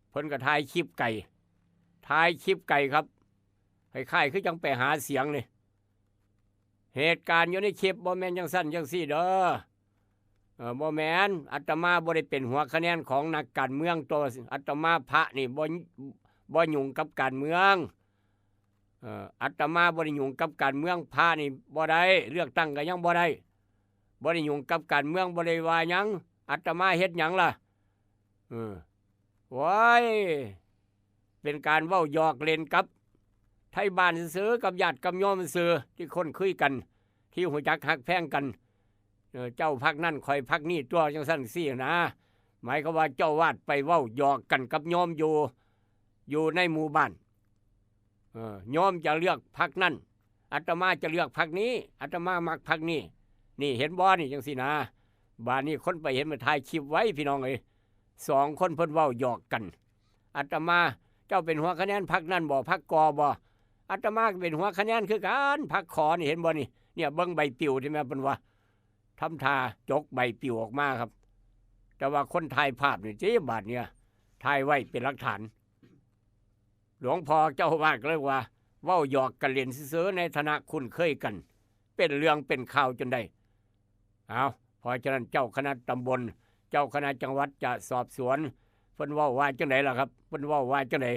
เพิ่นก็ถ่ายคลิปไกล ถ่ายคลิปไกลครับ คล้ายๆ คือจั่งไปหาเสียงนี่ เหตุการณ์อยู่ในคลิปบ่แม่นจั่งซั้นจั่งซี้เด้อ เออ บ่แม่น อาตมาบ่ได้เป็นหัวคะแนนของนักการเมือง ตัวอาตมาพระนี่บ่ บ่ยุ่งกับการเมือง เออ อาตมาบ่ได้ยุ่งกับการเมือง พระนี่บ่ได้ เลือกตั้งก็ยังบ่ได้ บ่ได้ยุ่งกับการเมือง บ่ได้ว่าหยัง อาตมาเฮ็ดหยังล่ะ เออ โอ้ย เป็นการเว้าหยอกเล่นกับไทบ้านซื่อๆ กับญาติกับโยมซื่อๆ ที่คนคุยกัน ที่รู้จักฮักแพงกัน เออ เจ้าพรรคนั้น ข้อยพรรคนี้ ตัวจั่งซั้นซี้นะ หมายความว่าเจ้าอาวาสไปเว้าหยอกกันกับโยมอยู่ อยู่ในหมู่บ้าน เออ โยมจะเลือกพรรคนั้น อาตมาจะเลือกพรรคนี้ อาตมามักพรรคนี้ นี่เห็นบ่นี่ จั่งซี้นะ บาดนี้คนไปเห็นมาถ่ายคลิปไว้ พี่น้องเอ้ย สองคนเพิ่นเว้าหยอกกัน อาตมา เจ้าเป็นหัวคะแนนพรรคนั้นบ่ พรรคกอบ่ อาตมาก็เป็นหัวคะแนนคือกัน พรรคขอนี่ เห็นบ่นี่ เนี่ย เบิ่งใบปลิวที่แม่เพิ่นว่า ทำท่าจกใบปลิวออกมาครับ แต่ว่าคนถ่ายภาพนี่ติ บาดเนี่ย ถ่ายไว้เป็นหลักฐาน หลวงพ่อเจ้าอาวาสก็เลยว่า เว้าหยอกกันเล่นซื่อๆ ในฐานะคุ้นเคยกัน เป็นเรื่องเป็นข่าวจนได้ เอา เพราะฉะนั้นเจ้าคณะตำบล เจ้าคณะจังหวัดจะสอบสวน เพิ่นเว้าว่าจั่งใดล่ะครับ เพิ่นเว้าว่าจั่งใด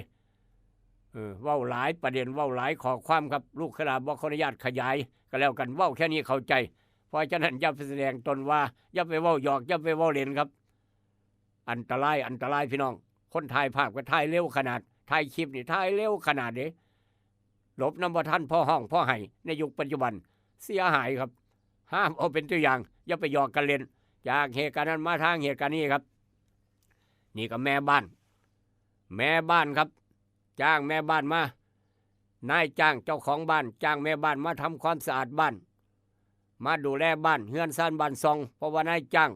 เออ เว้าหลายประเด็น เว้าหลายข้อความครับ ลูกศิษย์บ่ขออนุญาตขยายก็แล้วกัน เว้าแค่นี้เข้าใจ เพราะฉะนั้นอย่าไปแสดงตนว่า อย่าไปเว้าหยอก อย่าไปเว้าเล่นครับ อันตราย อันตรายพี่น้อง คนถ่ายภาพก็ถ่ายเร็วขนาด ถ่ายคลิปนี่ถ่ายเร็วขนาดเด้ หลบนำบ่ทัน พอฮ้องพอไห้ ในยุคปัจจุบัน เสียหายครับ ห้ามเอาเป็นตัวอย่าง อย่าไปหยอกกันเล่น จากเหตุการณ์นั้นมาทางเหตุการณ์นี้ครับ นี่ก็แม่บ้าน แม่บ้านครับ จ้างแม่บ้านมา นายจ้างเจ้าของบ้านจ้างแม่บ้านมาทำความสะอาดบ้าน มาดูแลบ้านเฮือนซานบ้านช่อง เพราะว่านายจ้าง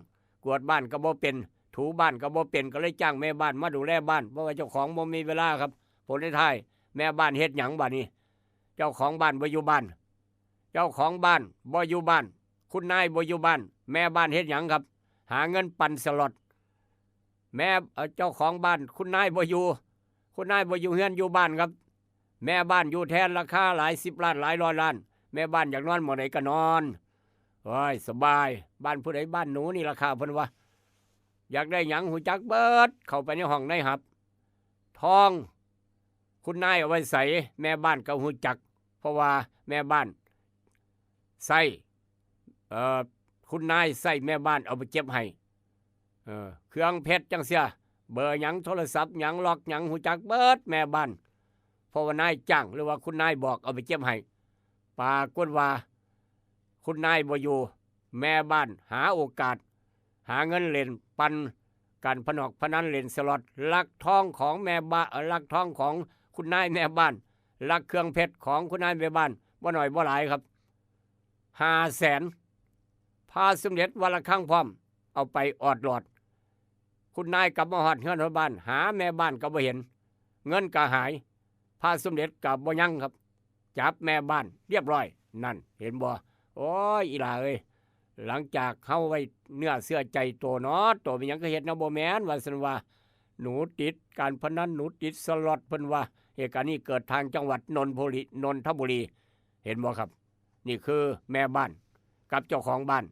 กวาดบ้านก็บ่เป็น ถูบ้านก็บ่เป็น ก็เลยจ้างแม่บ้านมาดูแลบ้าน เพราะว่าเจ้าของบ่มีเวลาครับ ผลในท้ายแม่บ้านเฮ็ดหยังบาดนี้ เจ้าของบ้านบ่อยู่บ้าน เจ้าของบ้านบ่อยู่บ้าน คุณนายบ่อยู่บ้าน แม่บ้านเฮ็ดหยังครับ หาเงินปั่นสล็อต แม่ เอ่อ เจ้าของบ้าน คุณนายบ่อยู่ คุณนายบ่อยู่เฮือนอยู่บ้านครับ แม่บ้านอยู่แทน ราคาหลายสิบล้าน หลายร้อยล้าน แม่บ้านอยากนอนหม่องใดก็นอน โอ้ย สบาย บ้านผู้ใดบ้านหนูนี่ล่ะค่ะ เพิ่นว่า อยากได้หยังฮู้จักเบิด เข้าไปในห้องในหับ ทอง คุณนายเอาไว้ไส แม่บ้านก็ฮู้จัก เพราะว่าแม่บ้านใช้ เอ่อ คุณนายใช้แม่บ้านเอาไปเก็บให้ เออ เครื่องเพชรจั่งซี้ เบอร์หยัง โทรศัพท์หยัง ล็อกหยัง ฮู้จักเบิดแม่บ้าน เพราะว่านายจ้าง หรือว่าคุณนายบอกเอาไปเก็บให้ ปรากฏว่าคุณนายบ่อยู่ แม่บ้านหาโอกาส หาเงินเล่นปั่นการพนอกพนัน เล่นสล็อต ลักทองของแม่บ้าน เอ่อ ลักทองของคุณนายแม่บ้าน ลักเครื่องเพชรของคุณนายแม่บ้าน บ่น้อยบ่หลายครับ ห้าแสน พระสมเด็จวัดระฆังพร้อม เอาไปออดลอด คุณนายกลับมาฮอดเฮือนฮอดบ้าน หาแม่บ้านก็บ่เห็น เงินก็หาย พระสมเด็จก็บ่ยังครับ จับแม่บ้านเรียบร้อย นั่น เห็นบ่ โอ้ย อีหล่าเอ้ย หลังจากเฮาไว้เนื้อเชื่อใจโตเนาะ โตเป็นหยังคือเฮ็ดแนวบ่แม่น ว่าซั่นว่า หนูติดการพนัน หนูติดสล็อต เพิ่นว่า เหตุการณ์นี้เกิดทางจังหวัดนนทบุรี นนทบุรี เห็นบ่ครับ นี่คือแม่บ้านกับเจ้าของบ้าน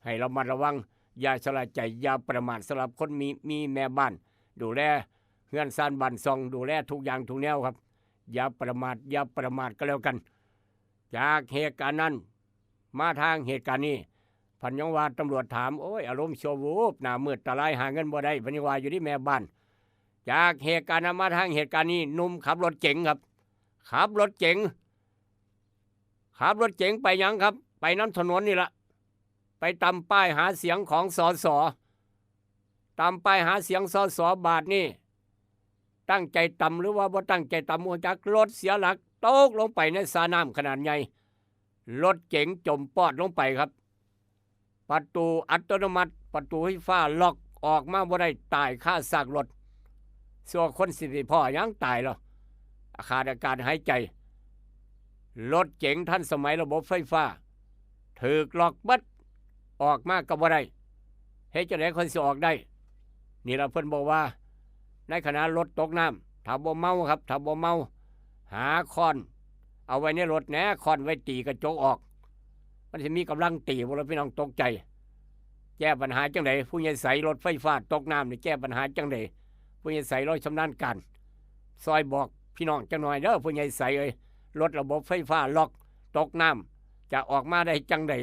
ให้ระมัดระวัง อย่าชะล่าใจ อย่าประมาท สำหรับคนมี มีแม่บ้าน ดูแลเฮือนซานบ้านช่อง ดูแลทุกอย่างทุกแนวครับ อย่าประมาท อย่าประมาทก็แล้วกัน จากเหตุการณ์นั้น มาทางเหตุการณ์นี้ พันยังว่าตำรวจถาม โอ้ย อารมณ์ชั่ววูบ หน้ามืดตาลาย หาเงินบ่ได้ พันยังว่าอยู่ที่แม่บ้าน จากเหตุการณ์นั้นมาทางเหตุการณ์นี้ หนุ่มขับรถเก๋งครับ ขับรถเก๋ง ขับรถเก๋งไปหยังครับ ไปนำถนนนี่ละ ไปตำป้ายหาเสียงของ สส ตำป้ายหาเสียง สส บาดนี้ ตั้งใจตำหรือว่าบ่ตั้งใจตำบ่ฮู้จัก รถเสียหลักตกลงไปในสระน้ำขนาดใหญ่ รถเก๋งจมปอดลงไปครับ ປະຕູອັດຕະໂນມັດ ປະຕູໄຟຟ້າລັອກ ອອກມາບໍ່ໄດ້ ຕາຍຄາຊາກລົດ. ຊົ່ວຄົນຊິໄປພໍ້ຫຍັງ ຕາຍແລ້ວ ຂາດອາການຫາຍໃຈ. ລົດເກັງທັນສະໄໝ ລະບົບໄຟຟ້າຖືກລັອກເບິດ ອອກມາກໍບໍ່ໄດ້. ເຮັດຈັ່ງໃດຄົນຊິອອກໄດ້? ນີ້ລະເພິ່ນບອກວ່າ ໃນຂະນະລົດຕົກນ້ຳ ຖ້າບໍ່ເມົາຄັບ ຖ້າບໍ່ເມົາ ຫາຄ້ອນເອົາໄວ້ໃນລົດແດ່ ຄ້ອນໄວ້ຕີກະຈົກອອກ. ມັນຊິມີກຳລັງຕີບໍ່ລະ ພີ່ນ້ອງ? ຕົກໃຈ. ແກ້ບັນຫາຈັ່ງໃດ? ຜູ້ໃຫຍ່ໃສ ລົດໄຟຟ້າຕົກນ້ຳນີ້ ແກ້ບັນຫາຈັ່ງໃດ? ຜູ້ໃຫຍ່ໃສ ລາວຊຳນານການ ຊ່ອຍບອກພີ່ນ້ອງຈັກໜ່ອຍເດີ ຜູ້ໃຫຍ່ໃສເອີຍ. ລົດລະບົບໄຟຟ້າລັອກ ຕົກນ້ຳ ຈະອອກມາໄດ້ຈັ່ງໃດ?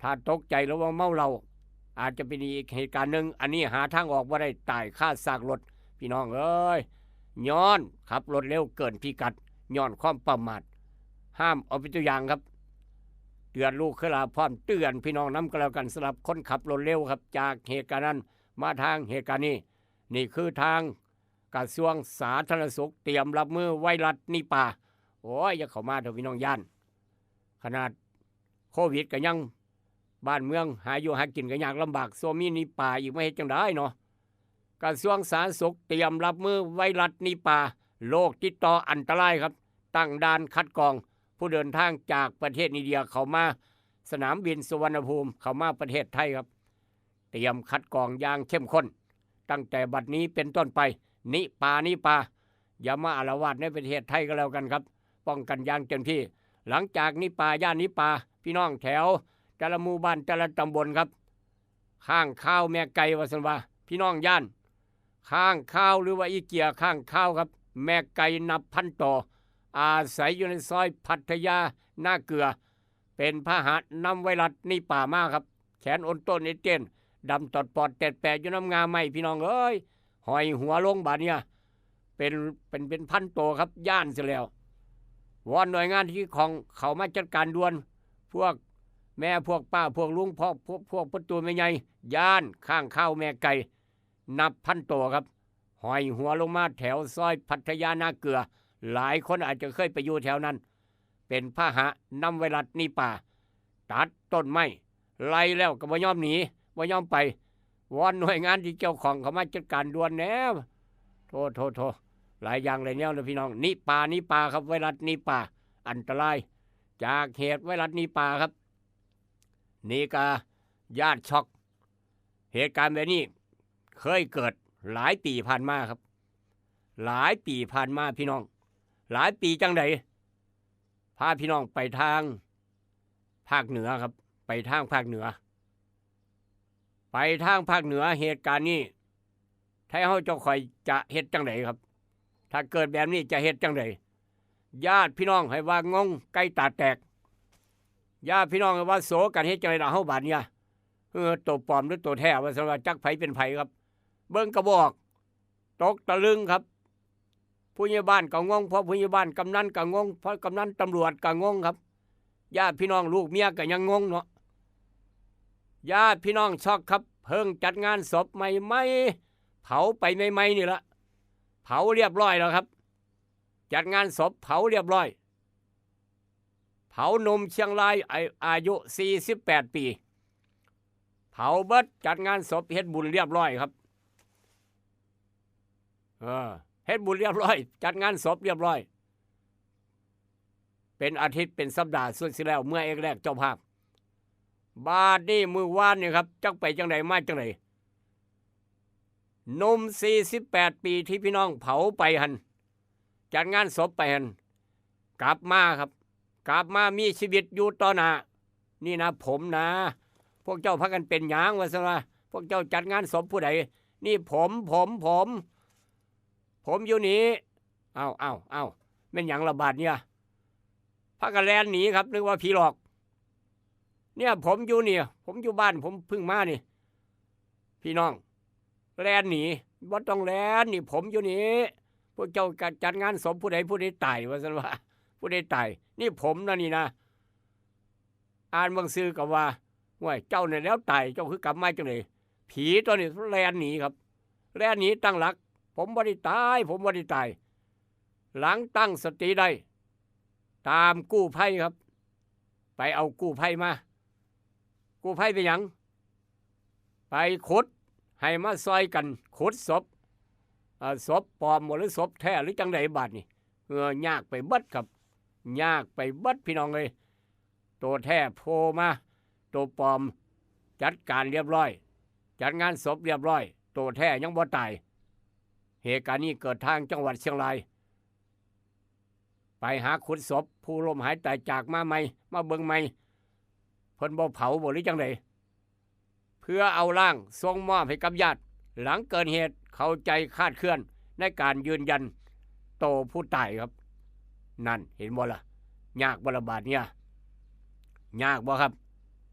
ຖ້າຕົກໃຈ ຫຼືວ່າເມົາເຫຼົ້າ ອາດຈະເປັນອີກເຫດການໜຶ່ງ. ອັນນີ້ຫາທາງອອກບໍ່ໄດ້ ຕາຍຄາຊາກລົດ ພີ່ນ້ອງເອີຍ. ຍ້ອນຂັບລົດເລັວເກີນພິກັດ ຍ້ອນຄວາມປະໝາດ. ຫ້າມເອົາເປັນຕົວຢ່າງຄັບ. ເຕືອນລູກເຄີຍຫຼາ ພ້ອມເຕືອນພີ່ນ້ອງນຳກໍແລ້ວກັນ ສຳລັບຄົນຂັບລົດເລັວຄັບ. ຈາກເຫດການນັ້ນມາທາງເຫດການນີ້ ນີ້ຄືທາງກະຊວງສາທາລະນະສຸກຕຽມຮັບມືໄວຣັສນິປາ. ໂອ້ຍ ຢ່າເຂົ້າມາເຖາະພີ່ນ້ອງ ຢ້ານ. ຂະໜາດໂຄວິດກໍຍັງ ບ້ານເມືອງຫາຢູ່ຫາກິນກໍຍາກລຳບາກ ຊົ່ວມີນິປາອີກ ມາເຮັດຈັ່ງໃດເນາະ? ກະຊວງສາທາລະນະສຸກຕຽມຮັບມືໄວຣັສນິປາ ໂລກຕິດຕໍ່ອັນຕະລາຍຄັບ. ຕັ້ງດ່ານຄັດກອງຜູ້ເດີນທາງຈາກປະເທດອິນເດຍເຂົ້າມາສະໜາມບິນສຸວັນນະພູມ ເຂົ້າມາປະເທດໄທຄັບ. ຕຽມຄັດກອງຢ່າງເຂັ້ມຂົ້ນ ຕັ້ງແຕ່ບັດນີ້ເປັນຕົ້ນໄປ. ນິປາ ນິປາ ຢ່າມາອາລະວາດໃນປະເທດໄທກໍແລ້ວກັນຄັບ. ປ້ອງກັນຢ່າງເຕັມທີ່. ຫຼັງຈາກນິປາ ຢ້ານນິປາ ພີ່ນ້ອງແຖວແຕ່ລະໝູ່ບ້ານ ແຕ່ລະຕຳບົນຄັບ ຄ້າງຄາວແມ່ໄກ່ ວ່າຊັ້ນວ່າ ພີ່ນ້ອງຢ້ານ ຄ້າງຄາວ ຫຼືວ່າອີເກຍຄ້າງຄາວຄັບ ແມ່ໄກ່ນັບພັນໂຕ ອາໄສຢູ່ໃນຊອຍພັດທະຍານາເກືອ ເປັນພາຫະນຳໄວຣັສນິປາມາຄັບ. ແຂນໂອນໂຕນເອເຕນ ດຳຕອດປອດແຕດແປດຢູ່ນຳງ່າໄມ້ ພີ່ນ້ອງເອີຍ. ຫ້ອຍຫົວລົງບາດເນີ້ຍ ເປັນ ເປັນ ເປັນພັນໂຕຄັບ ຢ້ານຊະແລ້ວ. ວອນໜ່ວຍງານທີ່ກ່ຽວຂ້ອງເຂົ້າມາຈັດການດ່ວນ. ພວກແມ່ ພວກປ້າ ພວກລຸງ ພວກ ພວກ ພວກພໍ່ຕູ້ແມ່ໃຫຍ່ ຢ້ານຄ້າງຄາວແມ່ໄກ່ ນັບພັນໂຕຄັບ ຫ້ອຍຫົວລົງມາແຖວຊອຍພັດທະຍານາເກືອ. ຫຼາຍຄົນອາດຈະເຄີຍໄປຢູ່ແຖວນັ້ນ. ເປັນພາຫະນຳໄວຣັສນິປາ. ຕັດຕົ້ນໄມ້ ໄລ່ແລ້ວກໍບໍ່ຍອມໜີ ບໍ່ຍອມໄປ. ວອນໜ່ວຍງານທີ່ກ່ຽວຂ້ອງເຂົ້າມາຈັດການດ່ວນແດ່. ໂທ ໂທ ໂທ ຫຼາຍຢ່າງຫຼາຍແນວເນາະ ພີ່ນ້ອງ. ນິປາ ນິປາຄັບ ໄວຣັສນິປາ ອັນຕະລາຍຈາກເຫດໄວຣັສນິປາຄັບ. ນີ້ກະຢ້ານຊັອກ. ເຫດການແບບນີ້ເຄີຍເກີດຫຼາຍປີຜ່ານມາຄັບ ຫຼາຍປີຜ່ານມາ ພີ່ນ້ອງ. ຫຼາຍປີຈັ່ງໃດ? ພາພີ່ນ້ອງໄປທາງພາກເໜືອຄັບ ໄປທາງພາກເໜືອ ໄປທາງພາກເໜືອ. ເຫດການນີ້ ໄທເຮົາເຈົ້າຂ້ອຍຈະເຮັດຈັ່ງໃດຄັບ? ຖ້າເກີດແບບນີ້ຈະເຮັດຈັ່ງໃດ? ຍາດພີ່ນ້ອງໃຫ້ວ່າງົງ ໄກ່ຕາແຕກ. ຍາດພີ່ນ້ອງໃຫ້ວ່າໂສກັນ. ເຮັດຈັ່ງໃດລະເຮົາບາດນີ້? ເອີ ໂຕປອມຫຼືໂຕແທ້ ວ່າຊັ້ນວ່າ ຈັກໃຜເປັນໃຜຄັບ. ເບິ່ງກໍບໍ່ອອກ ຕົກຕະລຶງຄັບ. ຜູ້ໃຫຍ່ບ້ານກໍງົງ ພໍ່ຜູ້ໃຫຍ່ບ້ານ ກຳນັນກໍງົງ ພໍ່ກຳນັນ ຕຳຫຼວດກໍງົງຄັບ. ຍາດພີ່ນ້ອງລູກເມຍກໍຍັງງົງເນາະ. ຍາດພີ່ນ້ອງຊັອກຄັບ. ເພິ່ງຈັດງານສົບໃໝ່ໆ ເຜົາໄປໃໝ່ໆນີ້ລະ ເຜົາລຽບຮ້ອຍແລ້ວຄັບ. ຈັດງານສົບເຜົາລຽບຮ້ອຍ. ເຜົາໜຸ່ມຊຽງລາຍ ອາ ອາຍຸສີ່ສິບແປດປີ ເຜົາເບິດ. ຈັດງານສົບ ເຮັດບຸນລຽບຮ້ອຍຄັບ. ເອີ ເຮັດບຸນລຽບຮ້ອຍ ຈັດງານສົບລຽບຮ້ອຍ. ເປັນອາທິດເປັນສັບດາ ສ່ວນຊິແລ້ວເມືອເອກແລກເຈົ້າພາບ. ບາດນີ້ມື້ວານນີ້ຄັບ ຈັກໄປຈັ່ງໃດມາຈັ່ງໃດ. ໜຸ່ມສີ່ສິບແປດປີທີ່ພີ່ນ້ອງເຜົາໄປຫັ້ນ ຈັດງານສົບໄປຫັ້ນ ກັບມາຄັບ. ກັບມາມີຊີວິດຢູ່ຕໍ່ໜ້າ. ນີ້ນະ ຜົມນະ. ພວກເຈົ້າພາກັນເປັນຫຍັງ ວ່າຊັ້ນວ່າ. ພວກເຈົ້າຈັດງານສົບຜູ້ໃດ? ນີ້ຜົມ ຜົມ ຜົມ ຜົມຢູ່ນີ້. ອ້າວ ອ້າວ ອ້າວ ແມ່ນຫຍັງລະບາດນີ້? ພາກັນແລ່ນໜີຄັບ ນຶກວ່າຜີຫຼອກ. ເນຍ ຜົມຢູ່ນີ້ ຜົມຢູ່ບ້ານ ຜົມເພິ່ງມານີ້. ພີ່ນ້ອງ ແລ່ນໜີ ບໍ່ຕ້ອງແລ່ນ ນີ້ຜົມຢູ່ນີ້. ພວກເຈົ້າກະຈັດງານສົບຜູ້ໃດ ຜູ້ໃດຕາຍ ວ່າຊັ້ນວ່າ. ຜູ້ໃດຕາຍ? ນີ້ຜົມນະນີ້ນະ. ອ່ານເບິ່ງຊື່ກໍວ່າ ຫ້ວຍ ເຈົ້ານີ້ແລ້ວຕາຍ ເຈົ້າຄືກັບມາຈັ່ງໃດ? ຜີຕົວນີ້ແລ່ນໜີຄັບ ແລ່ນໜີຕັ້ງຫຼັກ. ຜົມບໍ່ໄດ້ຕາຍ ຜົມບໍ່ໄດ້ຕາຍ. ຫຼັງຕັ້ງສະຕິໄດ້ ຕາມກູ້ໄພຄັບ ໄປເອົາກູ້ໄພມາ. ກູ້ໄພໄປຫຍັງ? ໄປຂຸດ ໃຫ້ມາຊ່ອຍກັນຂຸດສົບ ເອີ ສົບປອມບໍ່ ຫຼືສົບແທ້ ຫຼືຈັ່ງໃດບາດນີ້? ເອີ ຍາກໄປເບິດຄັບ ຍາກໄປເບິດພີ່ນ້ອງເອີຍ. ໂຕແທ້ໂຜ່ມາ ໂຕປອມຈັດການລຽບລ້ອຍ ຈັດງານສົບລຽບລ້ອຍ ໂຕແທ້ຍັງບໍ່ຕາຍ. ເຫດການນີ້ເກີດທາງຈັງຫວັດຊຽງລາຍ ໄປຫາຂຸດສົບຜູ້ລົ້ມຫາຍຕາຍຈາກມາໃໝ່ ມາເບິ່ງໃໝ່ ເພິ່ນບໍ່ເຜົາບໍ່ ຫຼືຈັ່ງໃດ? ເພື່ອເອົາຮ່າງສົ່ງມອບໃຫ້ກັບຍາດ. ຫຼັງເກີດເຫດເຂົ້າໃຈຄາດເຄື່ອນໃນການຢືນຢັນໂຕຜູ້ຕາຍຄັບ. ນັ້ນເຫັນບໍ່ລະ? ຍາກບໍ່ລະບາດເນີ້ຍ? ຍາກບໍ່ຄັບ?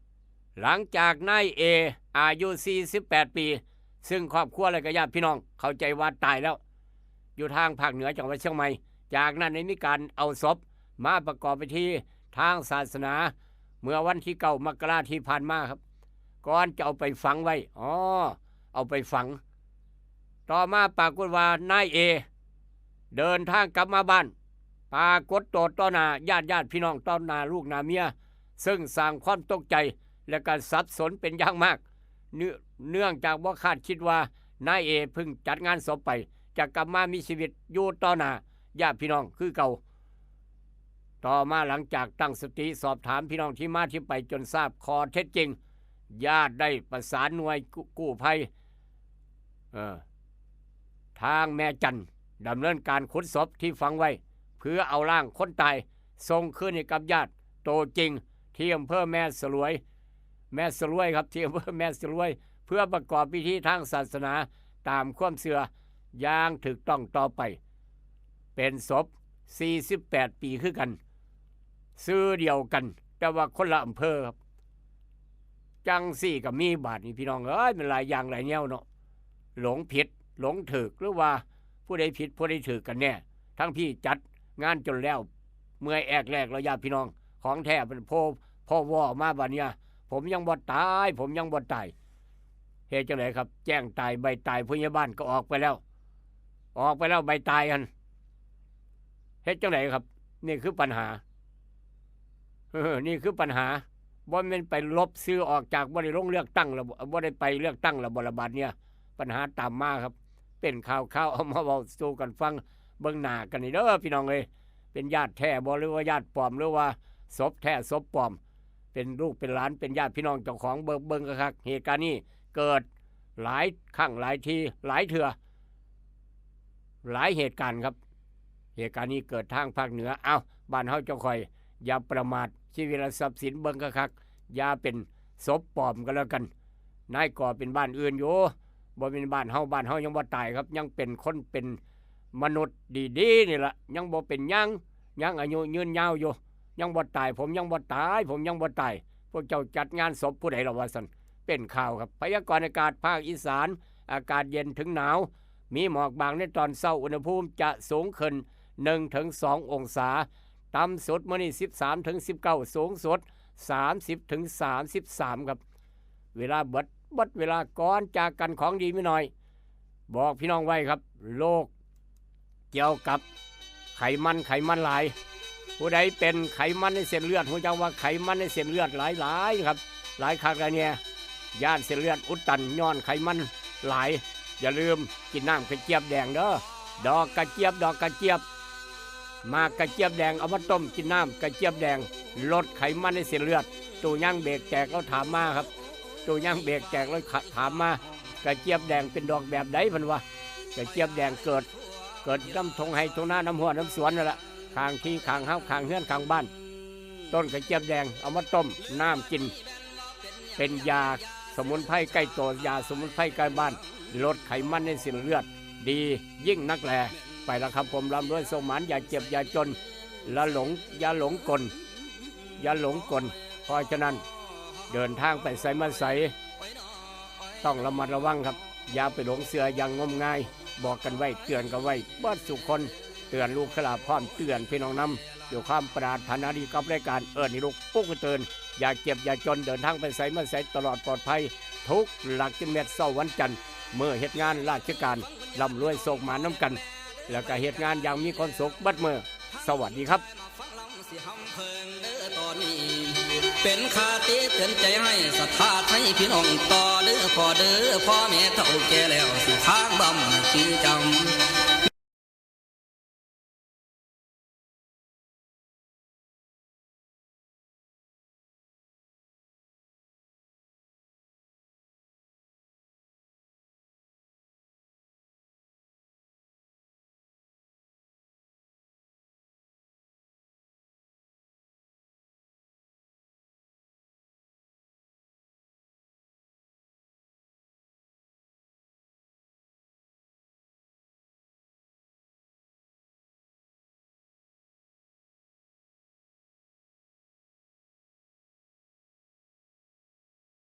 ຫຼັງຈາກນາຍເອ ອາຍຸສີ່ສິບແປດປີ ຊຶ່ງຄອບຄົວ ແລະກະຍາດພີ່ນ້ອງເຂົ້າໃຈວ່າຕາຍແລ້ວ ຢູ່ທາງພາກເໜືອຈັງຫວັດຊຽງໃໝ່. ຈາກນັ້ນໄດ້ມີການເອົາສົບມາປະກອບພິທີທາງສາສະໜາ ເມື່ອວັນທີເກົ້າ ມະກະລາທີ່ຜ່ານມາຄັບ ກ່ອນຈະເອົາໄປຝັງໄວ້. ອໍ ເອົາໄປຝັງ. ຕໍ່ມາປາກົດວ່ານາຍເອ ເດີນທາງກັບມາບ້ານ ປາກົດໂຕຕໍ່ໜ້າຍາດໆພີ່ນ້ອງ ຕໍ່ໜ້າລູກໜ້າເມຍ ເຊິ່ງສ້າງຄວາມຕົກໃຈ ແລະກະສັບສົນເປັນຢ່າງມາກ ເນື່ອງຈາກບໍ່ຄາດຄິດວ່ານາຍເອເພິ່ງຈັດງານສົບໄປ ຈະກັບມາມີຊີວິດຢູ່ຕໍ່ໜ້າຍາດພີ່ນ້ອງຄືເກົ່າ. ຕໍ່ມາຫຼັງຈາກຕັ້ງສະຕິສອບຖາມພີ່ນ້ອງທີ່ມາທີ່ໄປຈົນຊາບຂໍ້ເທັດຈິງ ຍາດໄດ້ປະສານໜ່ວຍກູ້ໄພ ເອີ ທາງແມ່ຈັນ ດຳເນີນການຂຸດສົບທີ່ຝັງໄວ້ ເພື່ອເອົາຮ່າງຄົນຕາຍສົ່ງຄືນໃຫ້ກັບຍາດໂຕຈິງ ທີ່ອຳເພີແມ່ສະຫຼວຍ ແມ່ສະຫຼວຍຄັບ ທີ່ອຳເພີແມ່ສະຫຼວຍ ເພື່ອປະກອບພິທີທາງສາສະໜາຕາມຄວາມເຊື່ອຢ່າງຖືກຕ້ອງຕໍ່ໄປ. ເປັນສົບສີ່ສິບແປດປີຄືກັນ ຊື່ດຽວກັນ ແຕ່ວ່າຄົນລະອຳເພີຄັບ. ຈັ່ງຊີ້ກະມີບາດນີ້ພີ່ນ້ອງເອີຍ ມັນຫຼາຍຢ່າງຫຼາຍແນວເນາະ ຫຼົງຜິດຫຼົງຖືກ ຫຼືວ່າຜູ້ໃດຜິດຜູ້ໃດຖືກກັນແນ່. ທັງພີ້ຈັດງານຈົນແລ້ວ ເມື່ອຍແອກແລກແລ້ວຍາດພີ່ນ້ອງ ຂອງແທ້ເພິ່ນໂພ ພໍວໍມາບາດເນີ້ຍ ຜົມຍັງບໍ່ຕາຍ ຜົມຍັງບໍ່ຕາຍ. ເຮັດຈັ່ງໃດຄັບ? ແຈ້ງຕາຍໃບຕາຍ ຜູ້ໃຫຍ່ບ້ານກະອອກໄປແລ້ວ ອອກໄປແລ້ວໃບຕາຍຫັ້ນ ເຮັດຈັ່ງໃດຄັບ? ນີ້ຄືປັນຫາ ນີ້ຄືປັນຫາ. ບໍ່ແມ່ນໄປລົບຊື່ອອກຈາກ ບໍ່ໄດ້ລົງເລືອກຕັ້ງແລ້ວ ບໍ່ໄດ້ໄປເລືອກຕັ້ງແລ້ວບໍ່ລະບາດເນີ້ຍ? ປັນຫາຕາມມາຄັບ ເປັນຂ່າວໆ ເອົາມາເວົ້າສູ່ກັນຟັງ. ເບິ່ງໜ້າກັນນີ້ເດີພີ່ນ້ອງເອີຍ ເປັນຍາດແທ້ບໍ່ ຫຼືວ່າຍາດປອມ ຫຼືວ່າສົບແທ້ສົບປອມ ເປັນລູກເປັນຫຼານ ເປັນຍາດພີ່ນ້ອງເຈົ້າຂອງ ເບິ່ງ ເບິ່ງຄັກໆ. ເຫດການນີ້ເກີດຫຼາຍຄັ້ງຫຼາຍທີຫຼາຍເທື່ອ ຫຼາຍເຫດການຄັບ. ເຫດການນີ້ເກີດທາງພາກເໜືອ. ເອົ້າ ບ້ານເຮົາເຈົ້າຂ້ອຍ ຢ່າປະໝາດຊີວິດ ແລະ ຊັບສິນ ເບິ່ງຄັກໆ ຢ່າເປັນສົບປອມກັນແລ້ວກັນ. ນາຍກໍເປັນບ້ານອື່ນຢູ່ ບໍ່ແມ່ນບ້ານເຮົາ. ບ້ານເຮົາຍັງບໍ່ຕາຍຄັບ ຍັງເປັນຄົນເປັນມະນຸດດີໆນີ້ລະ ຍັງບໍ່ເປັນຫຍັງ ຍັງອາຍຸຍືນຍາວຢູ່ ຍັງບໍ່ຕາຍ ຜົມຍັງບໍ່ຕາຍ ຜົມຍັງບໍ່ຕາຍ. ພວກເຈົ້າຈັດງານສົບຜູ້ໃດລະວ່າຊັ້ນ? ເປັນຂ່າວຄັບ ພະຍາກອນອາກາດພາກອີສານ ອາກາດເຢັນເຖິງໜາວ ມີໝອກບາງໃນຕອນເຊົ້າ ອຸນຫະພູມຈະສູງຂຶ້ນໜຶ່ງເຖິງສອງອົງສາ ຕ່ຳສຸດມື້ນີ້ສິບສາມເຖິງສິບເກົ້າ ສູງສຸດສາມສິບເຖິງສາມສິບສາມ ຄັບ. ເວລາເບິດ ເບິດເວລາ ກ່ອນຈາກກັນ ຂອງດີມີໜ້ອຍ ບອກພີ່ນ້ອງໄວ້ຄັບ ໂລກກ່ຽວກັບໄຂມັນ ໄຂມັນຫຼາຍ. ຜູ້ໃດເປັນໄຂມັນໃນເສັ້ນເລືອດ ຮູ້ຈັກວ່າໄຂມັນໃນເສັ້ນເລືອດຫຼາຍໆຄັບ ຫຼາຍຄັກຫຼາຍແນ່ ຢ້ານເສັ້ນເລືອດອຸດຕັນຍ້ອນໄຂມັນຫຼາຍ. ຢ່າລືມກິນນ້ຳກະຈຽບແດງເດີ ດອກກະຈຽບ ດອກກະຈຽບ ໝາກກະຈຽບແດງ ເອົາມາຕົ້ມກິນນ້ຳກະຈຽບແດງ ລົດໄຂມັນໃນເສັ້ນເລືອດ. ຕູ້ຍາງເບກແຕກລາວຖາມມາຄັບ ຕູ້ຍາງເບກແຕກລາວຖາມມາ ກະຈຽບແດງເປັນດອກແບບໃດ ເພິ່ນວ່າ ກະຈຽບແດງເກີດ ເກີດນຳທົ່ງໄຮ່ທົ່ງນາ ນຳຮົ້ວນຳສວນນັ້ນລະ ຂ້າງທີ່ຂ້າງເຮົາ ຂ້າງເຮືອນຂ້າງບ້ານ. ຕົ້ນກະຈຽບແດງເອົາມາຕົ້ມນ້ຳກິນ ເປັນຢາສະໝຸນໄພໃກ້ໂຕ ຢາສະໝຸນໄພໃກ້ບ້ານ ລົດໄຂມັນໃນເສັ້ນເລືອດ ດີຍິ່ງນັກແລ. ໄປລະຄັບຜົມ ລ່ຳລວຍໂຊກໝານ ຢ່າເຈັບຢ່າຈົນ ລະຫຼົງ ຢ່າຫຼົງກົນ ຢ່າຫຼົງກົນ. ເພາະສະນັ້ນ ເດີນທາງໄປໃສມາໃສ ຕ້ອງລະມັດລະວັງຄັບ ຢ່າໄປຫຼົງເຊື່ອຢ່າງງົມງາຍ. ບອກກັນໄວ້ ເຕືອນກັນໄວ້ເບິດສູ່ຄົນ ເຕືອນລູກເຂຍ ພ້ອມເຕືອນພີ່ນ້ອງນຳ ດ້ວຍຄວາມປາດຖະໜາດີກັບລາຍການເອີ້ນໃຫ້ລຸກປຸກໃຫ້ຕື່ນ ຢ່າເຈັບຢ່າຈົນ ເດີນທາງໄປໃສມາໃສຕະຫຼອດປອດໄພ ທຸກຫຼັກກິໂລແມັດ ເຊົ້າວັນຈັນ ມື້ເຮັດງານລາຊະການ ລ່ຳລວຍໂຊກໝານນຳກັນ ແລ້ວກະເຮັດງານຢ່າງມີຄວາມສຸກເບິດມື້. ສະຫວັດດີຄັບ. ເປັນຄະຕິເຕືອນໃຈໃຫ້ສັດທາໄທພີ່ນ້ອງຕໍ່ເດີພໍ່ເດີ ພໍ່ແມ່ເຖົ້າແກ່ແລ້ວຊິຄ້າງບຳໃຫ້ຈິງຈຳ.